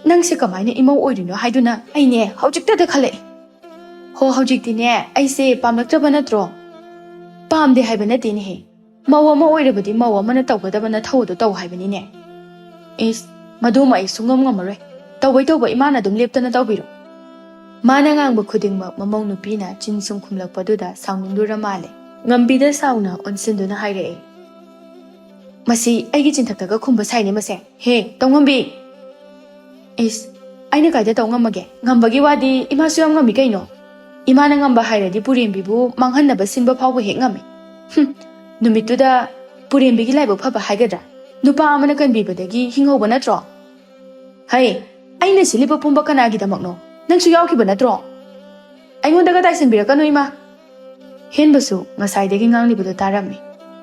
ꯅꯪꯁꯦ ꯀꯃꯥꯏꯅ ꯏꯃꯧ ꯑꯣꯏꯔꯤꯅꯣ ꯍꯥꯏꯗꯨꯅ ꯑꯩꯅꯦ ꯍꯧꯖꯤꯛꯇꯗ ꯈꯜꯂꯛꯏ꯫ ꯍꯣ, ꯍꯧꯖꯤꯛꯇꯤꯅꯦ ꯑꯩꯁꯦ ꯄꯥꯝꯂꯛꯇ꯭ꯔꯕ ꯅꯠꯇ꯭ꯔꯣ?" "ꯄꯥꯝꯗꯦ ꯍꯥꯏꯕ ꯅꯠꯇꯦꯅꯦꯍꯦ꯫ ꯃꯧ ꯑꯃ ꯑꯣꯏꯔꯕꯗꯤ ꯃꯧ ꯑꯃꯅ ꯇꯧꯒꯗꯕ ꯅꯊꯧ ꯑꯗꯨ ꯇꯧ ꯍꯥꯏꯕꯅꯤꯅꯦ꯫" "ꯏꯁ, ꯃꯗꯨꯃ ꯑꯩ ꯁꯨꯡꯉꯝ ꯉꯝꯃꯔꯣꯏ꯫ ꯇꯧꯕꯩ ꯇꯧꯕ ꯏꯃꯥꯅ ꯑꯗꯨꯝ ꯂꯦꯞꯇꯅ ꯇꯧꯕꯤꯔꯣ꯫" ꯃꯥꯅ ꯉꯥꯡꯕ ꯈꯨꯗꯤꯡꯃꯛ ꯃꯃꯧ ꯅꯨꯄꯤꯅ ꯆꯤꯟ ꯁꯨꯝ ꯈꯨꯝꯂꯛꯄꯗꯨꯗ ꯁꯥꯎꯅꯤꯡꯗꯨꯔ ꯃꯥꯜꯂꯦ꯫ ꯉꯝꯕꯤꯗ ꯁꯥꯎꯅ ꯑꯣꯟꯁꯤꯟꯗꯨꯅ ꯍꯥꯏꯔꯛꯑꯦ꯫ "ꯃꯁꯤ ꯑꯩꯒꯤ ꯆꯤꯟꯊꯛꯇꯒ ꯈꯨꯝꯕ ꯁꯥꯏꯅꯦ ꯃꯁꯦ꯫ ꯍꯦ, ꯇꯧꯉꯝꯕꯤ!" "ꯏꯁ, ꯑꯩꯅ ꯀꯥꯏꯗ ꯇꯧ ꯉꯝꯃꯒꯦ? ꯉꯝꯕꯒꯤ ꯋꯥꯗꯤ ꯏꯃꯥꯁꯨ ꯌꯥꯝ ꯉꯝꯃꯤ ꯀꯩꯅꯣ꯫ ꯏꯃꯥꯅ ꯉꯝꯕ ꯍꯥꯏꯔꯗꯤ ꯄꯨꯔꯦꯝꯕꯤꯕꯨ ꯃꯥꯡꯍꯟꯅꯕ ꯁꯤꯟꯕ ꯐꯥꯎꯕ ꯍꯦꯛ ꯉꯝꯃꯤ꯫ ꯍꯨꯝ, ꯅꯨꯃꯤꯠꯇꯨꯗ ꯄꯨꯔꯦꯝꯕꯤꯒꯤ ꯂꯥꯏꯕꯛ ꯐꯕ ꯍꯥꯏꯒꯗ꯭ꯔꯥ? ꯅꯨꯄꯥ ꯑꯃꯅ ꯀꯟꯕꯤꯕꯗꯒꯤ ꯍꯤꯡꯍꯧꯕ ꯅꯠꯇ꯭ꯔꯣ? ꯍꯩ, ꯑꯩꯅ ꯁꯤꯜꯂꯤꯕ ꯄꯨꯝꯕ ꯀꯅꯥꯒꯤꯗꯃꯛꯅꯣ? ꯅꯪꯁꯨ ꯌꯥꯎꯈꯤꯕ ꯅꯠꯇ꯭ꯔꯣ?" "ꯑꯩꯉꯣꯟꯗꯒ ꯇꯥꯏꯁꯤꯟꯕꯤꯔꯛꯀꯅꯨ ꯏꯃꯥ꯫" ꯍꯦꯟꯕꯁꯨ ꯉꯁꯥꯏꯗꯒꯤ ꯉꯥꯡꯂꯤꯕꯗꯨ ꯇꯥꯔꯝꯃꯤ꯫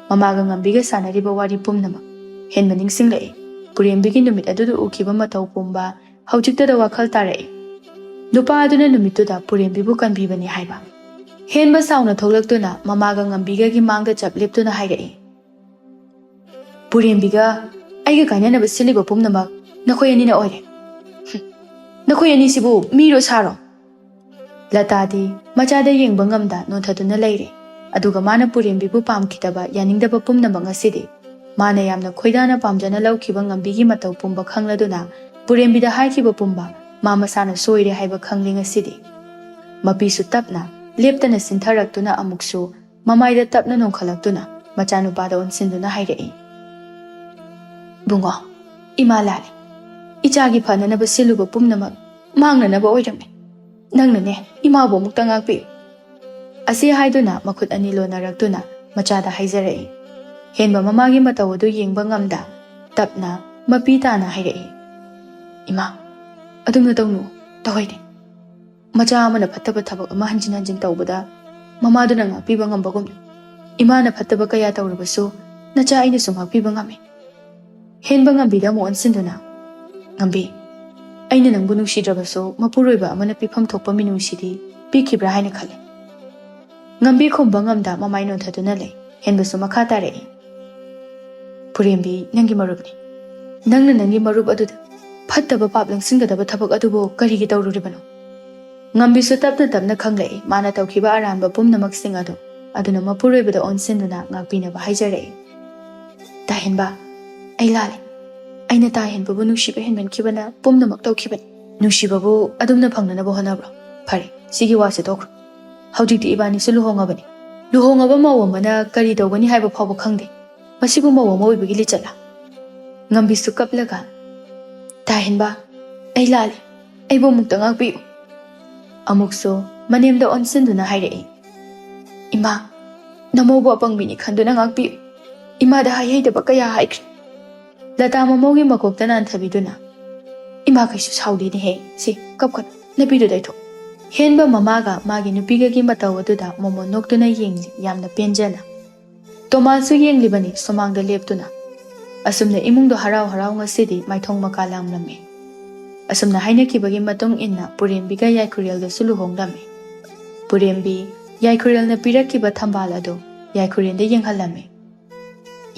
ꯃꯃꯥꯒ ꯉꯝꯕꯤꯒ ꯁꯥꯟꯅꯔꯤꯕ ꯋꯥꯔꯤ ꯄꯨꯝꯅꯃꯛ꯫ ꯍꯦꯟꯕ ꯅꯤꯡꯁꯤꯡꯂꯛꯏ꯫ ꯄꯨꯔꯦꯝꯕꯤꯒꯤ ꯅꯨꯃꯤꯠ ꯑꯗꯨꯗ ꯎꯈꯤꯕ ꯃꯇꯧ ꯄꯨꯝꯕ ꯍꯧꯖꯤꯛꯇꯗ ꯋꯥꯈꯜ ꯇꯥꯔꯛꯏ꯫ ꯅꯨꯄꯥ ꯑꯗꯨꯅ ꯅꯨꯃꯤꯠꯇꯨꯗ ꯄꯨꯔꯦꯝꯕꯤꯕꯨ ꯀꯟꯕꯤꯕꯅꯤ ꯍꯥꯏꯕ꯫ ꯍꯦꯟꯕ ꯁꯥꯎꯅ ꯊꯣꯛꯂꯛꯇꯨꯅ ꯃꯃꯥꯒ ꯉꯝꯕꯤꯒꯒꯤ ꯃꯥꯡꯗ ꯆꯞ ꯂꯦꯞꯇꯨꯅ ꯍꯥꯏꯔꯛꯏ꯫ "ꯄꯨꯔꯦꯝꯕꯤꯒ ꯑꯩꯒ ꯀꯥꯏꯅꯅꯕ ꯁꯤꯜꯂꯤꯕ ꯄꯨꯝꯅꯃꯛ ꯅꯈꯣꯏ ꯑꯅꯤꯅ ꯑꯣꯏꯔꯦ꯫ ꯍꯨꯝ, ꯅꯈꯣꯏ ꯑꯅꯤꯁꯤꯕꯨ ꯃꯤꯔꯣ ꯁꯥꯔꯣ?" ꯂꯇꯥꯗꯤ ꯃꯆꯥꯗ ꯌꯦꯡꯕ ꯉꯝꯗ ꯅꯣꯟꯊꯗꯨꯅ ꯂꯩꯔꯦ꯫ ꯑꯗꯨꯒ ꯃꯥꯅ ꯄꯨꯔꯦꯝꯕꯤꯕꯨ ꯄꯥꯝꯈꯤꯗꯕ, ꯌꯥꯅꯤꯡꯗꯕ ꯄꯨꯝꯅꯃꯛ ꯉꯁꯤꯗꯤ ꯃꯥꯅ ꯌꯥꯝꯅ ꯈꯣꯏꯗꯥꯅ ꯄꯥꯝꯖꯅ ꯂꯧꯈꯤꯕ ꯉꯝꯕꯤꯒꯤ ꯃꯇꯧ ꯄꯨꯝꯕ ꯈꯪꯂꯗꯨꯅ ꯄꯨꯔꯦꯝꯕꯤꯗ ꯍꯥꯏꯈꯤꯕ ꯄꯨꯝꯕ ꯃꯥ ꯃꯁꯥꯅ ꯁꯣꯏꯔꯦ ꯍꯥꯏꯕ ꯈꯪꯂꯦ ꯉꯁꯤꯗꯤ꯫ ꯃꯄꯤꯁꯨ ꯇꯞꯅ, ꯂꯦꯞꯇꯅ ꯆꯤꯟꯊꯔꯛꯇꯨꯅ ꯑꯃꯨꯛꯁꯨ ꯃꯃꯥꯏꯗ ꯇꯞꯅ ꯅꯣꯡꯈꯠꯂꯛꯇꯨꯅ ꯃꯆꯥꯅꯨꯄꯥꯗ ꯑꯣꯟꯁꯤꯟꯗꯨꯅ ꯍꯥꯏꯔꯛꯏ, "ꯕꯨꯡꯉꯣ, ꯏꯃꯥ ꯂꯥꯜꯂꯦ꯫ ꯏꯆꯥꯒꯤ ꯐꯅꯅꯕ ꯁꯤꯜꯂꯨꯕ ꯄꯨꯝꯅꯃꯛ ꯃꯥꯡꯅꯅꯕ ꯑꯣꯏꯔꯝꯃꯦ꯫ ꯅꯪꯅꯅꯦ ꯏꯃꯥꯕꯨ ꯑꯃꯨꯛꯇ ꯉꯥꯛꯄꯤꯌꯨ꯫" ꯑꯁꯤ ꯍꯥꯏꯗꯨꯅ ꯃꯈꯨꯠ ꯑꯅꯤ ꯂꯣꯟꯅꯔꯛꯇꯨꯅ ꯃꯆꯥꯗ ꯍꯥꯏꯖꯔꯛꯏ꯫ ꯍꯦꯟꯕ ꯃꯃꯥꯒꯤ ꯃꯇꯧ ꯑꯗꯨ ꯌꯦꯡꯕ ꯉꯝꯗ ꯇꯞꯅ ꯃꯄꯤ ꯇꯥꯅ ꯍꯥꯏꯔꯛꯏ, "ꯏꯃꯥ, ꯑꯗꯨꯝꯅ ꯇꯧꯅꯨ, ꯇꯧꯍꯩꯗꯦ꯫ ꯃꯆꯥ ꯑꯃꯅ ꯐꯠꯇꯕ ꯊꯕꯛ ꯑꯃ ꯍꯟꯖꯤꯟ ꯍꯟꯖꯤꯟ ꯇꯧꯕꯗ ꯃꯃꯥꯗꯨꯅ ꯉꯥꯛꯄꯤꯕ ꯉꯝꯕꯒꯨꯝꯅ ꯏꯃꯥꯅ ꯐꯠꯇꯕ ꯀꯌꯥ ꯇꯧꯔꯕꯁꯨ ꯅꯆꯥ ꯑꯩꯅꯁꯨ ꯉꯥꯛꯄꯤꯕ ꯉꯝꯃꯤ꯫" ꯍꯦꯟꯕ ꯉꯝꯕꯤꯗ ꯑꯃꯨꯛ ꯑꯣꯟꯁꯤꯟꯗꯨꯅ, "ꯉꯝꯕꯤ, ꯑꯩꯅ ꯅꯪꯕꯨ ꯅꯨꯡꯁꯤꯗ꯭ꯔꯕꯁꯨ ꯃꯄꯨꯔꯣꯏꯕ ꯑꯃꯅ ꯄꯤꯐꯝ ꯊꯣꯛꯄ ꯃꯤꯅꯨꯡꯁꯤꯗꯤ ꯄꯤꯈꯤꯕ꯭ꯔꯥ ꯍꯥꯏꯅ ꯈꯜꯂꯤ꯫" ꯉꯝꯕꯤ ꯈꯨꯝꯕ ꯉꯝꯗ ꯃꯃꯥꯏ ꯅꯣꯟꯊꯗꯨꯅ ꯂꯩ꯫ ꯍꯦꯟꯕꯁꯨ ꯃꯈꯥ ꯇꯥꯔꯛꯏ, "ꯄꯨꯔꯦꯝꯕꯤ ꯅꯪꯒꯤ ꯃꯔꯨꯞꯅꯤ꯫ ꯅꯪꯅ ꯅꯪꯒꯤ ꯃꯔꯨꯞ ꯑꯗꯨꯗ ꯐꯠꯇꯕ ꯄꯥꯞ ꯂꯪꯁꯤꯟꯒꯗꯕ ꯊꯕꯛ ꯑꯗꯨꯕꯨ ꯀꯔꯤꯒꯤ ꯇꯧꯔꯨꯔꯤꯕꯅꯣ?" ꯉꯝꯕꯤꯁꯨ ꯇꯞꯅ ꯇꯞꯅ ꯈꯪꯂꯛꯏ꯫ ꯃꯥꯅ ꯇꯧꯈꯤꯕ ꯑꯔꯥꯟꯕ ꯄꯨꯝꯅꯃꯛꯁꯤꯡ ꯑꯗꯨ ꯑꯗꯨꯅ ꯃꯄꯨꯔꯣꯏꯕꯗ ꯑꯣꯟꯁꯤꯟꯗꯨꯅ ꯉꯥꯛꯄꯤꯅꯕ ꯍꯥꯏꯖꯔꯛꯏ꯫ "ꯇꯥꯍꯦꯟꯕ, ꯑꯩ ꯂꯥꯜꯂꯦ꯫ ꯑꯩꯅ ꯇꯥꯍꯦꯟꯕꯕꯨ ꯅꯨꯡꯁꯤꯕ ꯍꯦꯟꯃꯟꯈꯤꯕꯅ ꯄꯨꯝꯅꯃꯛ ꯇꯧꯈꯤꯕꯅꯤ꯫" "ꯅꯨꯡꯁꯤꯕꯕꯨ ꯑꯗꯨꯝꯅ ꯐꯪꯅꯅꯕ ꯍꯣꯠꯅꯕ꯭ꯔꯣ? ꯐꯔꯦ, ꯁꯤꯒꯤ ꯋꯥꯁꯦ ꯇꯣꯛꯈ꯭ꯔꯣ꯫ ꯍꯧꯖꯤꯛꯇꯤ ꯏꯕꯥꯅꯤꯁꯨ ꯂꯨꯍꯣꯡꯉꯕꯅꯤ꯫ ꯂꯨꯍꯣꯡꯉꯕ ꯃꯧ ꯑꯃꯅ ꯀꯔꯤ ꯇꯧꯒꯅꯤ ꯍꯥꯏꯕ ꯐꯥꯎꯕ ꯈꯪꯗꯦ꯫ ꯃꯁꯤꯕꯨ ꯃꯧ ꯑꯃ ꯑꯣꯏꯕꯒꯤ ꯂꯤꯆꯠꯂ?" ꯉꯝꯕꯤꯁꯨ ꯀꯞꯂꯒ, "ꯇꯥꯍꯦꯟꯕ, ꯑꯩ ꯂꯥꯜꯂꯦ꯫ ꯑꯩꯕꯨ ꯑꯃꯨꯛꯇ ꯉꯥꯛꯄꯤꯌꯨ꯫" ꯑꯃꯨꯛꯁꯨ ꯃꯅꯦꯝꯗ ꯑꯣꯟꯁꯤꯟꯗꯨꯅ ꯍꯥꯏꯔꯛꯏ, "ꯏꯃꯥ, ꯅꯃꯧꯕꯨ ꯑꯄꯪꯕꯤꯅꯤ ꯈꯟꯗꯨꯅ ꯉꯥꯛꯄꯤꯌꯨ꯫ ꯏꯃꯥꯗ ꯍꯥꯏꯍꯩꯗꯕ ꯀꯌꯥ ꯍꯥꯏꯈ꯭ꯔꯦ꯫" ꯂꯇꯥ ꯃꯃꯧꯒꯤ ꯃꯀꯣꯛꯇ ꯅꯥꯟꯊꯕꯤꯗꯨꯅ, "ꯏꯃꯥ ꯀꯩꯁꯨ ꯁꯥꯎꯗꯦꯅꯦꯍꯦ꯫ ꯁꯤ, ꯀꯞꯀꯅꯨ, ꯅꯄꯤꯗꯨ ꯇꯩꯊꯣꯛ꯫" ꯍꯦꯟꯕ ꯃꯃꯥꯒ ꯃꯥꯒꯤ ꯅꯨꯄꯤꯒꯒꯤ ꯃꯇꯧ ꯑꯗꯨꯗ ꯃꯣꯃꯣꯟ ꯅꯣꯛꯇꯨꯅ ꯌꯦꯡꯂꯤ, ꯌꯥꯝꯅ ꯄꯦꯟꯖꯅ꯫ ꯇꯣꯃꯥꯁꯁꯨ ꯌꯦꯡꯂꯤꯕꯅꯤ ꯁꯨꯃꯥꯡꯗ ꯂꯦꯞꯇꯨꯅ꯫ ꯑꯁꯨꯝꯅ ꯏꯃꯨꯡꯗꯣ ꯍꯔꯥꯎ ꯍꯔꯥꯎ ꯉꯁꯤꯗꯤ ꯃꯥꯏꯊꯣꯡ ꯃꯀꯥ ꯂꯥꯡꯂꯝꯃꯤ꯫ ꯑꯁꯨꯝꯅ ꯍꯥꯏꯅꯈꯤꯕꯒꯤ ꯃꯇꯨꯡ ꯏꯟꯅ ꯄꯨꯔꯦꯝꯕꯤꯒ ꯌꯥꯏꯈꯨꯔꯦꯜꯗꯁꯨ ꯂꯨꯍꯣꯡꯂꯝꯃꯤ꯫ ꯄꯨꯔꯦꯝꯕꯤ ꯌꯥꯏꯈꯨꯔꯦꯜꯅ ꯄꯤꯔꯛꯈꯤꯕ ꯊꯝꯕꯥꯜ ꯑꯗꯨ ꯌꯥꯏꯈꯨꯔꯦꯜꯗ ꯌꯦꯡꯍꯜꯂꯝꯃꯤ꯫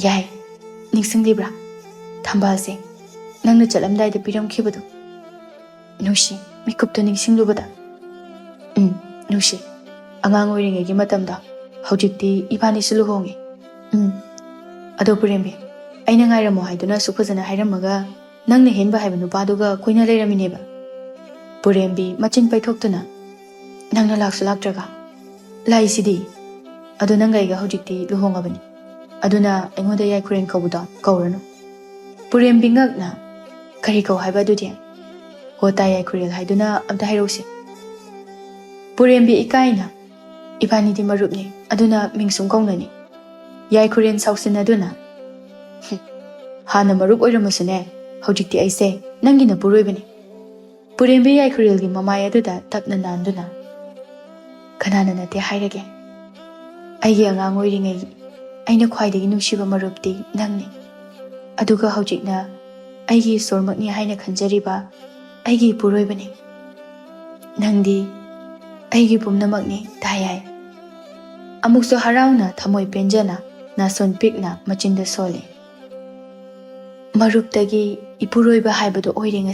"ꯌꯥꯏ, ꯅꯤꯡꯁꯤꯡꯂꯤꯕ꯭ꯔꯥ? ꯊꯝꯕꯥꯜꯁꯦ ꯅꯪꯅ ꯆꯠꯂꯝꯗꯥꯏꯗ ꯄꯤꯔꯝꯈꯤꯕꯗꯨ꯫" "ꯅꯨꯡꯁꯤ, ꯃꯤꯀꯨꯞꯇꯨ ꯅꯤꯡꯁꯤꯡꯂꯨꯕꯗ꯫" "ꯎꯝ, ꯅꯨꯡꯁꯤ꯫ ꯑꯉꯥꯡ ꯑꯣꯏꯔꯤꯉꯩꯒꯤ ꯃꯇꯝꯗ꯫ ꯍꯧꯖꯤꯛꯇꯤ ꯏꯕꯥꯅꯤꯁꯨ ꯂꯨꯍꯣꯡꯉꯦ꯫" "ꯎꯝ꯫ ꯑꯗꯣ ꯄꯨꯔꯦꯝꯕꯤ, ꯑꯩꯅ ꯉꯥꯏꯔꯝꯃꯣ ꯍꯥꯏꯗꯨꯅ ꯑꯁꯨꯛ ꯐꯖꯅ ꯍꯥꯏꯔꯝꯃꯒ ꯅꯪꯅ ꯍꯦꯟꯕ ꯍꯥꯏꯕ ꯅꯨꯄꯥꯗꯨꯒ ꯀꯣꯏꯅ ꯂꯩꯔꯝꯃꯤꯅꯦꯕ꯫ ꯄꯨꯔꯦꯝꯕꯤ ꯃꯆꯤꯟ ꯄꯩꯊꯣꯛꯇꯨꯅ, "ꯅꯪꯅ ꯂꯥꯛꯁꯨ ꯂꯥꯛꯇ꯭ꯔꯒ꯫ ꯂꯥꯛꯏꯁꯤꯗꯤ꯫ ꯑꯗꯣ ꯅꯪꯒ ꯑꯩꯒ ꯍꯧꯖꯤꯛꯇꯤ ꯂꯨꯍꯣꯡꯉꯕꯅꯤ꯫ ꯑꯗꯨꯅ ꯑꯩꯉꯣꯟꯗ ꯌꯥꯏꯈꯨꯔꯦꯟ ꯀꯧꯕꯗꯣ ꯀꯧꯔꯅꯨ꯫" ꯄꯨꯔꯦꯝꯕꯤ ꯉꯛꯅ, "ꯀꯔꯤ ꯀꯧ ꯍꯥꯏꯕ ꯑꯗꯨꯗꯤ?" "ꯍꯣ ꯇꯥ ꯌꯥꯏꯈꯨꯔꯦꯜ ꯍꯥꯏꯗꯨꯅ ꯑꯝꯇ ꯍꯥꯏꯔꯛꯎꯁꯦ꯫" ꯄꯨꯔꯦꯝꯕꯤ ꯏꯀꯥꯏꯅ, "ꯏꯕꯥꯅꯤꯗꯤ ꯃꯔꯨꯞꯅꯤ, ꯑꯗꯨꯅ ꯃꯤꯡ ꯁꯨꯝ ꯀꯧꯅꯅꯤ꯫" ꯌꯥꯏꯈꯨꯔꯦꯟ ꯁꯥꯎꯁꯤꯟꯅꯗꯨꯅ, "ꯍꯨꯝ, ꯍꯥꯟꯅ ꯃꯔꯨꯞ ꯑꯣꯏꯔꯝꯃꯁꯨꯅꯦ, ꯍꯧꯖꯤꯛꯇꯤ ꯑꯩꯁꯦ ꯅꯪꯒꯤ ꯅꯄꯨꯔꯣꯏꯕꯅꯤ꯫" ꯄꯨꯔꯦꯝꯕꯤ ꯌꯥꯏꯈꯨꯔꯦꯜꯒꯤ ꯃꯃꯥꯏ ꯑꯗꯨꯗ ꯇꯞꯅ ꯅꯥꯟꯗꯨꯅ, "ꯀꯅꯥꯅ ꯅꯠꯇꯦ ꯍꯥꯏꯔꯒꯦ? ꯑꯩꯒꯤ ꯑꯉꯥꯡ ꯑꯣꯏꯔꯤꯉꯩ ꯑꯩꯅ ꯈ꯭ꯋꯥꯏꯗꯒꯤ ꯅꯨꯡꯁꯤꯕ ꯃꯔꯨꯞꯇꯤ ꯅꯪꯅꯤ꯫ ꯑꯗꯨꯒ ꯍꯧꯖꯤꯛꯅ ꯑꯩꯒꯤ ꯏꯁꯣꯔꯃꯛꯅꯤ ꯍꯥꯏꯅ ꯈꯟꯖꯔꯤꯕ ꯑꯩꯒꯤ ꯏꯄꯨꯔꯣꯏꯕꯅꯤ꯫ ꯅꯪꯗꯤ ꯑꯩꯒꯤ ꯄꯨꯝꯅꯃꯛꯅꯤ, ꯇꯥꯌꯥꯏ꯫" ꯑꯃꯨꯛꯁꯨ ꯍꯔꯥꯎꯅ ꯊꯃꯣꯏ ꯄꯦꯟꯖꯅ ꯅꯥꯁꯣꯟ ꯄꯤꯛꯅ ꯃꯆꯤꯟꯗ ꯁꯣꯜꯂꯤ꯫ ꯃꯔꯨꯞꯇꯒꯤ ꯏꯄꯨꯔꯣꯏꯕ ꯍꯥꯏꯕꯗꯨ ꯑꯣꯏꯔꯤꯉꯩ